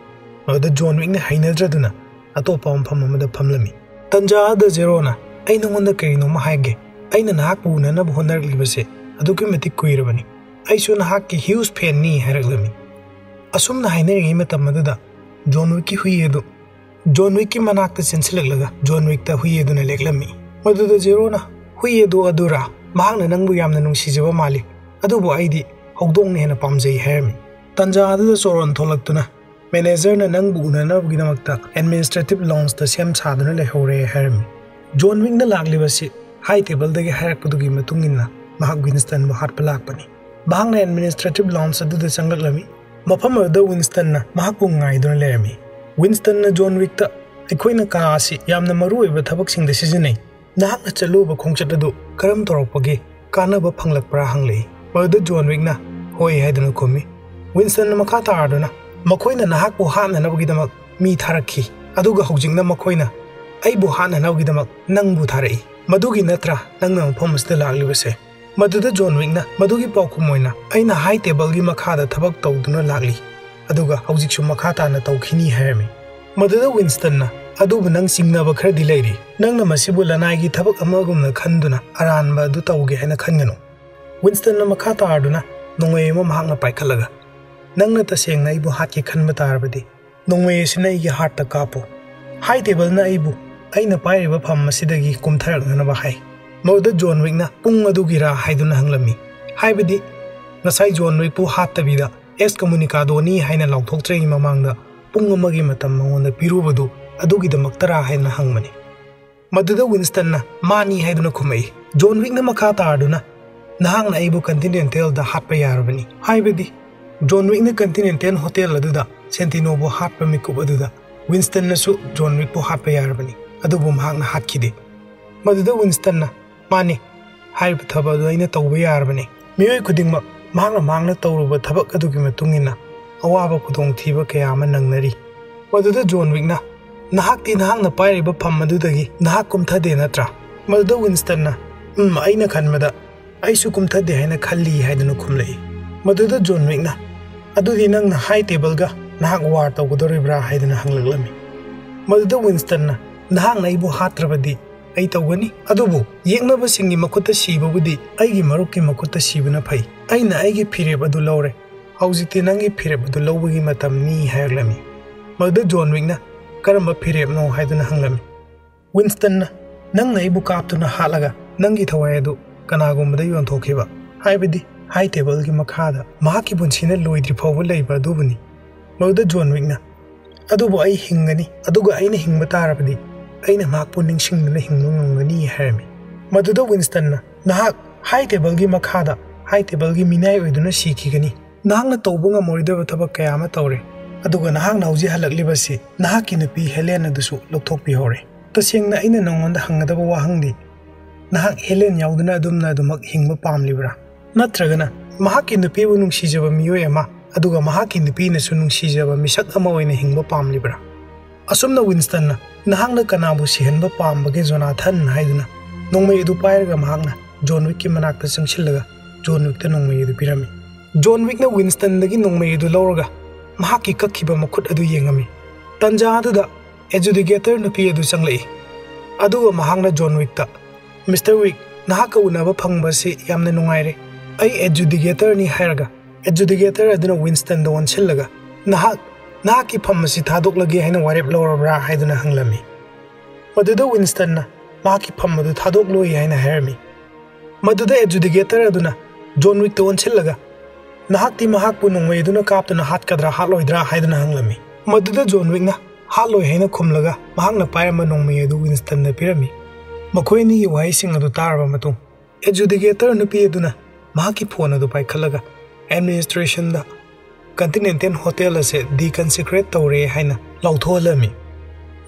ꯃꯗꯨꯗ ꯖꯣꯟ ꯋꯤꯛꯅ ꯍꯩꯅꯗ꯭ꯔꯗꯨꯅ ꯑꯇꯣꯞꯄ ꯃꯐꯝ ꯑꯃꯗ ꯐꯝꯂꯝꯃꯤ꯫ ꯇꯟꯖꯥ ꯑꯗꯨꯗ ꯖꯦꯔꯣꯅ, "ꯑꯩ ꯅꯉꯣꯟꯗ ꯀꯔꯤꯅꯣꯃ ꯍꯥꯏꯒꯦ꯫ ꯑꯩꯅ ꯅꯍꯥꯛꯄꯨ ꯎꯅꯅꯕ ꯍꯣꯠꯅꯔꯛꯂꯤꯕꯁꯦ ꯑꯗꯨꯛꯀꯤ ꯃꯇꯤꯛ ꯀꯨꯏꯔꯕꯅꯤ꯫ ꯑꯩꯁꯨ ꯅꯍꯥꯛꯀꯤ ꯍ꯭ꯌꯨꯁ ꯐꯦꯟꯅꯤ" ꯍꯥꯏꯔꯛꯂꯝꯃꯤ꯫ ꯑꯁꯨꯝꯅ ꯍꯥꯏꯅꯔꯤꯉꯩ ꯃꯇꯝ ꯑꯗꯨꯗ ꯖꯣꯟ ꯋꯤꯛꯀꯤ ꯍꯨꯏ ꯑꯗꯨ ꯖꯣꯟ ꯋꯤꯛꯀꯤ ꯃꯅꯥꯛꯇ ꯆꯦꯟꯁꯤꯜꯂꯛꯂꯒ ꯖꯣꯟ ꯋꯤꯛꯇ ꯍꯨꯏ ꯑꯗꯨꯅ ꯂꯦꯛꯂꯝꯃꯤ꯫ ꯃꯗꯨꯗ ꯖꯦꯔꯣꯅ, "ꯍꯨꯏ ꯑꯗꯨ ꯑꯗꯨꯔꯥ? ꯃꯍꯥꯛꯅ ꯅꯪꯕꯨ ꯌꯥꯝꯅ ꯅꯨꯡꯁꯤꯖꯕ ꯃꯥꯜꯂꯤ, ꯑꯗꯨꯕꯨ ꯑꯩꯗꯤ ꯍꯧꯗꯣꯡꯅ ꯍꯦꯟꯅ ꯄꯥꯝꯖꯩ" ꯍꯥꯏꯔꯝꯃꯤ꯫ ꯇꯟꯖꯥ ꯑꯗꯨꯗ ꯆꯣꯔꯣꯟ ꯊꯣꯛꯂꯛꯇꯨꯅ, "ꯃꯦꯅꯦꯖꯔꯅ ꯅꯪꯕꯨ ꯎꯅꯅꯕꯒꯤꯗꯃꯛꯇ ꯑꯦꯗꯃꯤꯅꯤꯁꯇ꯭ꯔꯦꯇꯤꯚ ꯂꯥꯎꯟꯖꯇ ꯁꯦꯝ ꯁꯥꯗꯨꯅ ꯂꯩꯍꯧꯔꯦ" ꯍꯥꯏꯔꯝꯃꯤ꯫ ꯖꯣꯟ ꯋꯤꯛꯅ ꯂꯥꯛꯂꯤꯕꯁꯤ ꯍꯥꯏ ꯇꯦꯕꯜꯗꯒꯤ ꯍꯥꯏꯔꯛꯄꯗꯨꯒꯤ ꯃꯇꯨꯡ ꯏꯟꯅ ꯃꯍꯥꯛ ꯋꯤꯟꯁꯇꯟꯕꯨ ꯍꯥꯠꯄ ꯂꯥꯛꯄꯅꯤ꯫ ꯃꯍꯥꯛꯅ ꯑꯦꯗꯃꯤꯅꯤꯁꯇ꯭ꯔꯦꯇꯤꯚ ꯂꯥꯎꯟꯖ ꯑꯗꯨꯗ ꯆꯪꯂꯛꯂꯝꯃꯤ꯫ ꯃꯐꯝ ꯑꯗꯨꯗ ꯋꯤꯟꯁꯇꯟꯅ ꯃꯍꯥꯛꯄꯨ ꯉꯥꯏꯗꯨꯅ ꯂꯩꯔꯝꯃꯤ꯫ ꯋꯤꯟꯁꯇꯟꯅ ꯖꯣꯟ ꯋꯤꯛꯇ, "ꯑꯩꯈꯣꯏꯅ ꯀꯥ ꯑꯁꯤ ꯌꯥꯝꯅ ꯃꯔꯨ ꯑꯣꯏꯕ ꯊꯕꯛꯁꯤꯡꯗ ꯁꯤꯖꯤꯟꯅꯩ꯫ ꯅꯍꯥꯛꯅ ꯆꯠꯂꯨꯕ ꯈꯣꯡꯆꯠ ꯑꯗꯨ ꯀꯔꯝ ꯇꯧꯔꯛꯄꯒꯦ? ꯀꯥꯟꯅꯕ ꯐꯪꯂꯛꯄ꯭ꯔꯥ?" ꯍꯪꯂꯛꯏ꯫ ꯃꯗꯨꯗ ꯖꯣꯟ ꯋꯤꯛꯅ, "ꯍꯣꯏ" ꯍꯥꯏꯗꯨꯅ ꯈꯨꯝꯃꯤ꯫ ꯋꯤꯟꯁꯇꯟꯅ ꯃꯈꯥ ꯇꯥꯔꯗꯨꯅ, "ꯃꯈꯣꯏꯅ ꯅꯍꯥꯛꯄꯨ ꯍꯥꯠꯅꯅꯕꯒꯤꯗꯃꯛ ꯃꯤ ꯊꯥꯔꯛꯈꯤ, ꯑꯗꯨꯒ ꯍꯧꯖꯤꯛꯅ ꯃꯈꯣꯏꯅ ꯑꯩꯕꯨ ꯍꯥꯠꯅꯅꯕꯒꯤꯗꯃꯛ ꯅꯪꯕꯨ ꯊꯥꯔꯛꯏ꯫ ꯃꯗꯨꯒꯤ ꯅꯠꯇ꯭ꯔꯥ ꯅꯪꯅ ꯃꯐꯝ ꯑꯁꯤꯗ ꯂꯥꯛꯂꯤꯕꯁꯦ?" ꯃꯗꯨꯗ ꯖꯣꯟ ꯋꯤꯛꯅ, "ꯃꯗꯨꯒꯤ ꯄꯥꯎꯈꯨꯝ ꯑꯣꯏꯅ ꯑꯩꯅ ꯍꯥꯏ ꯇꯦꯕꯜꯒꯤ ꯃꯈꯥꯗ ꯊꯕꯛ ꯇꯧꯗꯨꯅ ꯂꯥꯛꯂꯤ, ꯑꯗꯨꯒ ꯍꯧꯖꯤꯛꯁꯨ ꯃꯈꯥ ꯇꯥꯅ ꯇꯧꯈꯤꯅꯤ" ꯍꯥꯏꯔꯝꯃꯤ꯫ ꯃꯗꯨꯗ ꯋꯤꯟꯁꯇꯟꯅ, "ꯑꯗꯨꯕꯨ ꯅꯪ ꯆꯤꯡꯅꯕ ꯈꯔꯗꯤ ꯂꯩꯔꯤ꯫ ꯅꯪꯅ ꯃꯁꯤꯕꯨ ꯂꯅꯥꯏꯒꯤ ꯊꯕꯛ ꯑꯃꯒꯨꯝꯅ ꯈꯟꯗꯨꯅ ꯑꯔꯥꯟꯕ ꯑꯗꯨ ꯇꯧꯒꯦ ꯍꯥꯏꯅ ꯈꯟꯒꯅꯨ"꯫ ꯋꯤꯟꯁꯇꯟꯅ ꯃꯈꯥ ꯇꯥꯔꯗꯨꯅ ꯅꯣꯡꯃꯩ ꯑꯃ ꯃꯍꯥꯛꯅ ꯄꯥꯏꯈꯠꯂꯒ, "ꯅꯪꯅ ꯇꯁꯦꯡꯅ ꯑꯩꯕꯨ ꯍꯥꯠꯀꯦ ꯈꯟꯕ ꯇꯥꯔꯕꯗꯤ, ꯅꯣꯡꯃꯩ ꯑꯁꯤꯅ ꯑꯩꯒꯤ ꯍꯥꯔꯠꯇ ꯀꯥꯞꯄꯨ꯫ ꯍꯥꯏ ꯇꯦꯕꯜꯅ ꯑꯩꯕꯨ ꯑꯩꯅ ꯄꯥꯏꯔꯤꯕ ꯐꯝ ꯑꯁꯤꯗꯒꯤ ꯀꯨꯝꯊꯔꯛꯅꯅꯕ ꯍꯥꯏ"꯫ ꯃꯗꯨꯗ ꯖꯣꯟ ꯋꯤꯛꯅ, "ꯄꯨꯡ ꯑꯗꯨꯒꯤꯔꯥ?" ꯍꯥꯏꯗꯨꯅ ꯍꯪꯂꯝꯃꯤ꯫ ꯍꯥꯏꯕꯗꯤ, ꯉꯁꯥꯏ ꯖꯣꯟ ꯋꯤꯛꯄꯨ ꯍꯥꯠꯇꯕꯤꯗ "ꯑꯦꯁ ꯀꯃꯨꯅꯤꯀꯥꯗꯣꯅꯤ" ꯍꯥꯏꯅ ꯂꯥꯎꯊꯣꯛꯇ꯭ꯔꯤꯉꯩ ꯃꯃꯥꯡꯗ ꯄꯨꯡ ꯑꯃꯒꯤ ꯃꯇꯝ ꯃꯉꯣꯟꯗ ꯄꯤꯔꯨꯕꯗꯨ ꯑꯗꯨꯒꯤꯗꯃꯛꯇꯔꯥ ꯍꯥꯏꯅ ꯍꯪꯕꯅꯤ꯫ ꯃꯗꯨꯗ ꯋꯤꯟꯁꯇꯟꯅ, "ꯃꯥꯅꯤ" ꯍꯥꯏꯗꯨꯅ ꯈꯨꯝꯃꯛꯏ꯫ ꯖꯣꯟ ꯋꯤꯛꯅ ꯃꯈꯥ ꯇꯥꯔꯗꯨꯅ, "ꯅꯍꯥꯛꯅ ꯑꯩꯕꯨ ꯀꯟꯇꯤꯅꯦꯟꯇꯦꯜꯗ ꯍꯥꯠꯄ ꯌꯥꯔꯕꯅꯤ"꯫ ꯍꯥꯏꯕꯗꯤ, ꯖꯣꯟ ꯋꯤꯛꯅ ꯀꯟꯇꯤꯅꯦꯟꯇꯦꯜ ꯍꯣꯇꯦꯜ ꯑꯗꯨꯗ ꯁꯦꯟꯇꯤꯅꯣꯕꯨ ꯍꯥꯠꯄ ꯃꯤꯀꯨꯞ ꯑꯗꯨꯗ ꯋꯤꯟꯁꯇꯟꯅꯁꯨ ꯖꯣꯟ ꯋꯤꯛꯄꯨ ꯍꯥꯠꯄ ꯌꯥꯔꯕꯅꯤ, ꯑꯗꯨꯕꯨ ꯃꯍꯥꯛꯅ ꯍꯥꯠꯈꯤꯗꯦ꯫ ꯃꯗꯨꯗ ꯋꯤꯟꯁꯇꯟꯅ, "ꯃꯥꯅꯤ, ꯍꯥꯏꯔꯤꯕ ꯊꯕꯛ ꯑꯗꯨ ꯑꯩꯅ ꯇꯧꯕ ꯌꯥꯔꯕꯅꯤ꯫ ꯃꯤꯑꯣꯏ ꯈꯨꯗꯤꯡꯃꯛ ꯃꯍꯥꯛꯅ ꯃꯍꯥꯛꯅ ꯇꯧꯔꯨꯕ ꯊꯕꯛ ꯑꯗꯨꯒꯤ ꯃꯇꯨꯡ ꯏꯟꯅ ꯑꯋꯥꯕ ꯈꯨꯗꯣꯡꯊꯤꯕ ꯀꯌꯥ ꯑꯃ ꯅꯪꯅꯔꯤ꯫" ꯃꯗꯨꯗ ꯖꯣꯟ ꯋꯤꯛꯅ, "ꯅꯍꯥꯛꯇꯤ ꯅꯍꯥꯛꯅ ꯄꯥꯏꯔꯤꯕ ꯐꯝ ꯑꯗꯨꯗꯒꯤ ꯅꯍꯥꯛ ꯀꯨꯝꯊꯗꯦ ꯅꯠꯇ꯭ꯔꯥ?" ꯃꯗꯨꯗ ꯋꯤꯟꯁꯇꯟꯅ, "ꯎꯝ, ꯑꯩꯅ ꯈꯟꯕꯗ ꯑꯩꯁꯨ ꯀꯨꯝꯊꯗꯦ ꯍꯥꯏꯅ ꯈꯜꯂꯤ" ꯍꯥꯏꯗꯨꯅ ꯈꯨꯝꯂꯛꯏ꯫ ꯃꯗꯨꯗ ꯖꯣꯟ ꯋꯤꯛꯅ, "ꯑꯗꯨꯗꯤ ꯅꯪꯅ ꯍꯥꯏ ꯇꯦꯕꯜꯒ ꯅꯍꯥꯛ ꯋꯥꯔ ꯇꯧꯒꯗꯧꯔꯤꯕ꯭ꯔꯥ?" ꯍꯥꯏꯗꯨꯅ ꯍꯪꯂꯛꯂꯝꯃꯤ꯫ ꯃꯗꯨꯗ ꯋꯤꯟꯁꯇꯟꯅ, "ꯅꯍꯥꯛꯅ ꯑꯩꯕꯨ ꯍꯥꯠꯇ꯭ꯔꯕꯗꯤ ꯑꯩ ꯇꯧꯒꯅꯤ, ꯑꯗꯨꯕꯨ ꯌꯦꯛꯅꯕꯁꯤꯡꯒꯤ ꯃꯈꯨꯠꯇ ꯁꯤꯕꯕꯨꯗꯤ ꯑꯩꯒꯤ ꯃꯔꯨꯞꯀꯤ ꯃꯈꯨꯠꯇ ꯁꯤꯕꯅ ꯐꯩ꯫ ꯑꯩꯅ ꯑꯩꯒꯤ ꯐꯤꯔꯦꯞ ꯑꯗꯨ ꯂꯧꯔꯦ, ꯍꯧꯖꯤꯛꯇꯤ ꯅꯪꯒꯤ ꯐꯤꯔꯦꯞ ꯑꯗꯨ ꯂꯧꯕꯒꯤ ꯃꯇꯝꯅꯤ" ꯍꯥꯏꯔꯛꯂꯝꯃꯤ꯫ ꯃꯗꯨꯗ ꯖꯣꯟ ꯋꯤꯛꯅ, "ꯀꯔꯝꯕ ꯐꯤꯔꯦꯞꯅꯣ?" ꯍꯥꯏꯗꯨꯅ ꯍꯪꯂꯝꯃꯤ꯫ ꯋꯤꯟꯁꯇꯟꯅ, "ꯅꯪꯅ ꯑꯩꯕꯨ ꯀꯥꯞꯇꯨꯅ ꯍꯥꯠꯂꯒ ꯅꯪꯒꯤ ꯊꯋꯥꯏ ꯑꯗꯨ ꯀꯅꯥꯒꯨꯝꯕꯗ ꯌꯣꯟꯊꯣꯛꯈꯤꯕ, ꯍꯥꯏꯕꯗꯤ ꯍꯥꯏ ꯇꯦꯕꯜꯒꯤ ꯃꯈꯥꯗ ꯃꯍꯥꯛꯀꯤ ꯄꯨꯟꯁꯤꯅ ꯂꯣꯏꯗ꯭ꯔꯤ ꯐꯥꯎꯕ ꯂꯩꯕ ꯑꯗꯨꯕꯨꯅꯤ꯫" ꯃꯗꯨꯗ ꯖꯣꯟ ꯋꯤꯛꯅ, "ꯑꯗꯨꯕꯨ ꯑꯩ ꯍꯤꯡꯒꯅꯤ, ꯑꯗꯨꯒ ꯑꯩꯅ ꯍꯤꯡꯕ ꯇꯥꯔꯕꯗꯤ ꯑꯩꯅ ꯃꯍꯥꯛꯄꯨ ꯅꯤꯡꯁꯤꯡꯗꯨꯅ ꯍꯤꯡꯕ ꯉꯝꯒꯅꯤ" ꯍꯥꯏꯔꯝꯃꯤ꯫ ꯃꯗꯨꯗ ꯋꯤꯟꯁꯇꯟꯅ, "ꯅꯍꯥꯛ ꯍꯥꯏ ꯇꯦꯕꯜꯒꯤ ꯃꯈꯥꯗ ꯍꯥꯏ ꯇꯦꯕꯜꯒꯤ ꯃꯤꯅꯥꯏ ꯑꯣꯏꯗꯨꯅ ꯁꯤꯈꯤꯒꯅꯤ꯫ ꯅꯍꯥꯛꯅ ꯇꯧꯕ ꯉꯝꯃꯣꯏꯗꯕ ꯊꯕꯛ ꯀꯌꯥ ꯑꯃ ꯇꯧꯔꯦ, ꯑꯗꯨꯒ ꯅꯍꯥꯛꯅ ꯍꯧꯖꯤꯛ ꯍꯜꯂꯛꯂꯤꯕꯁꯤ ꯅꯍꯥꯛꯀꯤ ꯅꯨꯄꯤ ꯍꯦꯂꯦꯟ ꯑꯗꯨꯁꯨ ꯂꯧꯊꯣꯛꯄꯤꯍꯧꯔꯦ꯫ ꯇꯁꯦꯡꯅ ꯑꯩꯅ ꯅꯉꯣꯟꯗ ꯍꯪꯒꯗꯕ ꯋꯥꯍꯪꯗꯤ, ꯅꯍꯥꯛ ꯍꯦꯂꯦꯟ ꯌꯥꯎꯗꯨꯅ ꯑꯗꯨꯝꯅ ꯑꯗꯨꯃꯛ ꯍꯤꯡꯕ ꯄꯥꯝꯂꯤꯕ꯭ꯔꯥ? ꯅꯠꯇ꯭ꯔꯒꯅ ꯃꯍꯥꯛꯀꯤ ꯅꯨꯄꯤꯕꯨ ꯅꯨꯡꯁꯤꯖꯕ ꯃꯤꯑꯣꯏ ꯑꯃ, ꯑꯗꯨꯒ ꯃꯍꯥꯛꯀꯤ ꯅꯨꯄꯤꯅꯁꯨ ꯅꯨꯡꯁꯤꯖꯕ ꯃꯤꯁꯛ ꯑꯃ ꯑꯣꯏꯅ ꯍꯤꯡꯕ ꯄꯥꯝꯂꯤꯕ꯭ꯔꯥ?" ꯑꯁꯨꯝꯅ ꯋꯤꯟꯁꯇꯟꯅ, "ꯅꯍꯥꯛꯅ ꯀꯅꯥꯕꯨ ꯁꯤꯍꯟꯕ ꯄꯥꯝꯕꯒꯦ, ꯖꯣꯅꯥꯊꯟ?" ꯍꯥꯏꯗꯨꯅ ꯅꯣꯡꯃꯩ ꯑꯗꯨ ꯄꯥꯏꯔꯒ ꯃꯍꯥꯛꯅ ꯖꯣꯟ ꯋꯤꯛꯀꯤ ꯃꯅꯥꯛꯇ ꯆꯪꯁꯤꯜꯂꯒ ꯖꯣꯟ ꯋꯤꯛꯇ ꯅꯣꯡꯃꯩ ꯑꯗꯨ ꯄꯤꯔꯝꯃꯤ꯫ ꯖꯣꯟ ꯋꯤꯛꯅ ꯋꯤꯟꯁꯇꯟꯗꯒꯤ ꯅꯣꯡꯃꯩ ꯑꯗꯨ ꯂꯧꯔꯒ ꯃꯍꯥꯛꯀꯤ ꯀꯛꯈꯤꯕ ꯃꯈꯨꯠ ꯑꯗꯨ ꯌꯦꯡꯉꯝꯃꯤ꯫ ꯇꯟꯖꯥ ꯑꯗꯨꯗ ꯑꯦꯖꯨꯗꯤꯀꯦꯇꯔ ꯅꯨꯄꯤ ꯑꯗꯨ ꯆꯪꯂꯛꯏ, ꯑꯗꯨꯒ ꯃꯍꯥꯛꯅ ꯖꯣꯟ ꯋꯤꯛꯇ, "ꯃꯤꯁꯇꯔ ꯋꯤꯛ, ꯅꯍꯥꯛꯀ ꯎꯅꯕ ꯐꯪꯕꯁꯤ ꯌꯥꯝꯅ ꯅꯨꯡꯉꯥꯏꯔꯦ꯫ ꯑꯩ ꯑꯦꯖꯨꯗꯤꯀꯦꯇꯔꯅꯤ" ꯍꯥꯏꯔꯒ ꯑꯦꯖꯨꯗꯤꯀꯦꯇꯔ ꯑꯗꯨꯅ ꯋꯤꯟꯁꯇꯟꯗ ꯑꯣꯟꯁꯤꯜꯂꯒ, "ꯅꯍꯥꯛ ꯅꯍꯥꯛꯀꯤ ꯐꯝ ꯑꯁꯤ ꯊꯥꯗꯣꯛꯂꯒꯦ ꯍꯥꯏꯅ ꯋꯥꯔꯦꯞ ꯂꯧꯔꯕ꯭ꯔꯥ?" ꯍꯥꯏꯗꯨꯅ ꯍꯪꯂꯝꯃꯤ꯫ ꯃꯗꯨꯗ ꯋꯤꯟꯁꯇꯟꯅ ꯃꯍꯥꯛꯀꯤ ꯐꯝ ꯑꯗꯨ ꯊꯥꯗꯣꯛꯂꯣꯏ ꯍꯥꯏꯅ ꯍꯥꯏꯔꯝꯃꯤ꯫ ꯃꯗꯨꯗ ꯑꯦꯖꯨꯗꯤꯀꯦꯇꯔ ꯑꯗꯨꯅ ꯖꯣꯟ ꯋꯤꯛꯇ ꯑꯣꯟꯁꯤꯜꯂꯒ, "ꯅꯍꯥꯛꯇꯤ ꯃꯍꯥꯛꯄꯨ ꯅꯣꯡꯃꯩ ꯑꯗꯨꯅ ꯀꯥꯞꯇꯨꯅ ꯍꯥꯠꯀꯗ꯭ꯔꯥ ꯍꯥꯠꯂꯣꯏꯗ꯭ꯔꯥ?" ꯍꯥꯏꯗꯨꯅ ꯍꯪꯂꯝꯃꯤ꯫ ꯃꯗꯨꯗ ꯖꯣꯟ ꯋꯤꯛꯅ ꯍꯥꯠꯂꯣꯏ ꯍꯥꯏꯅ ꯈꯨꯝꯂꯒ ꯃꯍꯥꯛꯅ ꯄꯥꯏꯔꯝꯕ ꯅꯣꯡꯃꯩ ꯑꯗꯨ ꯋꯤꯟꯁꯇꯟꯗ ꯄꯤꯔꯝꯃꯤ꯫ ꯃꯈꯣꯏ ꯑꯅꯤꯒꯤ ꯋꯥꯍꯩꯁꯤꯡ ꯑꯗꯨ ꯇꯥꯔꯕ ꯃꯇꯨꯡ, ꯑꯦꯖꯨꯗꯤꯀꯦꯇꯔ ꯅꯨꯄꯤ ꯑꯗꯨꯅ ꯃꯍꯥꯛꯀꯤ ꯐꯣꯟ ꯑꯗꯨ ꯄꯥꯏꯈꯠꯂꯒ ꯑꯦꯗꯃꯤꯅꯤꯁꯇ꯭ꯔꯦꯁꯟꯗ ꯀꯟꯇꯤꯅꯦꯟꯇꯦꯜ ꯍꯣꯇꯦꯜ ꯑꯁꯦ ꯗꯤꯀꯟꯁꯤꯀ꯭ꯔꯦꯠ ꯇꯧꯔꯦ ꯍꯥꯏꯅ ꯂꯥꯎꯊꯣꯛꯍꯜꯂꯝꯃꯤ꯫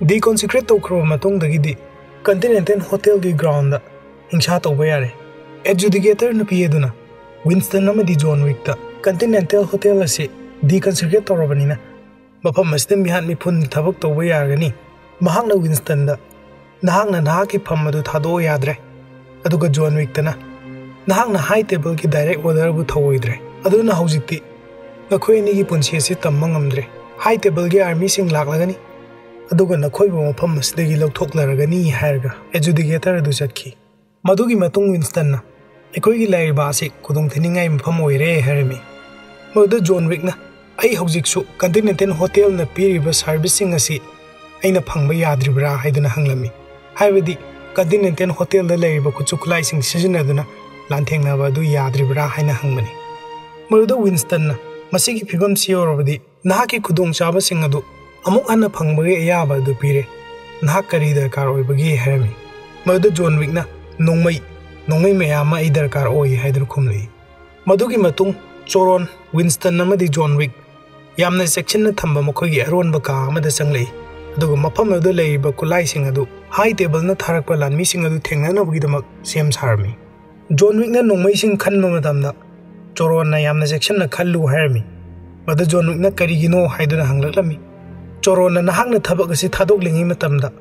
ꯗꯤꯀꯟꯁꯤꯀ꯭ꯔꯦꯠ ꯇꯧꯈ꯭ꯔꯕ ꯃꯇꯨꯡꯗꯒꯤꯗꯤ ꯀꯟꯇꯤꯅꯦꯟꯇꯦꯜ ꯍꯣꯇꯦꯜꯒꯤ ꯒ꯭ꯔꯥꯎꯟꯗ ꯍꯤꯡꯁꯥ ꯇꯧꯕ ꯌꯥꯔꯦ꯫ ꯑꯦꯗꯖꯨꯗꯤꯀꯦꯇꯔ ꯅꯨꯄꯤ ꯑꯗꯨꯅ ꯋꯤꯟꯁꯇꯟ ꯑꯃꯗꯤ ꯖꯣꯟ ꯋꯤꯛꯇ ꯀꯟꯇꯤꯅꯦꯟꯇꯦꯜ ꯍꯣꯇꯦꯜ ꯑꯁꯤ ꯗꯤꯀꯟꯁꯦꯀ꯭ꯔꯦꯠ ꯇꯧꯔꯕꯅꯤꯅ ꯃꯐꯝ ꯑꯁꯤꯗ ꯃꯤꯍꯥꯠ ꯃꯤꯄꯨꯟ ꯊꯕꯛ ꯇꯧꯕ ꯌꯥꯒꯅꯤ꯫ ꯃꯍꯥꯛꯅ ꯋꯤꯟꯁꯇꯟꯗ, "ꯅꯍꯥꯛꯅ ꯅꯍꯥꯛꯀꯤ ꯐꯝ ꯑꯗꯨ ꯊꯥꯗꯣꯛꯑꯣ ꯌꯥꯗ꯭ꯔꯦ"꯫ ꯑꯗꯨꯒ ꯖꯣꯟ ꯋꯤꯛꯇꯅ, "ꯅꯍꯥꯛꯅ ꯍꯥꯏ ꯇꯦꯕꯜꯒꯤ ꯗꯥꯏꯔꯦꯛ ꯑꯣꯔꯗꯔꯕꯨ ꯊꯧꯑꯣꯏꯗ꯭ꯔꯦ꯫ ꯑꯗꯨꯅ ꯍꯧꯖꯤꯛꯇꯤ ꯅꯈꯣꯏ ꯑꯅꯤꯒꯤ ꯄꯨꯟꯁꯤ ꯑꯁꯤ ꯇꯝꯕ ꯉꯝꯗ꯭ꯔꯦ꯫ ꯍꯥꯏ ꯇꯦꯕꯜꯒꯤ ꯑꯥꯔꯃꯤꯁꯤꯡ ꯂꯥꯛꯂꯒꯅꯤ, ꯑꯗꯨꯒ ꯅꯈꯣꯏꯕꯨ ꯃꯐꯝ ꯑꯁꯤꯗꯒꯤ ꯂꯧꯊꯣꯛꯂꯔꯒꯅꯤ" ꯍꯥꯏꯔꯒ ꯑꯦꯗꯖꯨꯗꯤꯀꯦꯇꯔ ꯑꯗꯨ ꯆꯠꯈꯤ꯫ ꯃꯗꯨꯒꯤ ꯃꯇꯨꯡ ꯋꯤꯟꯁꯇꯟꯅ, "ꯑꯩꯈꯣꯏꯒꯤ ꯂꯩꯔꯤꯕ ꯑꯁꯤ ꯈꯨꯗꯣꯡꯊꯤꯅꯤꯡꯉꯥꯏ ꯃꯐꯝ ꯑꯣꯏꯔꯦ" ꯍꯥꯏꯔꯝꯃꯤ꯫ ꯃꯗꯨꯗ ꯖꯣꯟ ꯋꯤꯛꯅ, "ꯑꯩ ꯍꯧꯖꯤꯛꯁꯨ ꯀꯟꯇꯤꯅꯦꯟꯇꯦꯜ ꯍꯣꯇꯦꯜꯅ ꯄꯤꯔꯤꯕ ꯁꯥꯔꯚꯤꯁꯁꯤꯡ ꯑꯁꯤ ꯑꯩꯅ ꯐꯪꯕ ꯌꯥꯗ꯭ꯔꯤꯕ꯭ꯔꯥ ꯍꯥꯏꯗꯨꯅ ꯍꯪꯂꯝꯃꯤ꯫ ꯍꯥꯏꯕꯗꯤ ꯀꯟꯇꯤꯅꯦꯟꯇꯦꯜ ꯍꯣꯇꯦꯜꯗ ꯂꯩꯔꯤꯕ ꯈꯨꯠꯁꯨ ꯈꯨꯠꯂꯥꯏꯁꯤꯡ ꯁꯤꯖꯤꯟꯅꯗꯨꯅ ꯂꯥꯟꯊꯦꯡꯅꯕ ꯑꯗꯨ ꯌꯥꯗ꯭ꯔꯤꯕ꯭ꯔꯥ ꯍꯥꯏꯅ ꯍꯪꯕꯅꯤ꯫ ꯃꯗꯨꯗ ꯋꯤꯟꯁꯇꯟꯅ, "ꯃꯁꯤꯒꯤ ꯐꯤꯕꯝꯁꯤ ꯌꯧꯔꯕꯗꯤ ꯅꯍꯥꯛꯀꯤ ꯈꯨꯗꯣꯡꯆꯥꯕꯁꯤꯡ ꯑꯗꯨ ꯑꯃꯨꯛ ꯍꯟꯅ ꯐꯪꯕꯒꯤ ꯑꯌꯥꯕ ꯑꯗꯨ ꯄꯤꯔꯦ꯫ ꯅꯍꯥꯛ ꯀꯔꯤ ꯗꯔꯀꯥꯔ ꯑꯣꯏꯕꯒꯦ?" ꯍꯥꯏꯔꯝꯃꯤ꯫ ꯃꯗꯨꯗ ꯖꯣꯟ ꯋꯤꯛꯅ, "ꯅꯣꯡꯃꯩ, ꯅꯣꯡꯃꯩ ꯃꯌꯥꯝ ꯑꯃ ꯑꯩ ꯗꯔꯀꯥꯔ ꯑꯣꯏ" ꯍꯥꯏꯗꯨꯅ ꯈꯨꯝꯂꯛꯏ꯫ ꯃꯗꯨꯒꯤ ꯃꯇꯨꯡ ꯆꯣꯔꯣꯟ, ꯋꯤꯟꯁꯇꯟ ꯑꯃꯗꯤ ꯖꯣꯟ ꯋꯤꯛ ꯌꯥꯝꯅ ꯆꯦꯛꯁꯤꯟꯅ ꯊꯝꯕ ꯃꯈꯣꯏꯒꯤ ꯑꯔꯣꯟꯕ ꯀꯥ ꯑꯃꯗ ꯆꯪꯂꯛꯏ, ꯑꯗꯨꯒ ꯃꯐꯝ ꯑꯗꯨꯗ ꯂꯩꯔꯤꯕ ꯈꯨꯠꯂꯥꯏꯁꯤꯡ ꯑꯗꯨ ꯍꯥꯏ ꯇꯦꯕꯜꯅ ꯊꯥꯔꯛꯄ ꯂꯥꯟꯃꯤꯁꯤꯡ ꯑꯗꯨ ꯊꯦꯡꯅꯅꯕꯒꯤꯗꯃꯛ ꯁꯦꯝ ꯁꯥꯔꯝꯃꯤ꯫ ꯖꯣꯟ ꯋꯤꯛꯅ ꯅꯣꯡꯃꯩꯁꯤꯡ ꯈꯟꯕ ꯃꯇꯝꯗ ꯆꯣꯔꯣꯟꯅ ꯌꯥꯝꯅ ꯆꯦꯛꯁꯤꯟꯅ ꯈꯜꯂꯨ ꯍꯥꯏꯔꯝꯃꯤ꯫ ꯃꯗꯨ ꯖꯣꯟ ꯋꯤꯛꯅ ꯀꯔꯤꯒꯤꯅꯣ ꯍꯥꯏꯗꯨꯅ ꯍꯪꯂꯛꯂꯝꯃꯤ꯫ ꯆꯣꯔꯣꯟꯅ, "ꯅꯍꯥꯛꯅ ꯊꯕꯛ ꯑꯁꯤ ꯊꯥꯗꯣꯛꯂꯤꯉꯩ ꯃꯇꯝꯗ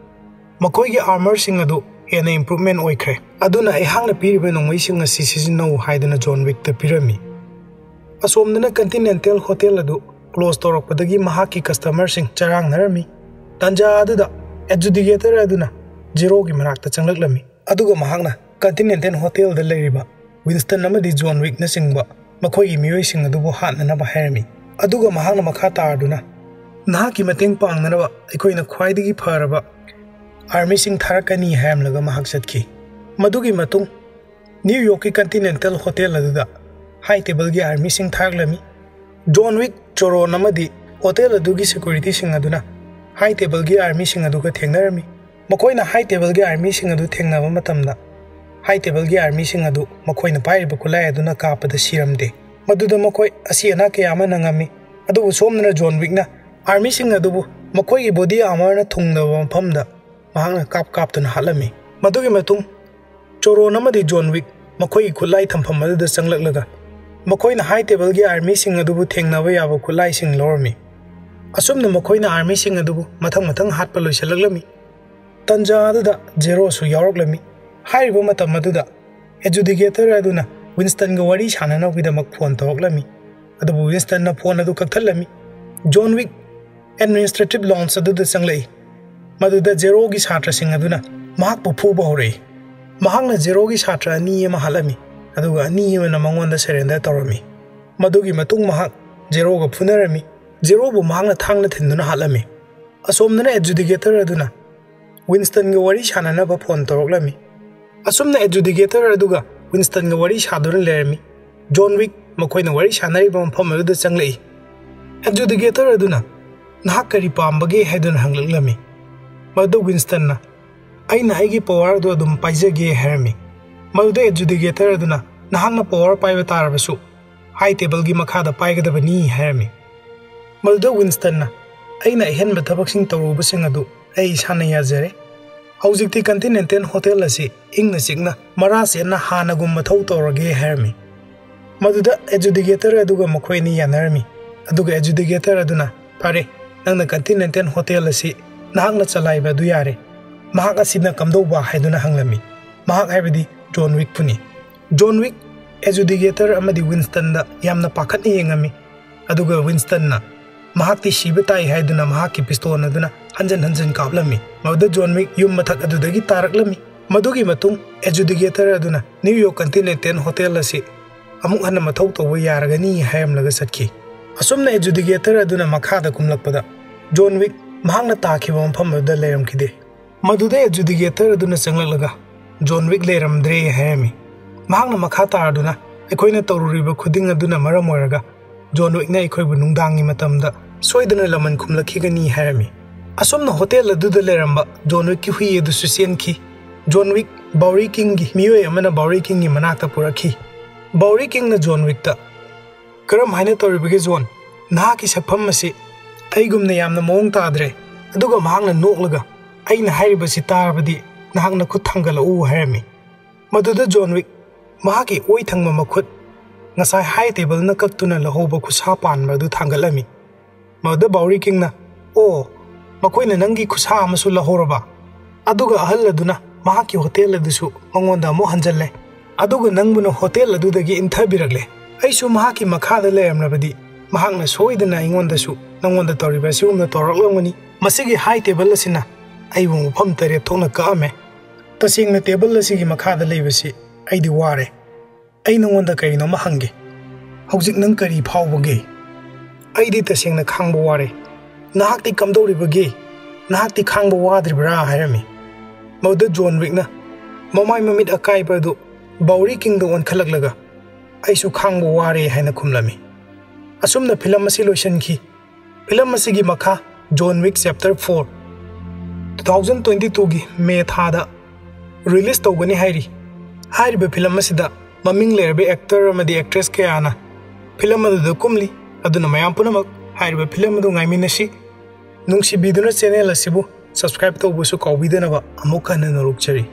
ꯃꯈꯣꯏꯒꯤ ꯑꯥꯔꯃꯔꯁꯤꯡ ꯑꯗꯨ ꯍꯦꯟꯅ ꯏꯝꯄ꯭ꯔꯨꯚꯃꯦꯟ ꯑꯣꯏꯈ꯭ꯔꯦ, ꯑꯗꯨꯅ ꯑꯩꯍꯥꯛꯅ ꯄꯤꯔꯤꯕ ꯅꯣꯡꯃꯩꯁꯤꯡ ꯑꯁꯤ ꯁꯤꯖꯤꯟꯅꯧ" ꯍꯥꯏꯗꯨꯅ ꯖꯣꯟ ꯋꯤꯛꯇ ꯄꯤꯔꯝꯃꯤ꯫ ꯑꯁꯣꯝꯗꯅ ꯀꯟꯇꯤꯅꯦꯟꯇꯦꯜ ꯍꯣꯇꯦꯜ ꯑꯗꯨ ꯀ꯭ꯂꯣꯖ ꯇꯧꯔꯛꯄꯗꯒꯤ ꯃꯍꯥꯛꯀꯤ ꯀꯁꯇꯃꯔꯁꯤꯡ ꯆꯔꯥꯡꯅꯔꯝꯃꯤ꯫ ꯇꯥꯟꯖꯥ ꯑꯗꯨꯗ ꯑꯦꯗꯖꯨꯗꯤꯀꯦꯇꯔ ꯑꯗꯨꯅ ꯖꯤꯔꯣꯒꯤ ꯃꯅꯥꯛꯇ ꯆꯪꯂꯛꯂꯝꯃꯤ, ꯑꯗꯨꯒ ꯃꯍꯥꯛꯅ ꯀꯟꯇꯤꯅꯦꯟꯇꯦꯜ ꯍꯣꯇꯦꯜꯗ ꯂꯩꯔꯤꯕ ꯋꯤꯟꯁꯇꯟ ꯑꯃꯗꯤ ꯖꯣꯟ ꯋꯤꯛꯅꯆꯤꯡꯕ ꯃꯈꯣꯏꯒꯤ ꯃꯤꯑꯣꯏꯁꯤꯡ ꯑꯗꯨꯕꯨ ꯍꯥꯠꯅꯅꯕ ꯍꯥꯏꯔꯝꯃꯤ꯫ ꯑꯗꯨꯒ ꯃꯍꯥꯛꯅ ꯃꯈꯥ ꯇꯥꯔꯗꯨꯅ, "ꯅꯍꯥꯛꯀꯤ ꯃꯇꯦꯡ ꯄꯥꯡꯅꯅꯕ ꯑꯩꯈꯣꯏꯅ ꯈ꯭ꯋꯥꯏꯗꯒꯤ ꯐꯔꯕ ꯑꯥꯔꯃꯤꯁꯤꯡ ꯊꯥꯔꯛꯀꯅꯤ" ꯍꯥꯏꯔꯝꯂꯒ ꯃꯍꯥꯛ ꯆꯠꯈꯤ꯫ ꯃꯗꯨꯒꯤ ꯃꯇꯨꯡ ꯅ꯭ꯌꯨ ꯌꯣꯔꯛꯀꯤ ꯀꯟꯇꯤꯅꯦꯟꯇꯦꯜ ꯍꯣꯇꯦꯜ ꯑꯗꯨꯗ ꯍꯥꯏ ꯇꯦꯕꯜꯒꯤ ꯑꯥꯔꯃꯤꯁꯤꯡ ꯊꯥꯔꯛꯂꯝꯃꯤ꯫ ꯖꯣꯟ ꯋꯤꯛ, ꯆꯣꯔꯣꯟ ꯑꯃꯗꯤ ꯍꯣꯇꯦꯜ ꯑꯗꯨꯒꯤ ꯁꯦꯀ꯭ꯌꯨꯔꯤꯇꯤꯁꯤꯡ ꯑꯗꯨꯅ ꯍꯥꯏ ꯇꯦꯕꯜꯒꯤ ꯑꯥꯔꯃꯤꯁꯤꯡ ꯑꯗꯨꯒ ꯊꯦꯡꯅꯔꯝꯃꯤ꯫ ꯃꯈꯣꯏꯅ ꯍꯥꯏ ꯇꯦꯕꯜꯒꯤ ꯑꯥꯔꯃꯤꯁꯤꯡ ꯑꯗꯨ ꯊꯦꯡꯅꯕ ꯃꯇꯝꯗ, ꯍꯥꯏ ꯇꯦꯕꯜꯒꯤ ꯑꯥꯔꯃꯤꯁꯤꯡ ꯑꯗꯨ ꯃꯈꯣꯏꯅ ꯄꯥꯏꯔꯤꯕ ꯈꯨꯠꯂꯥꯏ ꯑꯗꯨꯅ ꯀꯥꯞꯄꯗ ꯁꯤꯔꯝꯗꯦ꯫ ꯃꯗꯨꯗ ꯃꯈꯣꯏ ꯑꯁꯤ ꯑꯅꯥ ꯀꯌꯥ ꯑꯃ ꯅꯪꯉꯝꯃꯤ꯫ ꯑꯗꯨꯕꯨ ꯁꯣꯝꯗꯅ ꯖꯣꯟ ꯋꯤꯛꯅ ꯑꯥꯔꯃꯤꯁꯤꯡ ꯑꯗꯨꯕꯨ ꯃꯈꯣꯏꯒꯤ ꯕꯣꯗꯤ ꯑꯥꯔꯃꯔꯅ ꯊꯨꯡꯗꯕ ꯃꯐꯝꯗ ꯃꯍꯥꯛꯅ ꯀꯥꯞ ꯀꯥꯞꯇꯨꯅ ꯍꯥꯠꯂꯝꯃꯤ꯫ ꯃꯗꯨꯒꯤ ꯃꯇꯨꯡ ꯆꯣꯔꯣꯟ ꯑꯃꯗꯤ ꯖꯣꯟ ꯋꯤꯛ ꯃꯈꯣꯏꯒꯤ ꯈꯨꯠꯂꯥꯏ ꯊꯝꯐꯝ ꯑꯗꯨꯗ ꯆꯪꯂꯛꯂꯒ ꯃꯈꯣꯏꯅ ꯍꯥꯏ ꯇꯦꯕꯜꯒꯤ ꯑꯥꯔꯃꯤꯁꯤꯡ ꯑꯗꯨꯕꯨ ꯊꯦꯡꯅꯕ ꯌꯥꯕ ꯈꯨꯠꯂꯥꯏꯁꯤꯡ ꯂꯧꯔꯝꯃꯤ꯫ ꯑꯁꯨꯝꯅ ꯃꯈꯣꯏꯅ ꯑꯥꯔꯃꯤꯁꯤꯡ ꯑꯗꯨꯕꯨ ꯃꯊꯪ ꯃꯊꯪ ꯍꯥꯠꯄ ꯂꯣꯏꯁꯤꯜꯂꯛꯂꯝꯃꯤ꯫ ꯇꯟꯖꯥ ꯑꯗꯨꯗ ꯖꯦꯔꯣꯁꯨ ꯌꯥꯎꯔꯛꯂꯝꯃꯤ꯫ ꯍꯥꯏꯔꯤꯕ ꯃꯇꯝ ꯑꯗꯨꯗ ꯑꯦꯖꯨꯗꯤꯒꯦꯇꯔ ꯑꯗꯨꯅ ꯋꯤꯟꯁꯇꯟꯒ ꯋꯥꯔꯤ ꯁꯥꯟꯅꯅꯕꯒꯤꯗꯃꯛ ꯐꯣꯟ ꯇꯧꯔꯛꯂꯝꯃꯤ꯫ ꯑꯗꯨꯕꯨ ꯋꯤꯟꯁꯇꯟꯅ ꯐꯣꯟ ꯑꯗꯨ ꯀꯛꯊꯠꯂꯝꯃꯤ꯫ ꯖꯣꯟ ꯋꯤꯛ ꯑꯦꯗꯃꯤꯅꯤꯁꯇ꯭ꯔꯦꯇꯤꯚ ꯂꯥꯎꯟꯖ ꯑꯗꯨꯗ ꯆꯪꯂꯛꯏ꯫ ꯃꯗꯨꯗ ꯖꯦꯔꯣꯒꯤ ꯁꯥꯇ꯭ꯔꯁꯤꯡ ꯑꯗꯨꯅ ꯃꯍꯥꯛꯄꯨ ꯐꯨꯕ ꯍꯧꯔꯛꯏ꯫ ꯃꯍꯥꯛꯅ ꯖꯦꯔꯣꯒꯤ ꯁꯥꯇ꯭ꯔ ꯑꯅꯤ ꯑꯃ ꯍꯥꯠꯂꯝꯃꯤ, ꯑꯗꯨꯒ ꯑꯅꯤ ꯑꯃꯅ ꯃꯉꯣꯟꯗ ꯁꯔꯦꯟꯗꯔ ꯇꯧꯔꯝꯃꯤ꯫ ꯃꯗꯨꯒꯤ ꯃꯇꯨꯡ ꯃꯍꯥꯛ ꯖꯦꯔꯣꯒ ꯐꯨꯅꯔꯝꯃꯤ꯫ ꯖꯦꯔꯣꯕꯨ ꯃꯍꯥꯛꯅ ꯊꯥꯡꯅ ꯊꯤꯟꯗꯨꯅ ꯍꯥꯠꯂꯝꯃꯤ꯫ ꯑꯁꯣꯝꯗꯅ ꯑꯦꯗꯖꯨꯗꯤꯒꯦꯇꯔ ꯑꯗꯨꯅ ꯋꯤꯟꯁꯇꯟꯒ ꯋꯥꯔꯤ ꯁꯥꯟꯅꯅꯕ ꯐꯣꯟ ꯇꯧꯔꯛꯂꯝꯃꯤ꯫ ꯑꯁꯨꯝꯅ ꯑꯦꯗꯖꯨꯗꯤꯒꯦꯇꯔ ꯑꯗꯨꯒ ꯋꯤꯟꯁꯇꯟꯒ ꯋꯥꯔꯤ ꯁꯥꯗꯨꯅ ꯂꯩꯔꯝꯃꯤ꯫ ꯖꯣꯟ ꯋꯤꯛ ꯃꯈꯣꯏꯅ ꯋꯥꯔꯤ ꯁꯥꯟꯅꯔꯤꯕ ꯃꯐꯝ ꯑꯗꯨꯗ ꯆꯪꯂꯛꯏ꯫ ꯑꯦꯗꯖꯨꯗꯤꯒꯦꯇꯔ ꯑꯗꯨꯅ, "ꯅꯍꯥꯛ ꯀꯔꯤ ꯄꯥꯝꯕꯒꯦ?" ꯍꯥꯏꯗꯨꯅ ꯍꯪꯂꯛꯂꯝꯃꯤ꯫ ꯃꯗꯨ ꯋꯤꯟꯁꯇꯟꯅ, "ꯑꯩꯅ ꯑꯩꯒꯤ ꯄꯋꯥꯔ ꯑꯗꯨ ꯑꯗꯨꯝ ꯄꯥꯏꯖꯒꯦ" ꯍꯥꯏꯔꯝꯃꯤ꯫ ꯃꯗꯨꯗ ꯑꯦꯗꯖꯨꯗꯤꯒꯦꯇꯔ ꯑꯗꯨꯅ, "ꯅꯍꯥꯛꯅ ꯄꯋꯥꯔ ꯄꯥꯏꯕ ꯇꯥꯔꯕꯁꯨ ꯍꯥꯏ ꯇꯦꯕꯜꯒꯤ ꯃꯈꯥꯗ ꯄꯥꯏꯒꯗꯕꯅꯤ" ꯍꯥꯏꯔꯝꯃꯤ꯫ ꯃꯗꯨꯗ ꯋꯤꯟꯁꯇꯟꯅ, "ꯑꯩꯅ ꯑꯍꯦꯟꯕ ꯊꯕꯛꯁꯤꯡ ꯇꯧꯔꯨꯕꯁꯤꯡ ꯑꯗꯨ ꯑꯩ ꯏꯁꯥꯅ ꯌꯥꯖꯔꯦ꯫ ꯍꯧꯖꯤꯛꯇꯤ ꯀꯟꯇꯤꯅꯦꯟꯇꯦꯜ ꯍꯣꯇꯦꯜ ꯑꯁꯤ ꯏꯪꯅ ꯆꯤꯛꯅ ꯃꯔꯥ ꯆꯦꯠꯅ ꯍꯥꯟꯅꯒꯨꯝ ꯃꯊꯧ ꯇꯧꯔꯒꯦ" ꯍꯥꯏꯔꯝꯃꯤ꯫ ꯃꯗꯨꯗ ꯑꯦꯗꯖꯨꯗꯤꯒꯦꯇꯔ ꯑꯗꯨꯒ ꯃꯈꯣꯏ ꯑꯅꯤ ꯌꯥꯅꯔꯝꯃꯤ꯫ ꯑꯗꯨꯒ ꯑꯦꯗꯖꯨꯗꯤꯒꯦꯇꯔ ꯑꯗꯨꯅ, "ꯐꯔꯦ, ꯅꯪꯅ ꯀꯟꯇꯤꯅꯦꯟꯇꯦꯜ ꯍꯣꯇꯦꯜ ꯑꯁꯤ ꯅꯍꯥꯛꯅ ꯆꯂꯥꯏꯕ ꯑꯗꯨ ꯌꯥꯔꯦ꯫ ꯃꯍꯥꯛ ꯑꯁꯤꯅ ꯀꯝꯗꯧꯕ?" ꯍꯥꯏꯗꯨꯅ ꯍꯪꯂꯝꯃꯤ꯫ ꯃꯍꯥꯛ ꯍꯥꯏꯕꯗꯤ ꯖꯣꯟ ꯋꯤꯛꯄꯨꯅꯤ꯫ ꯖꯣꯟ ꯋꯤꯛ ꯑꯦꯗꯖꯨꯗꯤꯒꯦꯇꯔ ꯑꯃꯗꯤ ꯋꯤꯟꯁꯇꯟꯗ ꯌꯥꯝꯅ ꯄꯥꯈꯠꯅ ꯌꯦꯡꯉꯝꯃꯤ꯫ ꯑꯗꯨꯒ ꯋꯤꯟꯁꯇꯟꯅ ꯃꯍꯥꯛꯇꯤ ꯁꯤꯕ ꯇꯥꯏ ꯍꯥꯏꯗꯨꯅ ꯃꯍꯥꯛꯀꯤ ꯄꯤꯁꯇꯣꯟ ꯑꯗꯨꯅ ꯍꯟꯖꯟ ꯍꯟꯖꯟ ꯀꯥꯞꯂꯝꯃꯤ꯫ ꯃꯗꯨꯗ ꯖꯣꯟ ꯋꯤꯛ ꯌꯨꯝ ꯃꯊꯛ ꯑꯗꯨꯗꯒꯤ ꯇꯥꯔꯛꯂꯝꯃꯤ꯫ ꯃꯗꯨꯒꯤ ꯃꯇꯨꯡ ꯑꯦꯗꯖꯨꯗꯤꯒꯦꯇꯔ ꯑꯗꯨꯅ ꯅ꯭ꯌꯨ ꯌꯣꯔꯛ ꯀꯟꯇꯤꯅꯦꯟꯇꯦꯜ ꯍꯣꯇꯦꯜ ꯑꯁꯤ ꯑꯃꯨꯛ ꯍꯟꯅ ꯃꯊꯧ ꯇꯧꯕ ꯌꯥꯔꯒꯅꯤ ꯍꯥꯏꯔꯝꯂꯒ ꯆꯠꯈꯤ꯫ ꯑꯁꯨꯝꯅ ꯑꯦꯗꯖꯨꯗꯤꯒꯦꯇꯔ ꯑꯗꯨꯅ ꯃꯈꯥꯗ ꯀꯨꯝꯂꯛꯄꯗ ꯖꯣꯟ ꯋꯤꯛ ꯃꯍꯥꯛꯅ ꯇꯥꯈꯤꯕ ꯃꯐꯝ ꯑꯗꯨꯗ ꯂꯩꯔꯝꯈꯤꯗꯦ꯫ ꯃꯗꯨꯗ ꯑꯦꯗꯖꯨꯗꯤꯒꯦꯇꯔ ꯑꯗꯨꯅ ꯆꯪꯂꯛꯂꯒ ꯖꯣꯟ ꯋꯤꯛ ꯂꯩꯔꯝꯗ꯭ꯔꯦ ꯍꯥꯏꯔꯝꯃꯤ꯫ ꯃꯍꯥꯛꯅ ꯃꯈꯥ ꯇꯥꯔꯗꯨꯅ, "ꯑꯩꯈꯣꯏꯅ ꯇꯧꯔꯨꯔꯤꯕ ꯈꯨꯗꯤꯡ ꯑꯗꯨꯅ ꯃꯔꯝ ꯑꯣꯏꯔꯒ ꯖꯣꯟ ꯋꯤꯛꯅ ꯑꯩꯈꯣꯏꯕꯨ ꯅꯨꯡꯗꯥꯡꯒꯤ ꯃꯇꯝꯗ ꯁꯣꯏꯗꯅ ꯂꯃꯟ ꯈꯨꯝꯂꯛꯈꯤꯒꯅꯤ" ꯍꯥꯏꯔꯝꯃꯤ꯫ ꯑꯁꯨꯝꯅ ꯍꯣꯇꯦꯜ ꯑꯗꯨꯗ ꯂꯩꯔꯝꯕ ꯖꯣꯟ ꯋꯤꯛꯀꯤ ꯍꯨꯏ ꯑꯗꯨꯁꯨ ꯆꯦꯟꯈꯤ꯫ ꯖꯣꯟ ꯋꯤꯛ ꯕꯥꯎꯔꯤ ꯀꯤꯡꯒꯤ ꯃꯤꯑꯣꯏ ꯑꯃꯅ ꯕꯥꯎꯔꯤ ꯀꯤꯡꯒꯤ ꯃꯅꯥꯛꯇ ꯄꯨꯔꯛꯈꯤ꯫ ꯕꯥꯎꯔꯤ ꯀꯤꯡꯅ ꯖꯣꯟ ꯋꯤꯛꯇ, "ꯀꯔꯝ ꯍꯥꯏꯅ ꯇꯧꯔꯤꯕꯒꯦ ꯖꯣꯟ? ꯅꯍꯥꯛꯀꯤ ꯁꯛꯐꯝ ꯑꯁꯤ ꯑꯩꯒꯨꯝꯅ ꯌꯥꯝꯅ ꯃꯑꯣꯡ ꯇꯥꯗ꯭ꯔꯦ"꯫ ꯑꯗꯨꯒ ꯃꯍꯥꯛꯅ ꯅꯣꯛꯂꯒ, "ꯑꯩꯅ ꯍꯥꯏꯔꯤꯕꯁꯤ ꯇꯥꯔꯕꯗꯤ ꯅꯍꯥꯛꯅ ꯈꯨꯠ ꯊꯥꯡꯒꯠꯂꯛꯎ" ꯍꯥꯏꯔꯝꯃꯤ꯫ ꯃꯗꯨꯗ ꯖꯣꯟ ꯋꯤꯛ ꯃꯍꯥꯛꯀꯤ ꯑꯣꯏ ꯊꯪꯕ ꯃꯈꯨꯠ, ꯉꯁꯥꯏ ꯍꯥꯏ ꯇꯦꯕꯜꯅ ꯀꯛꯇꯨꯅ ꯂꯧꯍꯧꯕ ꯈꯨꯠꯁꯥ ꯄꯥꯟꯕ ꯑꯗꯨ ꯊꯥꯡꯒꯠꯂꯝꯃꯤ꯫ ꯃꯗꯨꯗ ꯕꯥꯎꯔꯤ ꯀꯤꯡꯅ, "ꯑꯣ, ꯃꯈꯣꯏꯅ ꯅꯪꯒꯤ ꯈꯨꯠꯁꯥ ꯑꯃꯁꯨ ꯂꯧꯍꯧꯔꯕ?" ꯑꯗꯨꯒ ꯑꯍꯜ ꯑꯗꯨꯅ ꯃꯍꯥꯛꯀꯤ ꯍꯣꯇꯦꯜ ꯑꯗꯨꯁꯨ ꯃꯉꯣꯟꯗ ꯑꯃꯨꯛ ꯍꯟꯖꯜꯂꯦ꯫ ꯑꯗꯨꯒ ꯅꯪꯕꯨꯅ ꯍꯣꯇꯦꯜ ꯑꯗꯨꯗꯒꯤ ꯏꯟꯊꯕꯤꯔꯛꯂꯦ꯫ ꯑꯩꯁꯨ ꯃꯍꯥꯛꯀꯤ ꯃꯈꯥꯗ ꯂꯩꯔꯝꯂꯕꯗꯤ ꯃꯍꯥꯛꯅ ꯁꯣꯏꯗꯅ ꯑꯩꯉꯣꯟꯗꯁꯨ ꯅꯪꯉꯣꯟꯗ ꯇꯧꯔꯤꯕ ꯑꯁꯤꯒꯨꯝꯅ ꯇꯧꯔꯛꯂꯝꯒꯅꯤ꯫ ꯃꯁꯤꯒꯤ ꯍꯥꯏ ꯇꯦꯕꯜ ꯑꯁꯤꯅ ꯑꯩꯕꯨ ꯃꯐꯝ ꯇꯔꯦꯠ ꯊꯣꯛꯅ ꯀꯛꯑꯝꯃꯦ꯫ ꯇꯁꯦꯡꯅ ꯇꯦꯕꯜ ꯑꯁꯤꯒꯤ ꯃꯈꯥꯗ ꯂꯩꯕꯁꯤ ꯑꯩꯗꯤ ꯋꯥꯔꯦ꯫ ꯑꯩ ꯅꯉꯣꯟꯗ ꯀꯔꯤꯅꯣꯃ ꯍꯪꯒꯦ꯫ ꯍꯧꯖꯤꯛ ꯅꯪ ꯀꯔꯤ ꯐꯥꯎꯕꯒꯦ? "ꯑꯩꯗꯤ ꯇꯁꯦꯡꯅ ꯈꯥꯡꯕ ꯋꯥꯔꯦ꯫ ꯅꯍꯥꯛꯇꯤ ꯀꯝꯗꯧꯔꯤꯕꯒꯦ? ꯅꯍꯥꯛꯇꯤ ꯈꯥꯡꯕ ꯋꯥꯗ꯭ꯔꯤꯕ꯭ꯔꯥ?" ꯍꯥꯏꯔꯝꯃꯤ꯫ ꯃꯗꯨꯗ ꯖꯣꯟ ꯋꯤꯛꯅ ꯃꯃꯥꯏ ꯃꯃꯤꯠ ꯑꯀꯥꯏꯕ ꯑꯗꯨ ꯕꯥꯎꯔꯤ ꯀꯤꯡꯗ ꯑꯣꯟꯈꯠꯂꯛꯂꯒ, "ꯑꯩꯁꯨ ꯈꯥꯡꯕ ꯋꯥꯔꯦ" ꯍꯥꯏꯅ ꯈꯨꯝꯂꯝꯃꯤ꯫ ꯑꯁꯨꯝꯅ ꯐꯤꯂꯝ ꯑꯁꯤ ꯂꯣꯏꯁꯤꯟꯈꯤ꯫ ꯐꯤꯂꯝ ꯑꯁꯤꯒꯤ ꯃꯈꯥ, John Wick chapter four, two thousand twenty ꯇꯨꯒꯤ ꯃꯦ ꯊꯥꯗ ꯔꯤꯂꯤꯁ ꯇꯧꯒꯅꯤ ꯍꯥꯏꯔꯤ꯫ ꯍꯥꯏꯔꯤꯕ ꯐꯤꯂꯝ ꯑꯁꯤꯗ ꯃꯃꯤꯡ ꯂꯩꯔꯕ ꯑꯦꯛꯇꯔ ꯑꯃꯗꯤ ꯑꯦꯛꯇ꯭ꯔꯦꯁ ꯀꯌꯥꯅ ꯐꯤꯂꯝ ꯑꯗꯨꯗ ꯀꯨꯝꯂꯤ꯫ ꯑꯗꯨꯅ ꯃꯌꯥꯝ ꯄꯨꯝꯅꯃꯛ ꯍꯥꯏꯔꯤꯕ ꯐꯤꯂꯝ ꯑꯗꯨ ꯉꯥꯏꯃꯤꯟꯅꯁꯤ꯫ ꯅꯨꯡꯁꯤꯕꯤꯗꯨꯅ ꯆꯦꯅꯦꯜ ꯑꯁꯤꯕꯨ ꯁꯕꯁꯀ꯭ꯔꯥꯏꯕ ꯇꯧꯕꯁꯨ ꯀꯥꯎꯕꯤꯗꯅꯕ ꯑꯃꯨꯛ ꯍꯟꯅ ꯅꯣꯂꯨꯛꯆꯔꯤ꯫